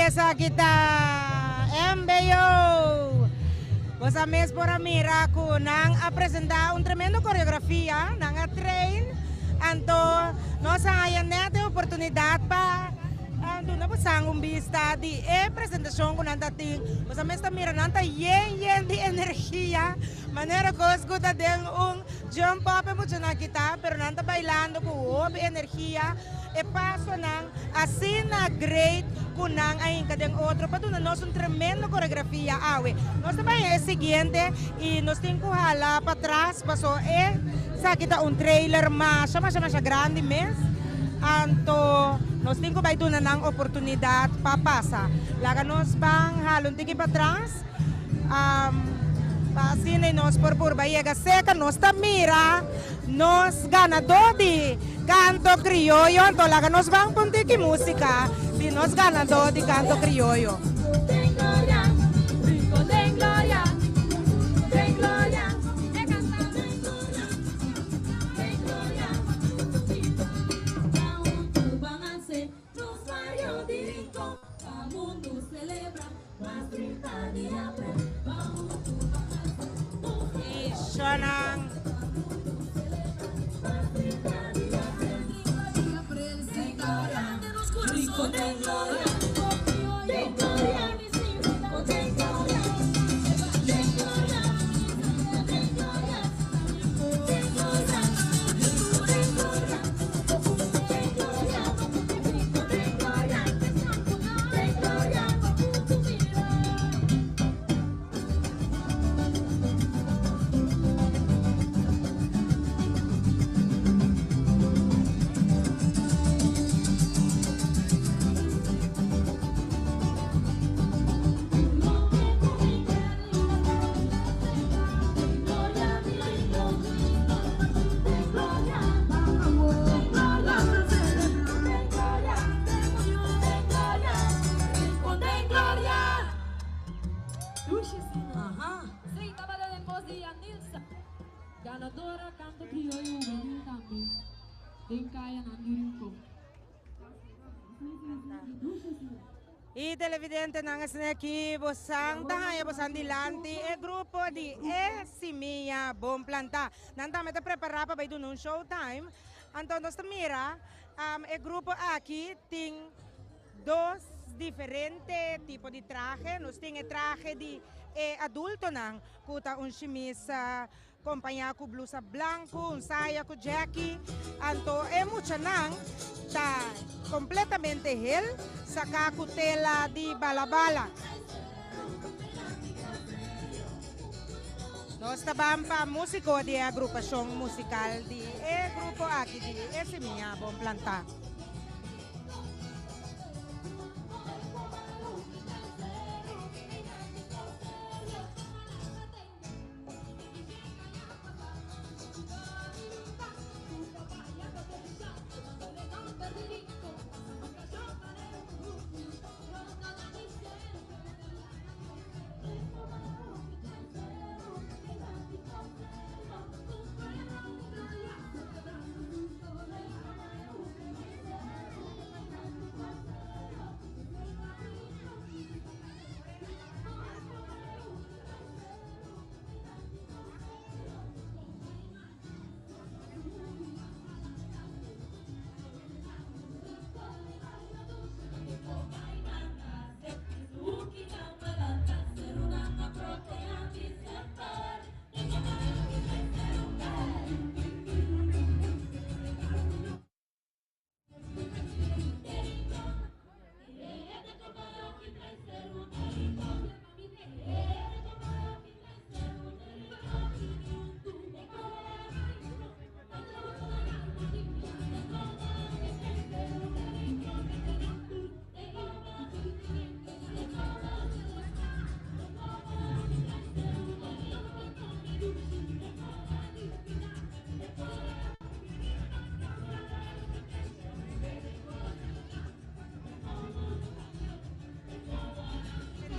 Esaki ta MBO! Bosa mes por a mira ku nan a presentá un tremendo koreografia, nan a train, anto nos a haña nèt e oportunidat pa duna bosan un bista di e presentashon ku nan ta tin. Bosa mes ta mira nan ta yen yen di energia, manera kos ku ta den un jump up e muchanan aki ta, pero nan ta bailando ku hopi energia. E pasonan asina great cu nan a hinca den otro pa duna nos un tremendo coreografia awe. Nos ta bay e siguiente y nos tin cu hala patras paso e esaki ta un trailer masha masha masha grandi mes anto nos tin cu bay duna nan oportunidad pa pasa. Laga nos ban hala un tiki patras. Pa asina nos por purba yega seca nos ta mira nos ganador di canto crioyo anto laga nos ban pa un tiki musica di nos ganador di canto crioyo. Shonan. Y televidentenan asina aki bosan ta haña bosan dilanti e grupo di E Simia Bon Plantá. Nan tambe ta prepará pa bai duna un showtime. Anto nos ta mira e grupo aki tin dos diferente tipo di trahe. Nos tin e trahe di e adultonan ku ta un shimis Kompañá ku blusa blanku, un saya ku jèki. Anto e muchanan ta kompletamente hel, saká ku tela di balabala. Nos ta ban pa músiko di e agrupashon musikal di e grupo aki di E Simia Bon Plantá.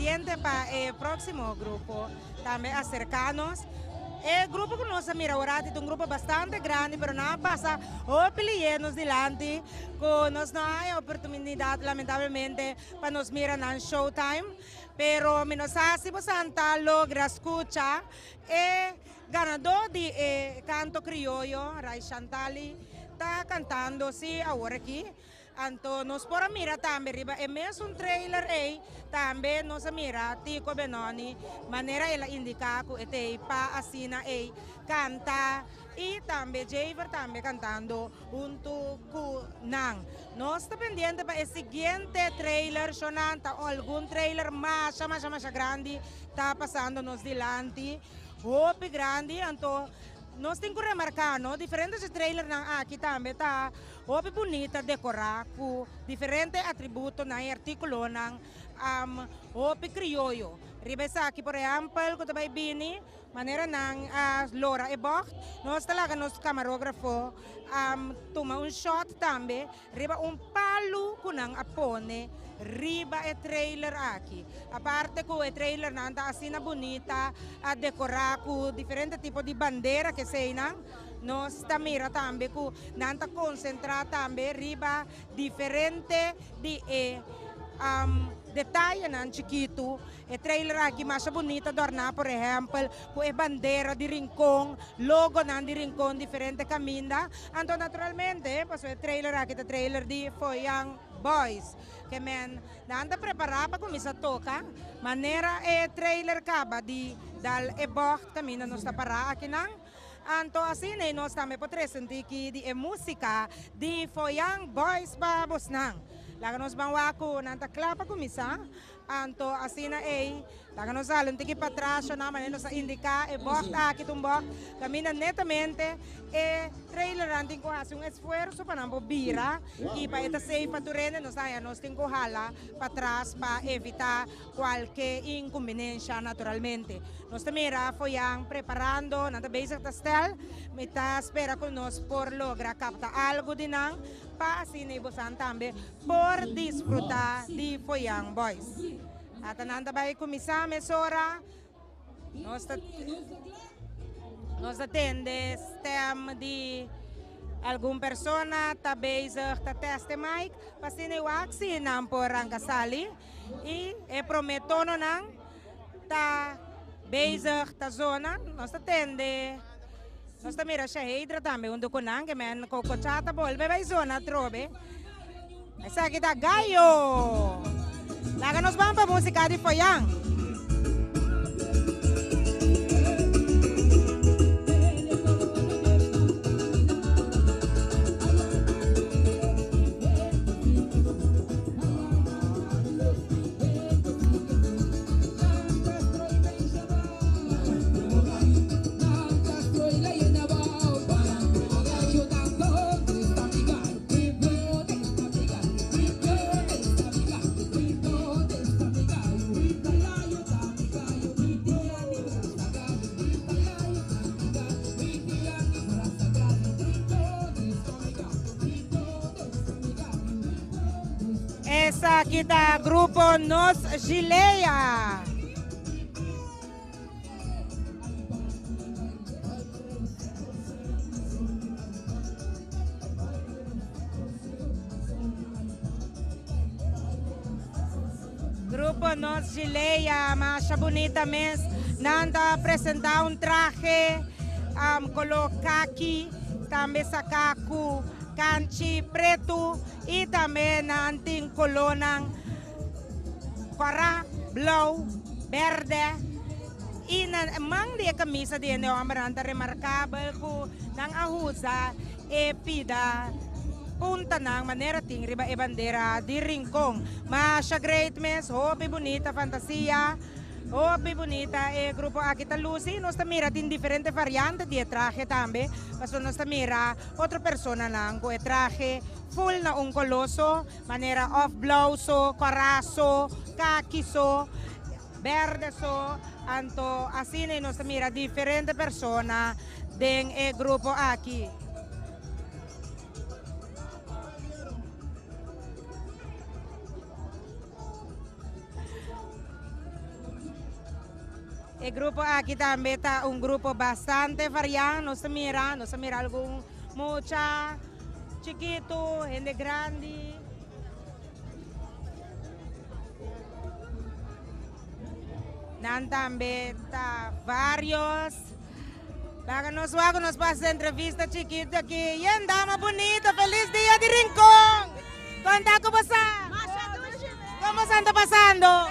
Pendiente pa e próximo grupo tambe acerca nos. E grupo ku nos a mira aworati ta un grupo bastante grandi pero nan a pasa hopi liye nos dilanti ku nos no a haña oportunidat lamentablemente pa nos mira nan showtime. Pero mi no sa si bosan ta logra skucha e ganadó di e kanto krioyo Ray Shantali ta kantando si awor aki. Anto nos por a mira tambe riba e mesun trailer ei, tambe nos a mira Tico Benoni manera el a indica cu e t'ei pa asina ei canta y tambe Javer tambe cantando hunto cu nan. Nos ta pendiente pa e siguiente trailer, shonan ta algun trailer masha masha masha grandi ta pasando nos dilanti, hopi grandi, anto nos tin cu remarca no diferente dje trailernan aki tambe ta. Hopi bunita dekorá ku diferente atributonan i artíkulonan hopi krioyo. Riba esaki por ehèmpel ku ta bai bini manera nan a lora e bògt, nos ta laga nos kamarógrafo tuma un shòt tambe riba un palu ku nan a pone riba e trailer aki. Aparte ku e trailernan ta asina bunita a dekorá ku diferente tipo di bandera keseinan. Nos ta mira tambe ku nan ta konsentrá tambe riba diferente di e detayenan chikitu. E trailer aki masha bunita dòrná por ehèmpel ku e bandera di Rincon, logonan di Rincon diferente kaminda. Anto naturalmente pasobra e trailer aki ta trailer di Foyan Boys ke men nan ta prepará pa kuminsá toka manera e trailer kaba di dal e bògt kaminda nos ta pará akinan. Anto asina nos tambe por trese un tiki di e músika di Foyan Boys pa bosnan. Laga nos ban wak ku nan ta kla pa kuminsá. Anto asina ei, laga nos hala un tiki patras shona manera nos a indiká e bògt aki ta un bògt kaminda netamente e trailernan tin ku hasi un esfuerso pa nan por bira i pa e ta safe pa tur hende. Nos haña nos tin ku hala patras pa evitá Kualke inkumbinensha naturalmente. Nos ta mira Foyan preparando, nan ta bezig ta stel. Mi ta spera ku nos por logra kapta algu di nan pa asina i bosan tambe por disfruta di Foyan Boys. Ata nan ta bai kuminsá mesora. Nos ta nos ta tende stem di algun persona ta bezig ta test e mic pa asina i wak si nan por ranka sali. I e promé tononan ta bezig ta zona. Nos ta tende, nos ta mira Shahedra tambe huntu ku nan, ke men Kokochá ta bolbe bai zona atrobe. Esaki ta Gayo! Laga nos ban pa músika di Foyan. Esaki ta grupo Nos Gilea. Grupo Nos Gilea, masha bunita mes. Nan ta presenta un trahe um, color kaki, tambe saca cu kanchi pretu y tambe nan tin colornan kora, blauw, berde. Y nan man di e camisa di hende hombernan ta remarcabel cu nan a usa e pida puntanan manera tin riba e bandera di Rincon. Masha great mes, hopi bunita fantasia, hopi bunita e grupo aki ta luci. Nos ta mira tin diferente variante di e trahe tambe, pasobra nos ta mira otro personanan cu e trahe full na un colo so, manera of blauw so, cora so, kaki so, berde so, anto asina nos ta mira diferente persona den e grupo aki. E grupo aki tambe ta un grupo bastante variá. Nos ta mira, nos ta mira algun mucha chikitu, hende grandi. Nan tambe ta varios. Laga nos wak ku nos por hasi entrevista chikitu aki. Yen dama bunito, felis dia di Rincon! Konta ku bo sa? Komo san ta pasando?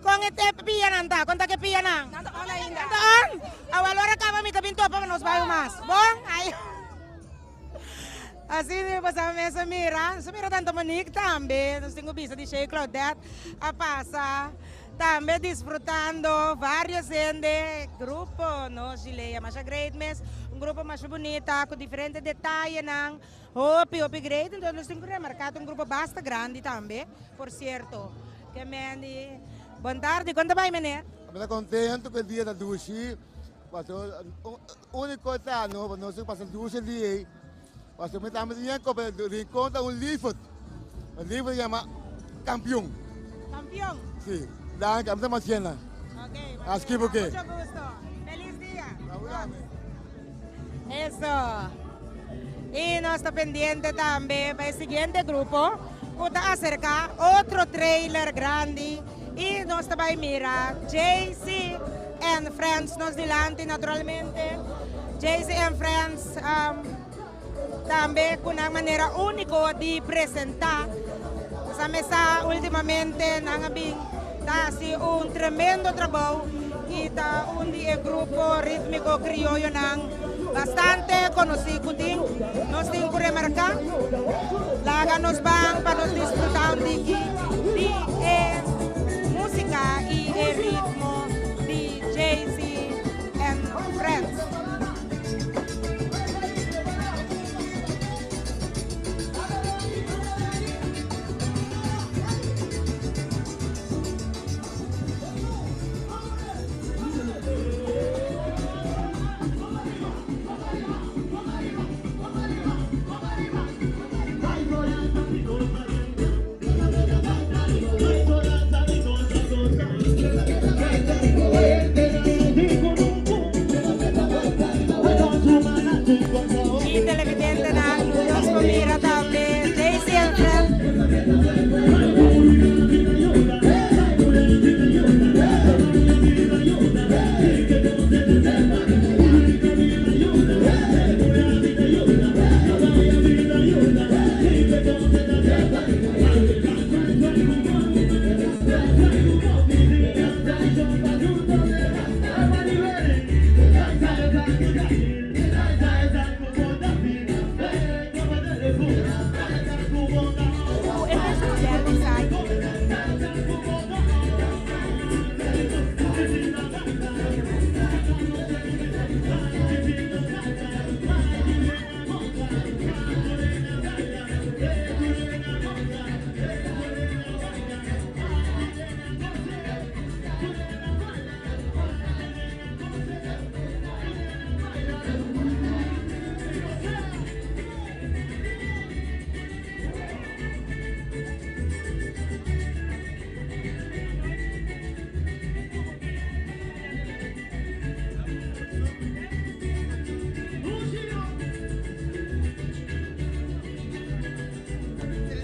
Kon e pianan ta? Kon ta ku e pianan? Nan ta on ainda. Nan ta on? Awel ora kaba mi ta bin topa pa nos bai un mas. Bon? Ai. Asina mi pasaba mes a mira. Nos a mira tanta Monique tambe. Nos tin ku bisa di Shey Claudette a pasa tambe disfrutando. Varios hende, grupo Nos Gilea masha great mes. Un grupo masha bunita ku diferente detayenan. Hopi, hopi great. Entonces nos tin ku remarca ta un grupo basta grandi tambe, por cierto. Ke Mandy, bon tardi, kon ta bai meneer? Mi ta contento cu e dia ta dushi, pasobra unico ta no, nos tin pasa dushi dia ey, pasobra mi tambe tin yen copa, Rincon ta un liefert, un liefert yama campeon. Campeon? Si, danki, ami ta Marciana. Ok, Aski porque. Mucho gusto. Feliz dia. Eso. Y nos ta pendiente tambe pa e siguiente grupo cu ta acerca otro trailer grandi y nos ta bay mira JC and Friends nos dilanti naturalmente. JC and Friends um, tambe cu nan manera unico di presenta. Sa mesa ultimamente nan a bin ta haci un tremendo trabou y ta un di e grupo ritmico crioyonan bastante conoci cu tin. Nos tin cu remarca, laga nos ban pa nos disfruta un tiki di e musica y e ritmo di JC and Friends. Y televidentenan nos por mira tambe Daisy and Fred.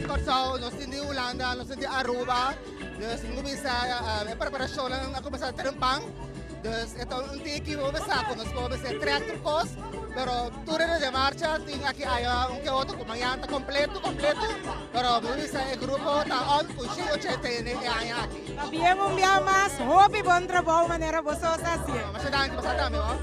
Kòrsou, nos tin di Hulanda, nos tin di Aruba. Dus mi kuminsá e preparashonnan a kuminsá trempan. Dus e ta un tiki hopi sa ku nos por bisa trèk tur kos, pero tur hende den marcha tin aki aya un ke otro ku mañana ta kompleto kompleto, pero mi bisa e grupo ta on ku shen ochenta hende e aña aki. Pabien un bia mas, hopi bon trabou manera boso ta hasié. Masha danki, boso tambe ho.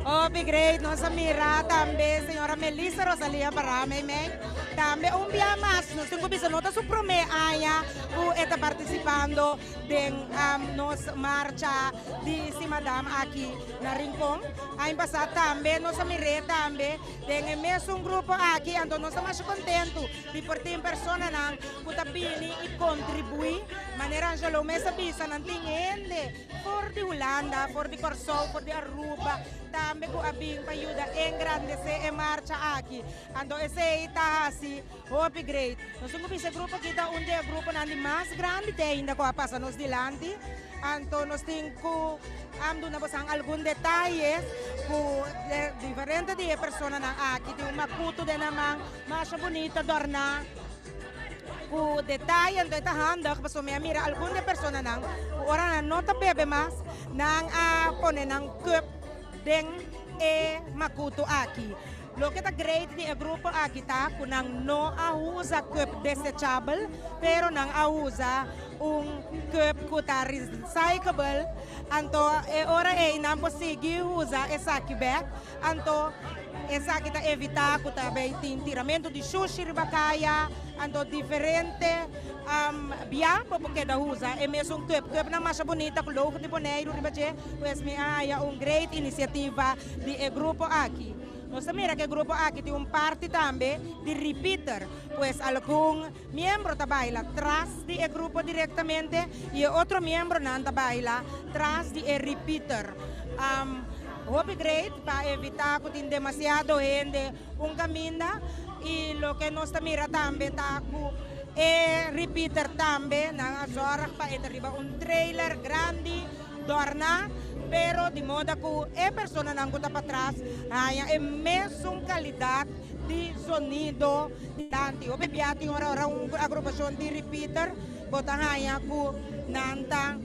Hopi great, nos a mira tambe señora Melissa Rosalia pará meimei. Tambe un bia mas nos tin ku bisa no ta su promé aña ku e ta partisipando den nos marcha di Simadam aki na Rincon. Aña pasá tambe nos a mir'é tambe den e mesun grupo aki, anto nos ta masha kontentu di por tin personanan ku ta bini i kontribuí. Manera Angelo mes a bisa nan tin hende for di Hulanda, for di Kòrsou, for di Aruba tambe ku a bin pa yuda engrandesé e marcha aki. Anto esei ta hasi hopi great. Nos tin ku bisa e grupo aki ta un di e gruponan di mas grandi te ainda ku a pasa nos dilanti. Anto nos tin ku duna bosan algun detaye ku diferente di e personanan aki tin un makutu den nan man masha bunita dòrná ku detaye. Anto e ta handig pasobra mi a mira algun di e personanan ku ora nan no ta bebe mas nan a pone nan cup den e makutu aki. Loke ta great di e grupo aki ta ku nan no a usa cup desechabel, pero nan a usa un cup ku ta recyclable, anto e ora ei nan por sigui usa esaki bek, anto esaki ta evita ku ta bay tin tiramento di shushi riba kaya, anto diferente bia bo por keda usa e mesun cup. Cupnan masha bunita ku logo di Boneiru riba dje, pues mi a haya un great inisiativa di e grupo aki. Nos ta mira ku e grupo aki tin un parti tambe di repeater, pues algun miembro ta baila tras di e grupo direktamente i e otro miembronan ta baila tras di e repeater. Hopi great pa evitá ku tin demasiado hende un kaminda i loke nos ta mira tambe ta ku e repeater tambe nan a zòrg pa e ta riba un trailer grandi. Dòrná, pero di moda ku e personanan ku ta patras haña e mesun kalidat di sonido dilanti. Hopi bia tin ora ora un agrupashon di repeater bo ta haña ku nan ta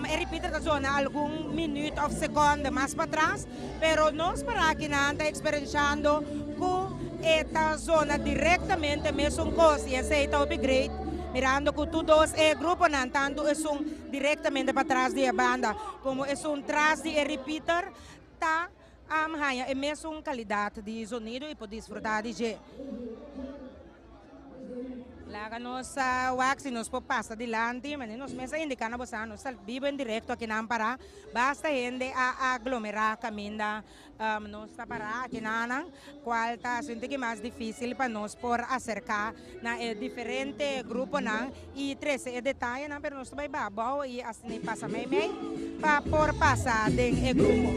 e repeater ta zona algun minüt òf sekònde mas patras, pero nos para aki nan ta eksperenshando ku e ta zona direktamente mesun kos i esei ta hopi great mirando ku tur dos e gruponan tantu esun Direktamente patras di e banda komo esun tras di e repeater ta haña e mesun kalidat di zonido i por disfrutá di dje. Laga nos wak si nos por pasa dilanti, manera nos mes a indiká na boso, nos ta biba en direkto akinan pará, basta hende a aglomerá kaminda. Nos ta pará aki nanan, cual ta haci un tiki mas dificil pa nos por acerca na e diferente gruponan y trece e detayenan, pero nos ta bay baha abao y asina pasa mei mei pa por pasa den e grupo.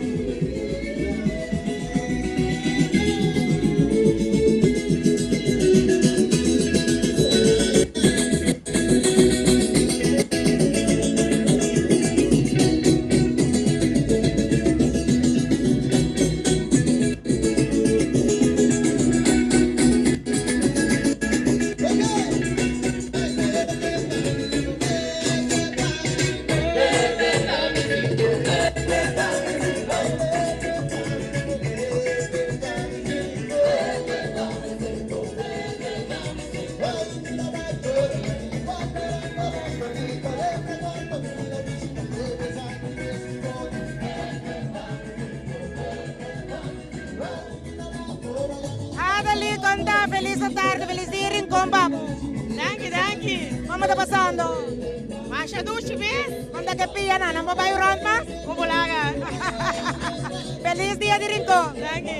Adelie konta felis tarde, felis dia Rincon pa bo. Danki, danki. Como ta pasando? Masha dushi mes. Konta ke pia nan, nan por bai rond mas? Como laga. Felis dia di Rincon. Danki.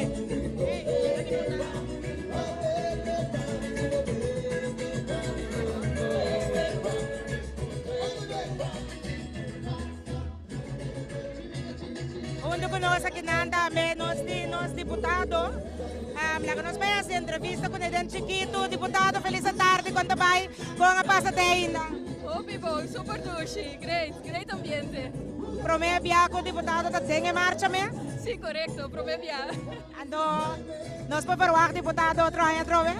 Hunto ku nos akinan tambe nos tin nos diputado. Laga nos bai hasi entrevista ku den chikitu. Diputado, felis atardi, kon ta bai? Kon a pasa te ainda? Hopi bon, super dushi, great, great ambiente. Prome bia ku diputado ta den e marcha mes? Si, korekto, prome bia. Anto nos por verwagt diputado otro aña atrobe?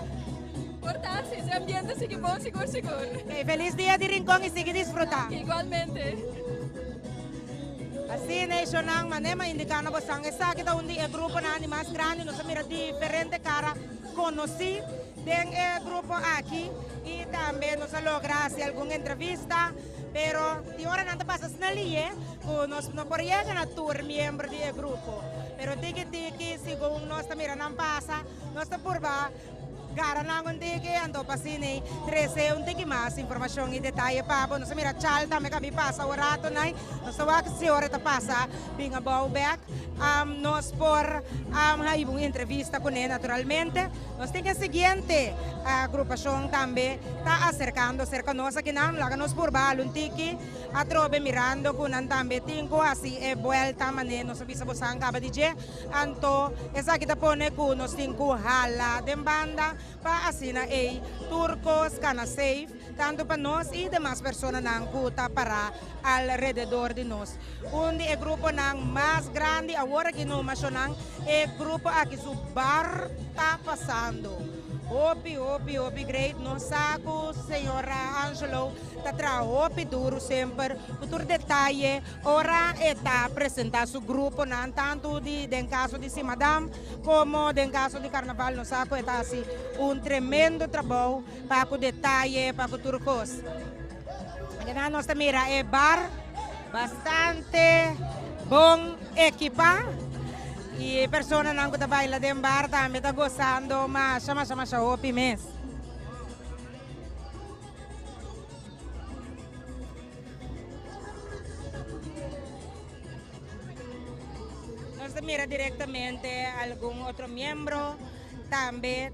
Por ta, si e ambiente sigui bon, sigur sigur. Ok, felis dia di Rincon y sigui disfruta. Igualmente. Asina e shownan manera mi a indica na bosan, esaki ta un di e gruponan di mas grandi, nos a mira diferente cara conoci den e grupo aki y tambe nos a logra haci algun entrevista, pero tin ora nan ta pasa snel liye cu nos no por yega na tur miembro di e grupo, pero tiki tiki segun nos ta mira nan pasa nos ta purba. Gara nan un tiki, anto pa asina trece un tiki mas informacion y detaye pa bo. Nos a mira Chal tambe ca bin pasa un rato nai. Nos ta wak si ora e ta pasa bin abou bek. Nos por haiba un entrevista cune naturalmente. Nos tin e siguiente agrupacion tambe ta acercando cerca nos akinan. Laga nos purba al un tiki atrobe mirando cu nan tambe tin cu haci e buelta mane nos a bisa bosan caba di dje. Anto esaki ta pone ku nos tin ku hala den banda pa asina ei tur kos kana safe. tantu pa nos i demas personanan ku ta pará alrededor di nos. Un di e gruponan mas grandi awor aki numa shonan e grupo aki su bar ta pasando. Hopi hopi hopi great nos sa ku señora Angelo ta traha hopi duru semper ku tur detaye ora e ta presenta su gruponan tantu di den kaso di Simadam komo den kaso di karnaval nos sa ku e ta hasi un tremendo trabou pa ku detaye pa ku tur kos. Akinan nos ta mira e bar bastante bon ekipa y e personanan cu ta baila den bar tambe ta gozando masha masha masha hopi mes. Nos ta mira directamente algun otro miembro tambe.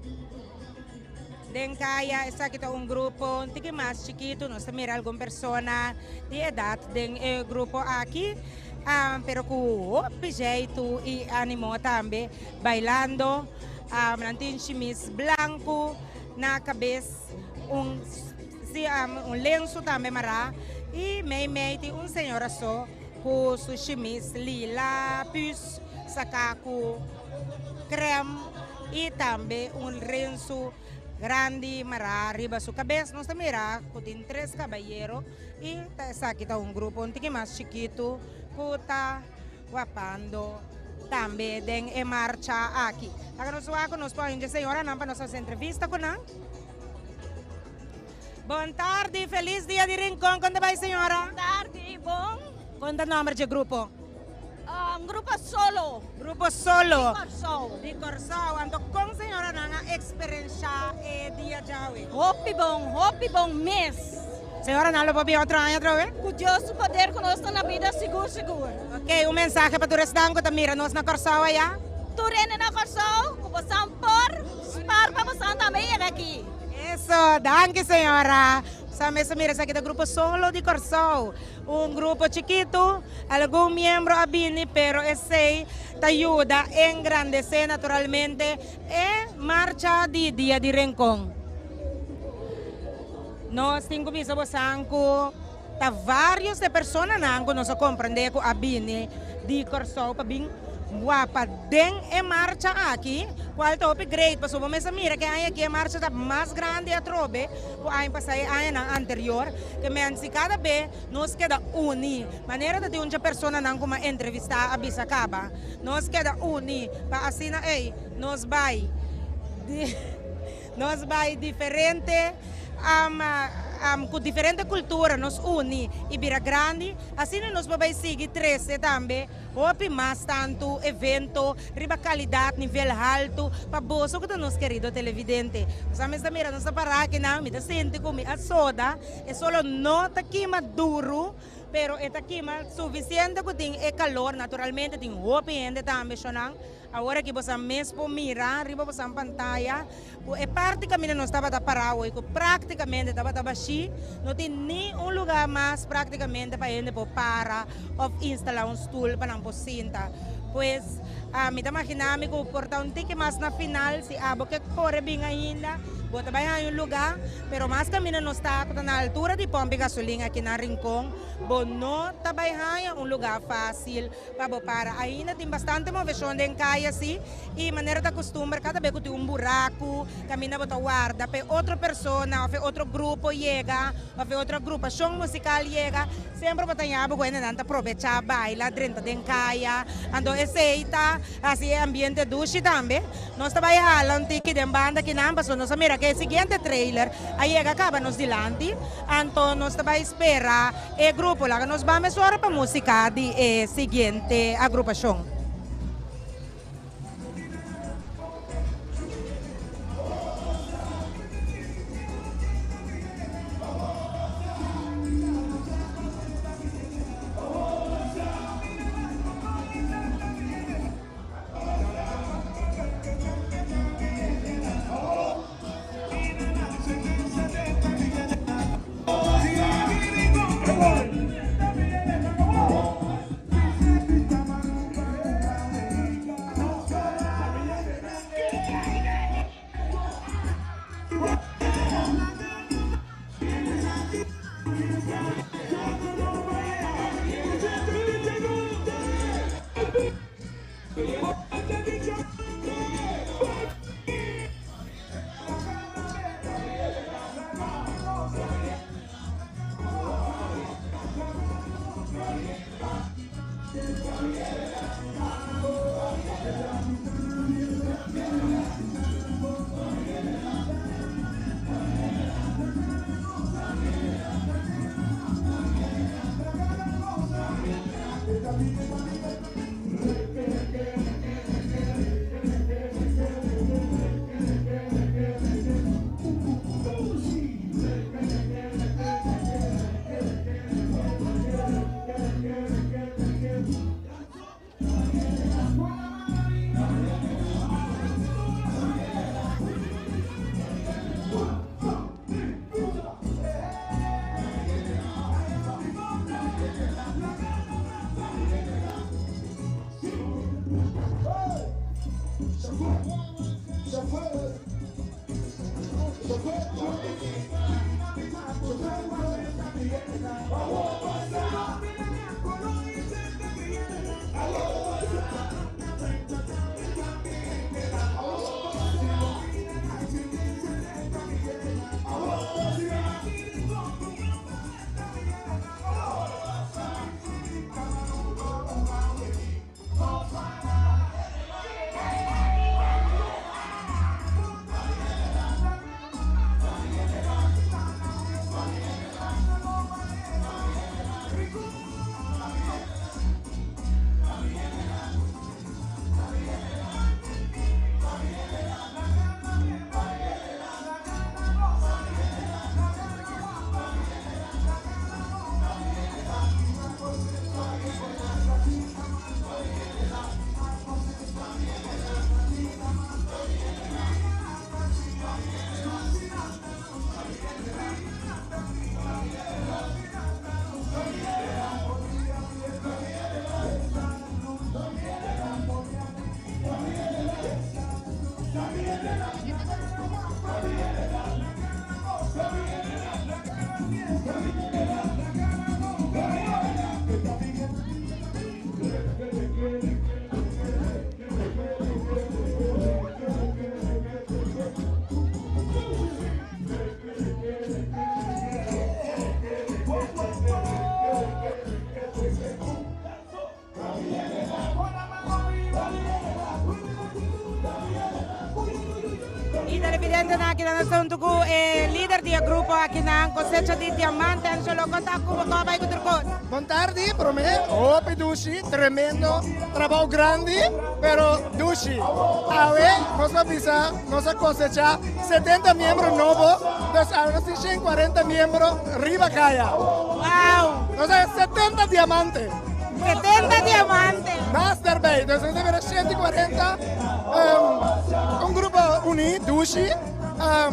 Den kaya esaki ta un grupo un tiki mas chikitu, nos ta mira algun persona di edat den e grupo aki, pero ku hopi zjeitu i animo tambe bailando. Nan tin shimis blanku na kabes, un si un lensu tambe mará i mei mei tin un señora so ku su shimis lila püs saká ku krèm. I tambe un rensu grandi mará riba su kabes. Nos ta mira ku tin tres kabayero i ta esaki ta un grupo un tiki mas chikitu ku ta wapando tambe den e marcha aki. Laga nos wak ku nos por haña señoranan pa nos hasi entrevista ku nan. Bon tardi, felis dia di Rincon. Kon ta bai señora? Bon tardi, bon. Kon ta nomber dje grupo? Grupo Solo. Grupo Solo. Di Kòrsou. Di Kòrsou. Anto kon señoranan a eksperenshá e dia djawe? Hopi bon, hopi bon mes. Señoranan lo por bin otro aña atrobe? Ku Dios su poder ku nos ta na bida sigur sigur. Ok, un mensahe pa tur esnan ku ta mira nos na Kòrsou ayá? Tur hende na Kòrsou ku bosan por spar pa bosan tambe yega aki. Eso, danki señora. Sa mes a mira esaki ta Grupo Solo di Kòrsou. Un grupo chikitu, algun miembro a bini pero esei ta yuda engrandesé naturalmente e marcha di Dia di Rincon. Nos tin ku bisa bosan ku ta varios de personanan ku nos a komprendé ku a bini di Kòrsou pa bin wapa den e marcha aki, kual ta hopi great pasobra bo mes a mira ke aña aki e marcha ta mas grandi atrobe ku aña pasá e añanan anterior. Ke men si kada be nos keda uni, manera ta tin un dje personanan ku mi a entrevistá a bisa kaba, nos keda uni pa asina ei nos bai di nos bai diferente ku diferente kultura nos uni i bira grandi, asina nos por bai sigui trese tambe Hopi mas tantu evento riba kalidat nivel haltu pa boso ku ta nos kerido televidente. Nos a mester mira nos ta pará akinan, mi ta sinti ku mi a soda, e solo no ta kima duru, pero e ta kima sufisiente ku tin e kalor, naturalmente tin hopi hende tambe shonnan. Awor aki boso mes por mira riba boso pantaya ku e parti kaminda nos tabata pará awor ku práktikamente tabata bashí, no tin ni un lugá mas práktikamente pa hende por para òf instalá un stul pa nan por sinta. Pues mi ta maginá mi ku por ta un tiki mas na final si abo ke kore bin ainda bo ta bai haña un lugá, pero mas kaminda nos ta ku ta na altura di pòmpi gasolin aki na Rincon bo no ta bai haña un lugá fásil. Pa bo para. Ainda tin bastante moveshon den kaya si, i manera ta kustumber kada be ku tin un buraku kaminda bo ta warda pa e otro persona òf e otro grupo yega òf e otro agrupashon musikal yega, semper bo ta ña bo ku hendenan ta probechá baila drenta den kaya. Anto esei ta hasi e ambiente dushi tambe. Nos ta bai hala un tiki den banda kinan pasobra nos a mira ku e siguiente trailer a yega kaba nos dilanti, anto nos ta bai spera. E grupo laga nos ba mesora pa musica di e siguiente agrupacion. Y televidentenan aki nan ta hunto cu e lider di e grupo aki nan, Cosecha di Diamante, Angelo, con ta cubo, con a bay cu tur cos? Bon tardi, prome, hopi dushi, tremendo, trabou grandi, pero dushi. Awe nos a bisa, nos a cosecha 70 miembro nobo, dus awe nos tin 140 miembro riba caya. Wow! Nos a 70 diamante. 70 diamante. Mas daarbij, dus nos a bira 140, un grupo uní, dushi,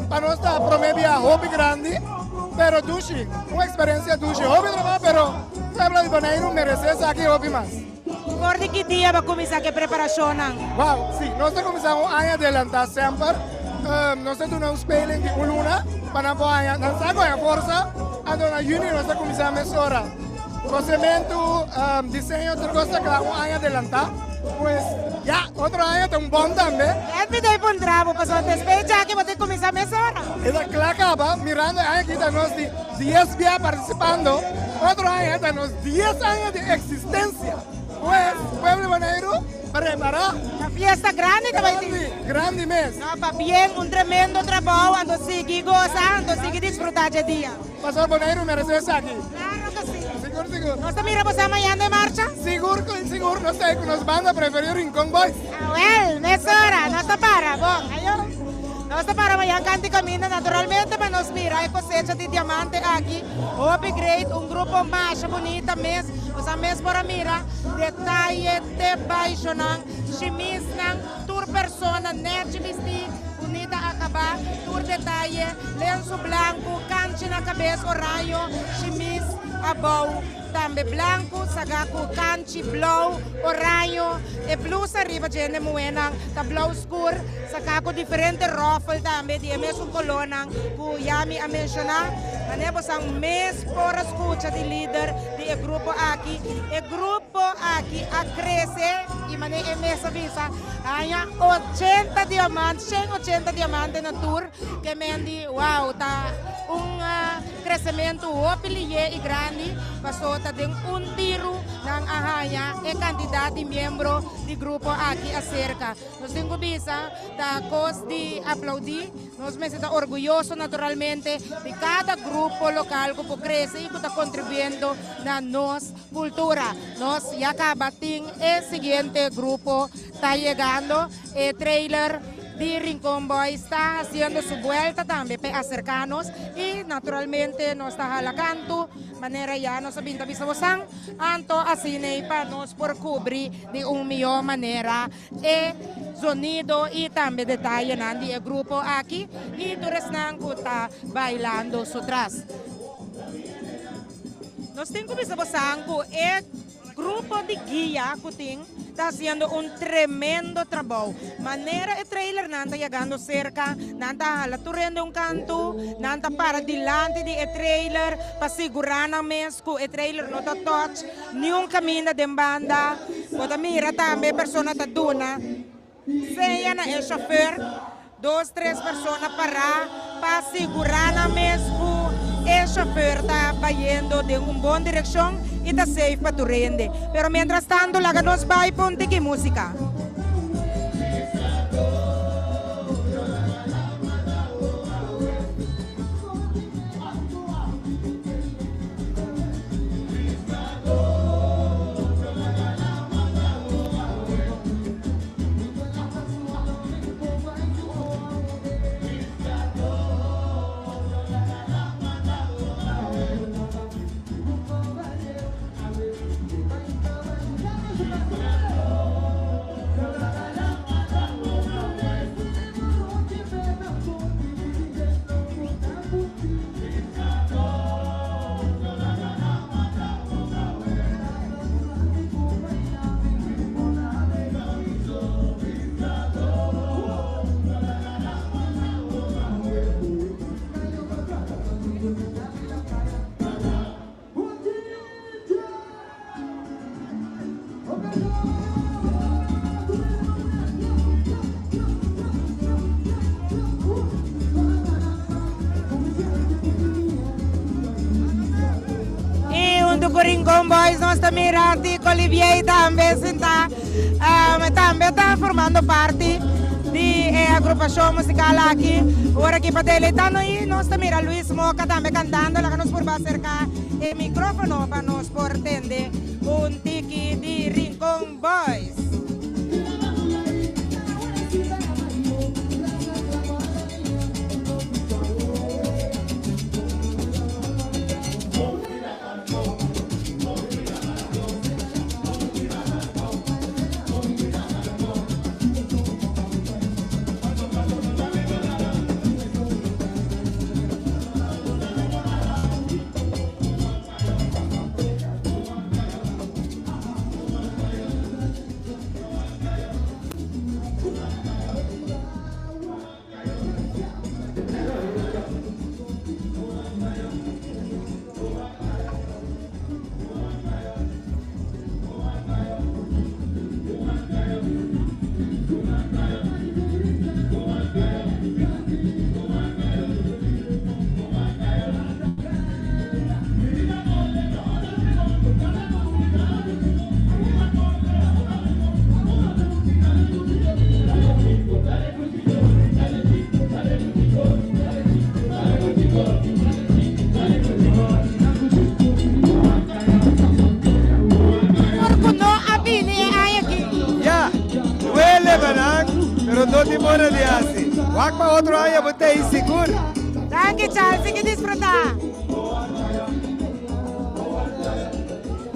pa nos ta prome bia hopi grandi, pero dushi, un experiencia dushi, hopi trabou, pero pueblo di Boneiru merece esaki hopi mas. For di ki dia bo a kuminsá ku e preparashonnan? Wow, sí, nos ta kuminsá un aña adelantá semper. Nos ta duna un speling di un luna pa nan por haña, nan sa ku haña forsa, anto na yüni nos ta kuminsá mesora. Kosementu, diseño, tur kos ta kla un aña adelantá. Pues, ya, otro aña ta un bon tambe. E mi ta puntra bo, pasobra despues djaki bo tin kuminsá mesora. E ta kla kaba, mirando e aña aki ta nos di dies bia partisipando, otro aña ta nos dies aña di eksistensia. Pues, pueblo di Boneiru, prepará. Ta fiesta grandi ta bai tin. Grandi, grandi mes. No, pabien, un tremendo trabou, anto sigui gosa, anto sigui disfrutá dje dia. Pastor Boneiru merece esaki. Claro que si. Sigur, sigur. Nos ta mira boso mañana den marcha? Sigur, sigur. Nos ta ei cu nos banda preferido Rincon Boys. Awel, mesora. Nos ta para. Bon, ayo. Nos ta para mañana canti caminda naturalmente pa nos mira e cosecha di diamante aki. Hopi great, un grupo masha bunita mes. Boso mes por a mira detaye te baishonan, shimisnan. Tur persona nechi bisti, bunita acaba, tur detaye, lensu blancu, canchi na cabes oraño, shimis abou tambe blancu, saga cu canchi blou, oraño, e blusa riba djende muhenan ta blou scur, saca cu diferente roffel tambe di e mesun colornan cu ya mi a menciona. Manera bosan mes por a scucha di lider di e grupo aki, e grupo aki a crece. Y manera e mes a bisa, haña ochenta diamante, shen ochenta diamante na tur, ke men di wow, ta un crecemento hopi liye y grandi, paso ta den un tiru nan a haña e cantidad di miembro di grupo aki acerca. Nos tin cu bisa ta cos di aplaudi. Nos mester ta orguyoso naturalmente di cada grupo local cu por crece y cu ta contribuyendo na nos Cultura. Nos ya caba tin e siguiente grupo ta yegando. E trailer di Rincon Boys ta haciendo su buelta tambe p'e acerca nos y naturalmente nos ta hala canto manera ya nos a bin ta bisa bosan. Anto asina ey pa nos por cubri di un miyo manera e zonido y tambe detayenan di e grupo aki y tur esnan cu ta bailando su tras. Nos tin ku bisa bosan ku e grupo di guia ku tin ta hasiendo un tremendo trabou. Manera e trailernan ta yagando serka, nan ta hala tur hende un kantu, nan ta para dilanti di e trailer pa sigurá nan mes ku e trailer no ta touch niun kaminda den banda. Bo ta mira tambe e persona ta duna seña na e chauffeur, dos tres persona pará pa sigurá nan mes ku e chauffeur ta bayendo den un bon direkshon i ta safe pa tur hende. Pero mientras tanto laga nos bai pa un tiki músika. Y hunto cu Rincon Boys nos ta mira Tico Olivier tambe sinta, um, tambe ta formando parti di e agrupacion musical aki. Ora aki pa deleitando y nos ta mira Luis Moca tambe cantando, laga nos purba acerca e microfono pa nos por tende un tiki di Rincon Boys. Por cu no a bini e aña aki. Ya, duele banan, pero no tin mora di haci. Wak pa otro aña bo ta ei sigur. Danki Charles, sigui disfruta.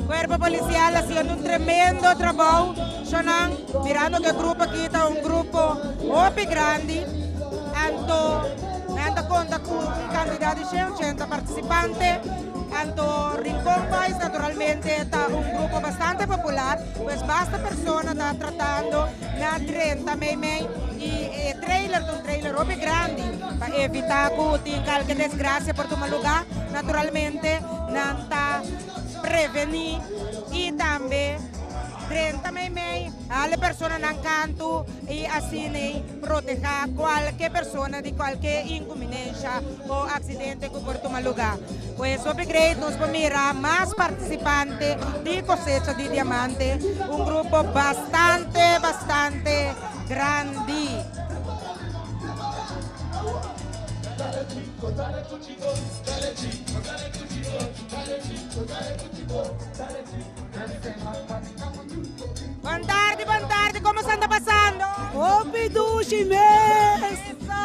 Cuerpo Policial haciendo un tremendo trabou, shonan, mirando cu e grupo aki ta un grupo hopi grandi, anto nan ta conta cu un cantidad di shen ochenta participante, anto Rincon Boys naturalmente ta un grupo bastante popular, pues basta persona ta tratando na drenta meimei y e trailer ta un trailer hopi grandi pa evita cu tin calke desgracia por tuma lugar, naturalmente nan ta prevení y tambe drenta meimei hale personanan kantu y asinei proteha cualke persona di cualke incuminensha o accidente cu por tuma luga. Pues hopi great nos por mira mas participante di Cosecha di Diamante, un grupo bastante bastante grandi. Bon tardi, bon tardi, como san ta pasando? Hopi dushi mes! Eso!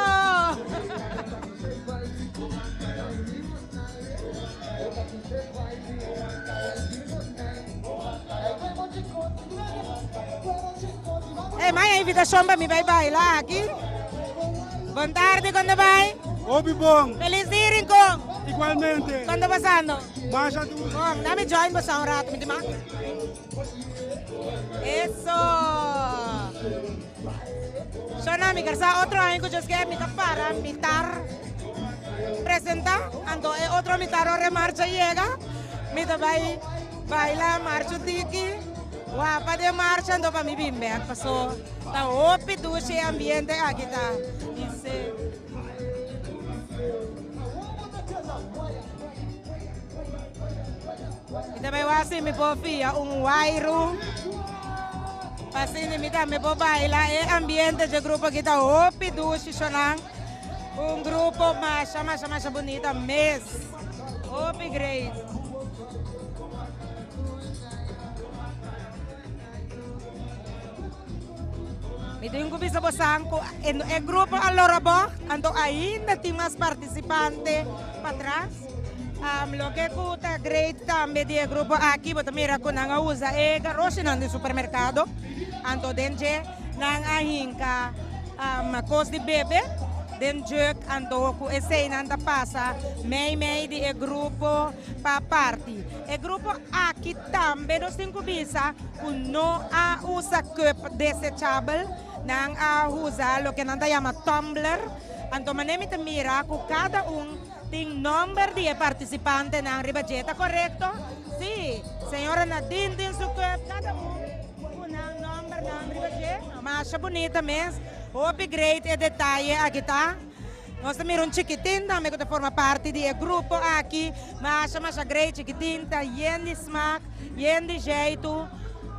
Hey, maya invitacion pa mi bai baila aki. Bon tardi, con ta bai? Hopi bon. Feliz dia, Rincon. Igualmente. Con ta pasando? Masha duro. Bon, dame join bosa un rato, mi di ma. Eso! Shona, mi kersa otro aña ku djoske mi ta para mitar presenta, anto e otro mitar ora e marcha yega, mi ta bai baila marcha un tiki, wapa den marcha anto pa mi bin bek, paso ta hopi dushi e ambiente aki ta. Mi ta bai wak si mi por fia un wairu pa asina mi tambe por baila. E ambiente dje grupo aki ta hopi dushi shonan. Un grupo masha masha masha bunita mes. Hopi great. Mi tin ku bisa bosan ku e grupo a lora bògt, anto ainda tin mas partisipante patras. Loke ku ta great tambe di e grupo aki, bo ta mira ku nan a usa e garoshinan di supermerkado, anto den dje nan a hinka kos di bebe den jug, anto ku eseinan ta pasa mei mei di e grupo pa parti. E grupo aki tambe nos tin ku bisa ku no a usa cup desechabel, nan a usa loke nan ta yama tumbler. Anto manera mi ta mira ku kada un tin nomber di e partisipantenan riba dje, ta korekto? Si, señora Nadine tin su cup, kada un ku nan nombernan riba dje. Masha bunita mes, hopi great e detaye aki ta. Nos ta mira un chikitin tambe ku ta forma parti di e grupo aki. Masha masha grei chikitin ta yen di smak, yen di zjeitu.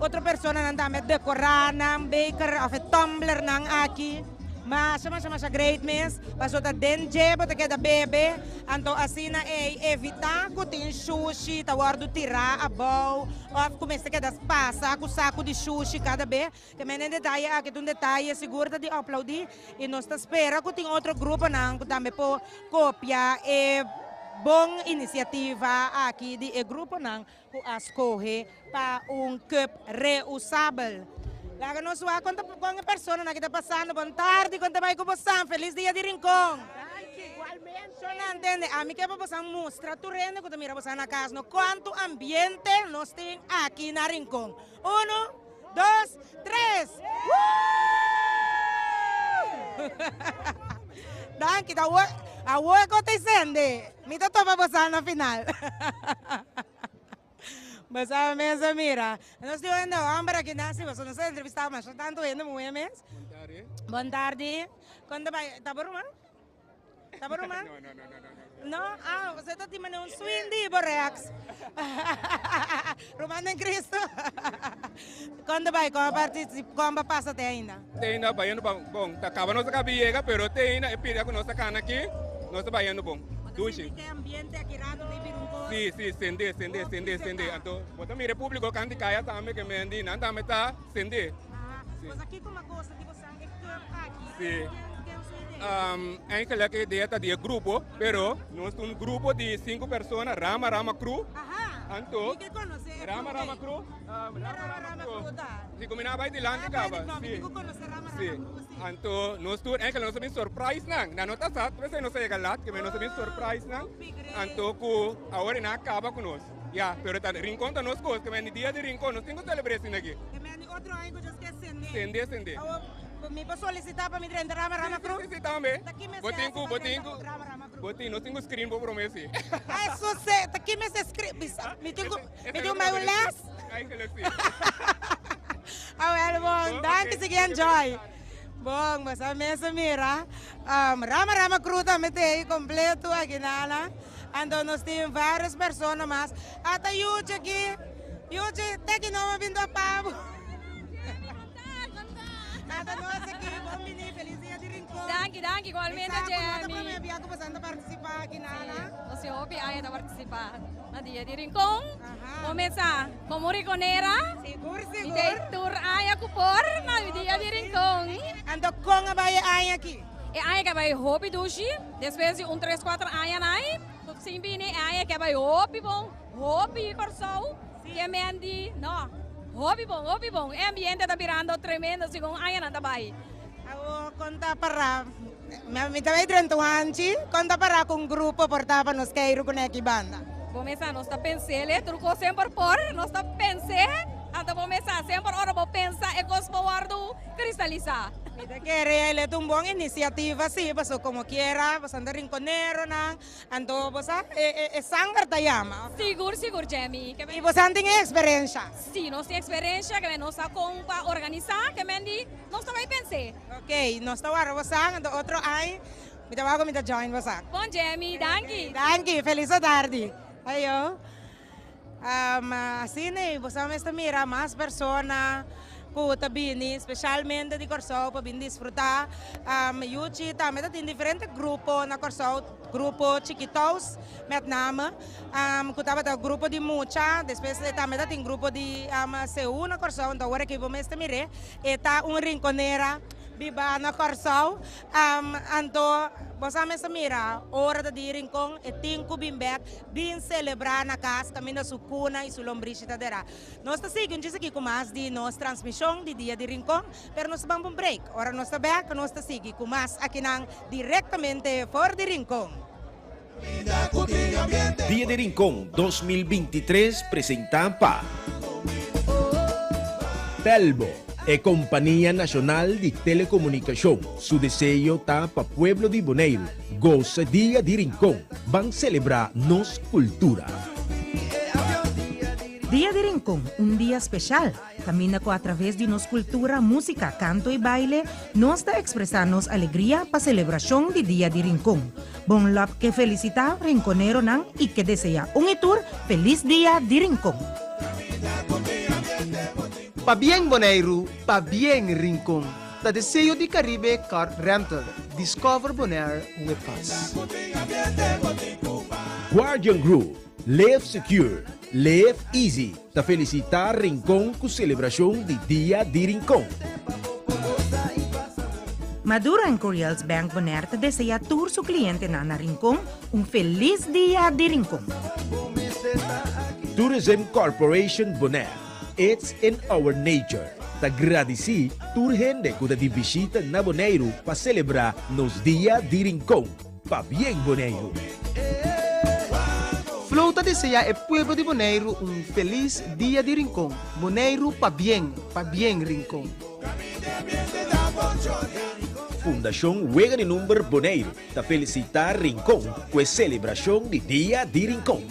Otro personanan tambe a dekorá nan beker òf e tumblernan aki. Masha masha masha great mes. Pasobra ta den dje bo ta keda bebe. Anto asina ei evitá ku tin shushi ta wòrdu tirá abou òf ku mester keda pasa ku saku di shushi kada be. Te mende e detaye aki ta un detaye sigur ta di aplaudí i nos ta spera ku tin otro gruponan ku tambe por kopia e bon inisiativa aki di e gruponan ku a skohe pa un cup reusabel. Laga nos wak kon ta kon e personanan aki ta pasando. Bon tardi, kon ta bai ku bosan? Felis dia di Rincon. Shona ntende, ami ke pa bosan mustra tur hende ku ta mira bosan na kas no kuantu ambiente nos tin aki na Rincon. Uno. Dos, tres! Danki, ta awor, awor ku ta sende. Mi ta topa boso na final. Boso mes a mira. Nos tin un hende homber aki nan, si boso no sa entrevista masha tantu hende muhe mes. Bon tardi. Kon ta bai? Ta bo ruman? Ta bo ruman? No, no, no, no, no. No? Ah, você ta tin un swing di bo rex. Ruman den Cristo. Kon ta bai? Kon a particip, kon ba pasa te ainda? Te ainda bayendo bon. Bon, ta caba nos a caba yega, pero te ainda e pida cu nos ta cana aki, nos ta bayendo bon. Dushi. Bo ta sinti ke ambiente aki rato ta bira un cos? Si, si, sende, sende, sende, sende. Anto, bo ta mira e publico canti caya tambe ke mendi, nan tambe ta sende. Aha. Bo sa kico mi a gosta di bo san e cup aki? Si. Eigenlijk e idea ta di e grupo, pero nos ta un grupo di sinku persona, Rama Rama Crew. Anto, Rama Rama Crew, Rama Rama Crew. Si ku mi nan a bai dilanti kaba. Si. Si. Anto nos tur eigenlijk nos a bin surprise nan. Nan no ta sa, p'esei nos a yega lat, ke nos a bin surprise nan. Anto ku awor e nan a kaba ku nos. Ya, pero ta Rincon ta nos kos, ke men di dia di Rincon nos tin ku selebr'é asina aki. Sende, sende. Mi por solicita pa mi drenta Rama Rama Crew? Si, si, tambe. Ta ki mester Bo tin haci ku, pa bo tin drenta ku, Rama Rama Crew? bo tin, nos tin ku screen bo prome si. Ah, eso se, ta ki mester screen? Bisa, mi tin ku, mi tin ku bai un les? Eigenlijk si. Awel bon, danki sigui enjoy. Bon, bo sa mes a mira, Rama Rama Crew tambe ta ei completo aki nana. Anto nos tin varios persona mas. Ata Yuchi aki, Yuchi, te ki no a bin topa bo. Tata nos aki, bon bini, feliz dia di Rincon. Danki, danki, igualmente Sa ku no ta Jamie. prome bia ku boso ta participa aki nana. Nos tin hopi aña ta participa na dia di Rincon. Comenzá como Rinconera. Sigur, sigur. Mi ta tur aña ku por na dia di Rincon. Anto kon a bai e aña aki? E aña aki a bai hopi dushi, despues di un tres kuater aña nai sin bini e aña aki a bai hopi bon, hopi Kòrsou. Ke men di, No, hopi bon, hopi bon. E ambiente ta birando tremendo segun añanan ta bai. Awor kon ta pará? Mi ta bai drenta un hanchi. Kon ta pará ku un grupo por ta pa nos keiru ku neki banda? Bo mesa nos ta pens'é, tur kos semper por, nos ta pens'é. Anto bo mes sa, semper ora bo pensa e kos por wòrdu kristalisá. Mi ta kere el e ta un bon inisiativa si, pasobra komo kiera bo san ta rinkoneronan, anto bo sa e sanger ta yama. Sigur sigur Jemmy. I bo san tin e eksperensha? Si, nos tin eksperensha, ke men nos sa kon pa organisá, ke men di nos ta bai pens'é. Ok, nos ta wòrdu bo san, anto otro aña mi ta wak ku mi ta join bo san. Bon Jemmy, danki. Danki, felis atardi. Ayo. Asina ei bo sa mester mira mas persona ku ta bini spesialmente di Kòrsou pa bin disfrutá. Yuchi tambe ta tin diferente grupo na Kòrsou, grupo Chikitous met name ku tabata grupo di mucha, despues e tambe ta tin grupo di seú na Kòrsou, anto awor aki bo mester mir'é e ta un rinkonera biba na Kòrsou. Anto bo sa mester mira ora ta di Rincon e tin ku bin bek bin selebrá na kas kaminda su kuna i su lombrishi ta derá. Nos ta sigui un djis aki ku mas di nos transmishon di Dia di Rincon, pero nos ta ban pa un break. Ora nos ta bek nos ta sigui ku mas akinan direktamente for di Rincon. Dia di Rincon 2023 presentá pa Telbo, e kompania nashonal di telekomunikashon. Su deseo ta pa pueblo di Boneiru gosa Dia di Rincon. Ban selebrá nos kultura. Dia di Rincon, un dia speshal. Kaminda ku atraves di nos kultura, músika, kanto i baile, nos ta ekspresá nos alegria pa selebrashon di Dia di Rincon. Bon Lòp ke felisitá rinkoneronan i ke deseá un i tur felis Dia di Rincon. Pabien Boneiru, pabien Rincon, ta deseo di Caribe Car Rental, Discover Bonaire with us. Guardian Group, Live Secure, Live Easy ta felicita Rincon cu celebracion di Dia di Rincon. Maduro en Curiel's Bank Bonaire ta desea tur su clientenan na Rincon un feliz Dia di Rincon. Tourism Corporation Bonaire, It's in our nature ta gradici tur hende cu ta di bishita na Boneiru pa celebra nos Dia di Rincon. Pabien Boneiru! Flow ta deseá e pueblo di Boneiru un felis Dia di Rincon. Boneiru pabien, pabien Rincon. Fundashon Wega di Number Boneiru ta felisitá Rincon ku e selebrashon di Dia di Rincon.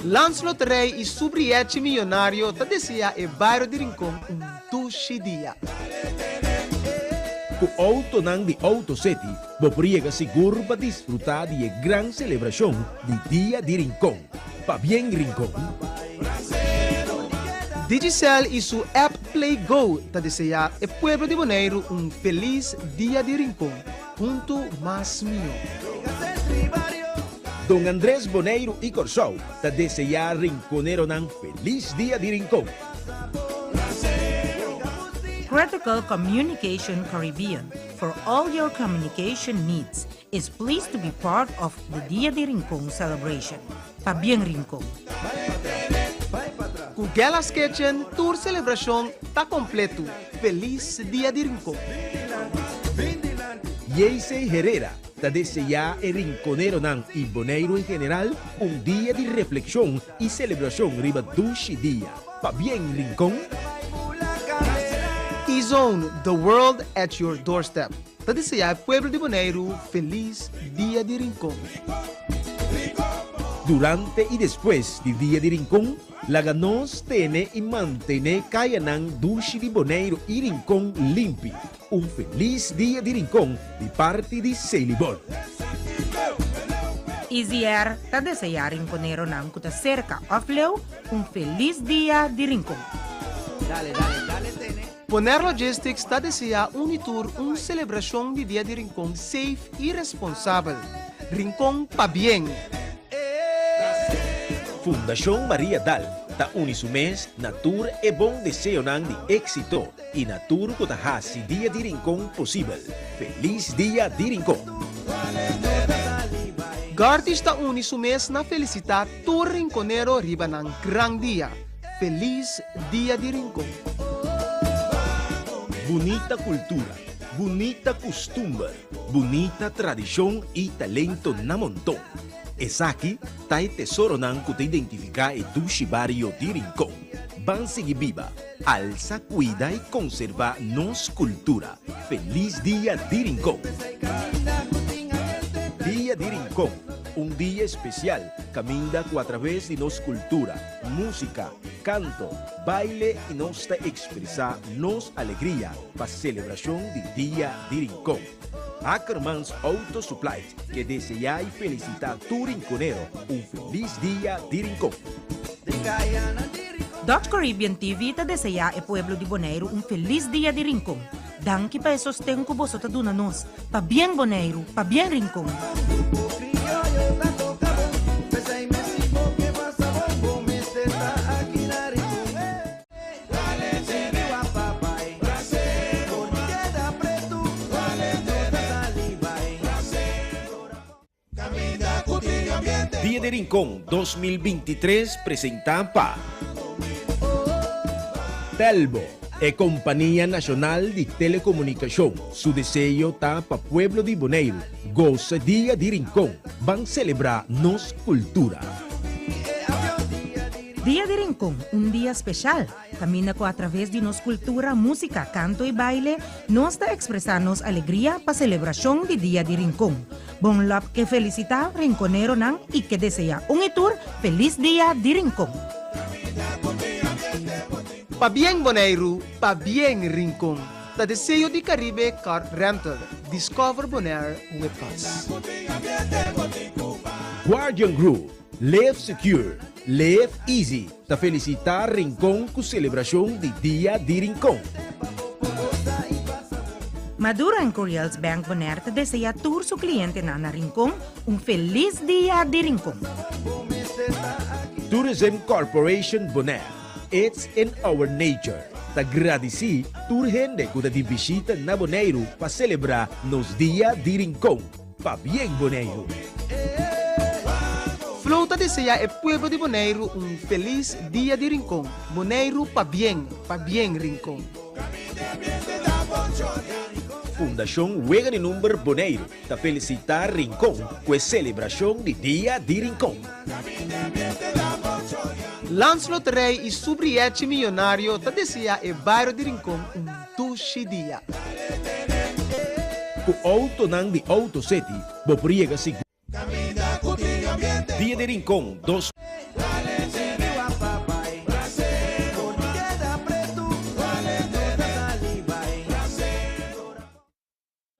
Landsloterij i su brièchi miyonario ta deseá e bario di Rincon un dushi dia. Ku outonan di Auto City bo por yega sigur pa disfrutá di e gran selebrashon di Dia di Rincon. Pabien Rincon! Digicel i su app Play Go ta deseá e pueblo di Boneiru un felis Dia di Rincon, huntu mas mihó. Don Andres Boneiru i Kòrsou ta deseá rinkoneronan felis Dia di Rincon. Critical Communication Caribbean for all your communication needs is pleased to be part of the Dia di Rincon celebration. Pabien Rincon! Ku Gella's Kitchen tur selebrashon ta kompletu. Felis Dia di Rincon! Yeisey Herrera ta deseá e rinkoneronan i Boneiru en general un dia di reflekshon i selebrashon riba dushi dia. Pabien Rincon! E-Zone, the world at your doorstep, ta deseá e pueblo di Boneiru felis Dia di Rincon. Durante i despues di Dia di Rincon, laga nos tene i mantené kayanan dushi di Boneiru i Rincon limpi. Un felis Dia di Rincon di parti di Selibon. Easy Air ta deseá rinkoneronan ku ta serka òf leu un felis Dia di Rincon. Bonaire Logistics ta deseá un i tur un selebrashon di Dia di Rincon safe i responsabel. Rincon pabien! Fundashon Maria Dal ta uni su mes na tur e bon deseonan di éksito i na tur ku ta hasi Dia di Rincon posibel. Felis Dia di Rincon! Gartish ta uni su mes na felisitá tur rinkonero riba nan gran dia. Felis Dia di Rincon! Bunita kultura, bunita kustumber, bunita tradishon i talento na monton. Esaki ta e tesoronan ku ta identifiká e dushi bario di Rincon. Ban sigui biba, alsa, kuida i konservá nos kultura. Felis Dia di Rincon! Dia di Rincon, un dia espesial kaminda ku atraves di nos kultura, músika, kanto, baile i nos ta ekspresá nos alegria pa selebrashon di Dia di Rincon. Ackermans Auto Supply ke deseá i felisitá tur rinconero un felis Dia di Rincon. Dutch Caribbean TV ta deseá e pueblo di Boneiru un felis Dia di Rincon. Danki pa e sosten ku boso ta duna nos. Pabien Boneiru, pabien Rincon! Dia di Rincon 2023 presenta pa Telbo, e kompania nashonal di telekomunikashon. Su deseo ta pa pueblo di Boneiru gosa Dia di Rincon. Ban selebrá nos kultura. Dia di Rincon, un dia special, caminda cu atraves di nos cultura, musica, canto y baile, nos ta expresa nos alegria pa celebracion di Dia di Rincon. Bon Lop ke felicita Rinconeronan y ke desea un y tur Feliz Dia di Rincon. Pabien Boneiru, pabien Rincon, ta deseo di Caribe Car Rental, Discover Bonaire with us. Guardian Group, Live Secure, Live Easy ta felicita Rincon cu celebracion di Dia di Rincon. Maduro en Curiel's Bank Bonaire ta desea tur su clientenan na Rincon un feliz Dia di Rincon. Tourism Corporation Bonaire, It's in our nature ta gradici tur hende cu ta di bishita na Boneiru pa celebra nos Dia di Rincon. Pabien Boneiru! Flow ta deseá e pueblo di Boneiru un felis Dia di Rincon. Boneiru pabien, pabien Rincon. Fundashon Wega di Number Boneiru ta felisitá Rincon ku e selebrashon di Dia di Rincon. Landsloterij i su brièchi miyonario ta deseá e bario di Rincon un dushi dia. Ku outonan di Auto City bo por yega sigur. Dia di Rincon dos.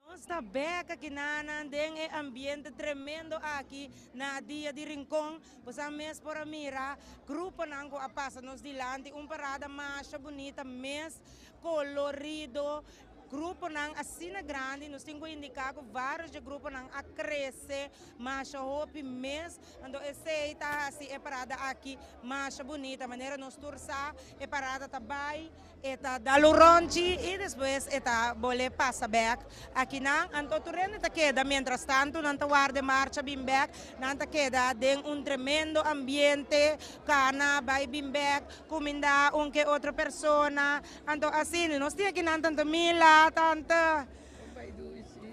Nos ta bek aki nanan den e ambiente tremendo aki na Dia di Rincon. Bosa mes por a mira gruponan cu a pasa nos dilanti, un parada masha bunita mes, colorido, Gruponan asina grandi, nos tin ku indiká ku vários dje gruponan a krese masha hopi mes, anto esei ta hasi e parada aki masha bunita. Manera nos tur sa, e parada ta bai, e ta dal un rònchi i despues e ta bolé pasa bèk akinan. Anto tur hende ta keda, miéntras tantu nan ta warda e marcha bin bèk, nan ta keda den un tremendo ambiente, kana bai bin bèk, kumindá un ke otro persona. Anto asina nos tin akinan tanto Mila, tanta.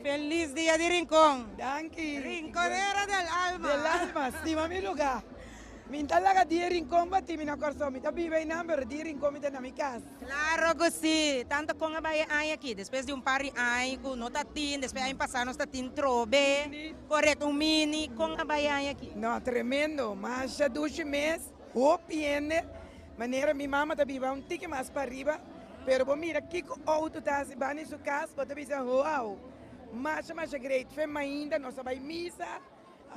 Feliz dia di Rincon. Danki. Rinconera del alma. Del alma, stima mi lugar. Mi ta laga dia Rincon bati mi na Kòrsou. Mi ta biba einan pero dia Rincon mi ta na mi kas. Claro cu si. Tanta con a bai e aña aki? Despues di un par di aña cu no ta tin, despues aña pasa nos ta tin trobe. Correcto, un mini. Con a bai e aña aki? No, tremendo. Masha dushi mes. Hopi hende, manera mi mama ta biba un tiki mas pariba, pero bo mira kiko outo ta hasi banda di su kas, bo ta bisa wow, masha masha great. Fe mainta nos a bai misa,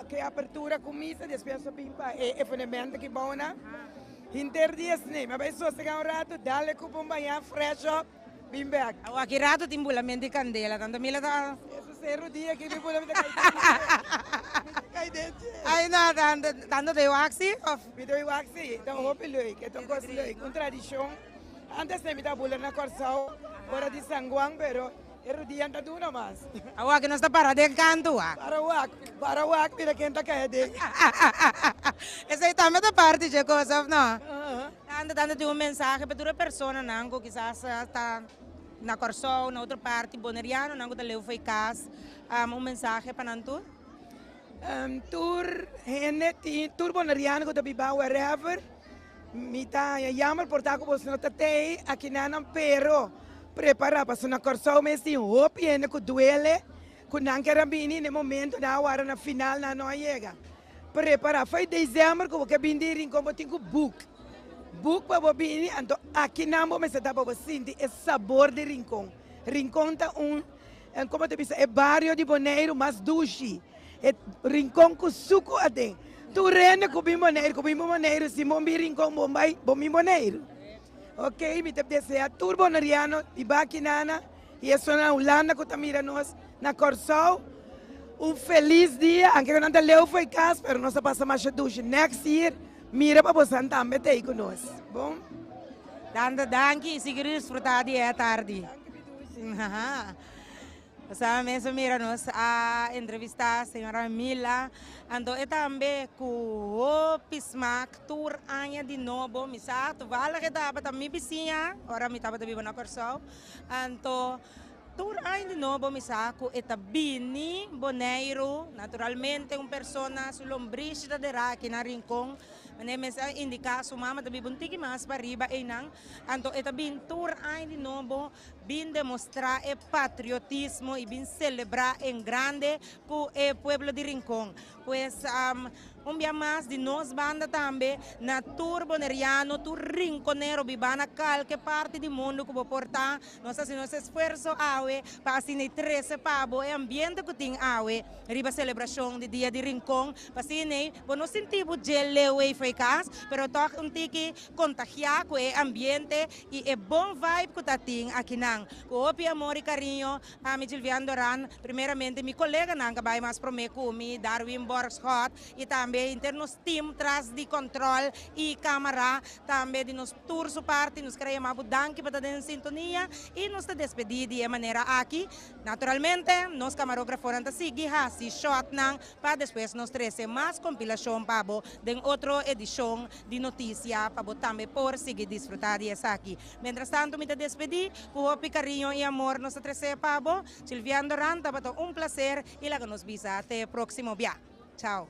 ke apertura ku misa, despues nos a bin pa e evenemento ki bou nan. Hinter dia esne, mi a bai sosega un ratu, dale ku pun baña, fresh up. Bin bek. Awo aki rato tin bulamento di candela tanto mila ta. Eso cero dia ki mi bula mi ta cay den. Mi ta cay den dje. Ay no tanto tanto ta e wak si of. Mi ta e wak si ta hopi leuk e ta un cos leuk un tradicion antes mi ta bula na Corsou ora di San Juan pero e rudianan ta duna mas. Awo aki nos ta para den canto wak. Para wak para wak mira ken ta cay aden. Esey tambe ta parti dje cos of no. Tanta tanta tin un mensahe pa tur e personanan ku kisas ta na Kòrsou, na otro parti, bonerianonan ku ta leu fo'i kas, un mensahe pa nan tur? Tur hende tin, tur boneriano ku ta biba wherever, mi ta haña jammer por ta ku boso no ta tei akinanan, pero prepara pasobra na Kòrsou mes tin hopi hende ku duele ku nan ker a bini na e momento nan a wara na final nan no a yega. Prepara fo'i december ku bo ke bini di Rincon bo tin ku book, book pa bo bini anto akinan bo mester ta pa bo sinti e sabor di Rincon. Rincon ta un. En como ta bisa e bario di Boneiru mas dushi, e Rincon cu sucu aden. Tur hende cu bin Boneiru, cu bin Boneiru, si bon bin Rincon bon bay, bon bin Boneiru. Ok, mi ta desea tur Boneriano di Bakinana y esun na Hulanda cu ta mira nos na Corsou un feliz dia, anke cu nan ta leu fo'i cas, pero nos a pasa masha dushi. Next year mira pa bosan tambe ta ey cu nos. Bon. Tanta danki y sigui disfruta di e tardi. Sa mes a mira nos a entrevista señora Mila, anto e tambe cu hopi smaak tur aña di nobo, mi sa toevallig e tabata mi bisiña ora mi tabata biba na Corsou, anto tur aña di nobo mi sa cu e ta bini Boneiru, naturalmente un persona su lombrishi ta dera aki na Rincon, Manera mes a indica su mama ta biba un tiki mas pariba eynan, anto e ta bin tur aña di nobo bin demostra e patriotismo y bin celebra en grande cu e pueblo di Rincon. Pues un bia mas di nos banda tambe na tur Boneriano, tur Rinconero biba na calke parti di mundo cu bo por ta, nos ta haci nos esfuerzo awe pa asina y trece pa bo e ambiente cu tin awe riba celebracion di Dia di Rincon. Pa asina bo no sinti bo dje leu ei fo'i cas, pero tog un tiki contagia cu e ambiente y e bon vibe cu ta tin akinan. Cu hopi amor y cariño, ami Gilvian Doran, primeramente mi coleganan ca bay mas prome cu mi, Darwin Borgschot y tambe henter nos team tras di control y camara, tambe di nos tur su parti nos kere yama bo danki pa ta den sintonia y nos ta despedi di e manera aki. Naturalmente nos camarografonan ta sigui haci shotnan pa despues nos trece mas compilacion pa bo den otro edicion di noticia pa bo tambe por sigui disfruta di esaki. Mientras tanto mi ta despedi cu hopi cariño y amor nos ta trece pa bo. Silvian Doran tabata un placer y laga nos bisa te proximo bia. Chao.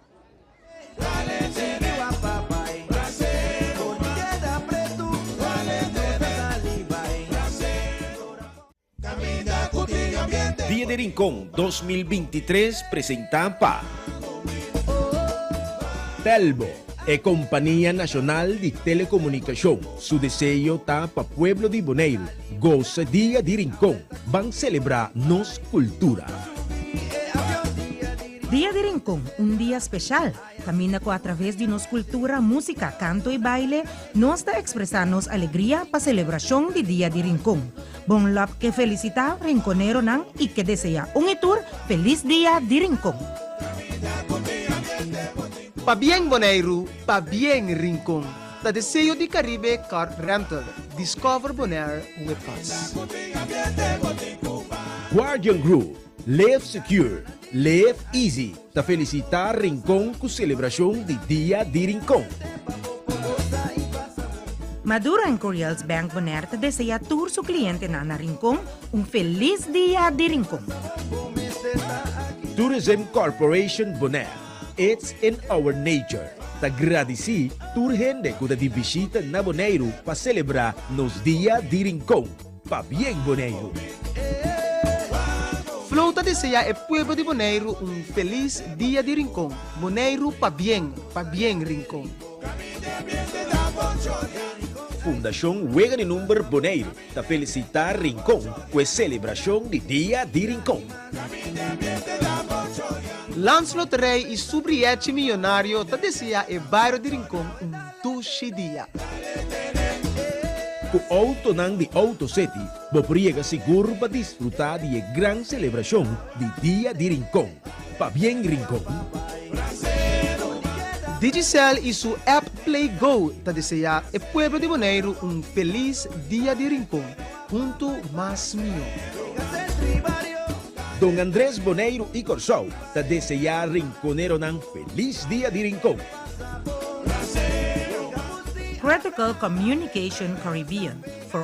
Dia di Rincon 2023 presenta pa Telbo, e kompania nashonal di telekomunikashon, su deseo ta pa pueblo di Boneiru gosa Dia di Rincon. Ban selebrá nos kultura. Dia di Rincon, un dia speshal. Kaminda ku atraves di nos kultura, músika, kanto i baile, nos ta ekspresá nos alegria pa selebrashon di Dia di Rincon. Bon Lòp ke felisitá rinkoneronan i ke deseá un i tur felis Dia di Rincon. Pabien Boneiru, pabien Rincon, ta deseo di Caribe Car Rental, Discover Bonaire with us. Guardian Group, Live Secure, Live Easy ta felicita Rincon cu celebracion di Dia di Rincon. Maduro en Curiel's Bank Bonaire ta desea tur su clientenan na Rincon un feliz Dia di Rincon. Tourism Corporation Bonaire, It's in our nature ta gradici tur hende cu ta di bishita na Boneiru pa celebra nos Dia di Rincon. Pabien Boneiru! Flow ta deseá e pueblo di Boneiru un felis Dia di Rincon. Boneiru pabien, pabien Rincon. Fundashon Wega di Number Boneiru ta felisitá Rincon ku e selebrashon di Dia di Rincon. Landsloterij i su brièchi miyonario ta deseá e bario di Rincon un dushi dia. Ku outonan di Auto City bo por yega sigur pa disfrutá di e gran selebrashon di Dia di Rincon. Pabien Rincon! Digicel i su app Play Go ta deseá e pueblo di Boneiru un felis Dia di Rincon, huntu mas mihó. Don Andres Boneiru i Kòrsou ta deseá rinkoneronan felis Dia di Rincon. Critical Communication Caribbean for.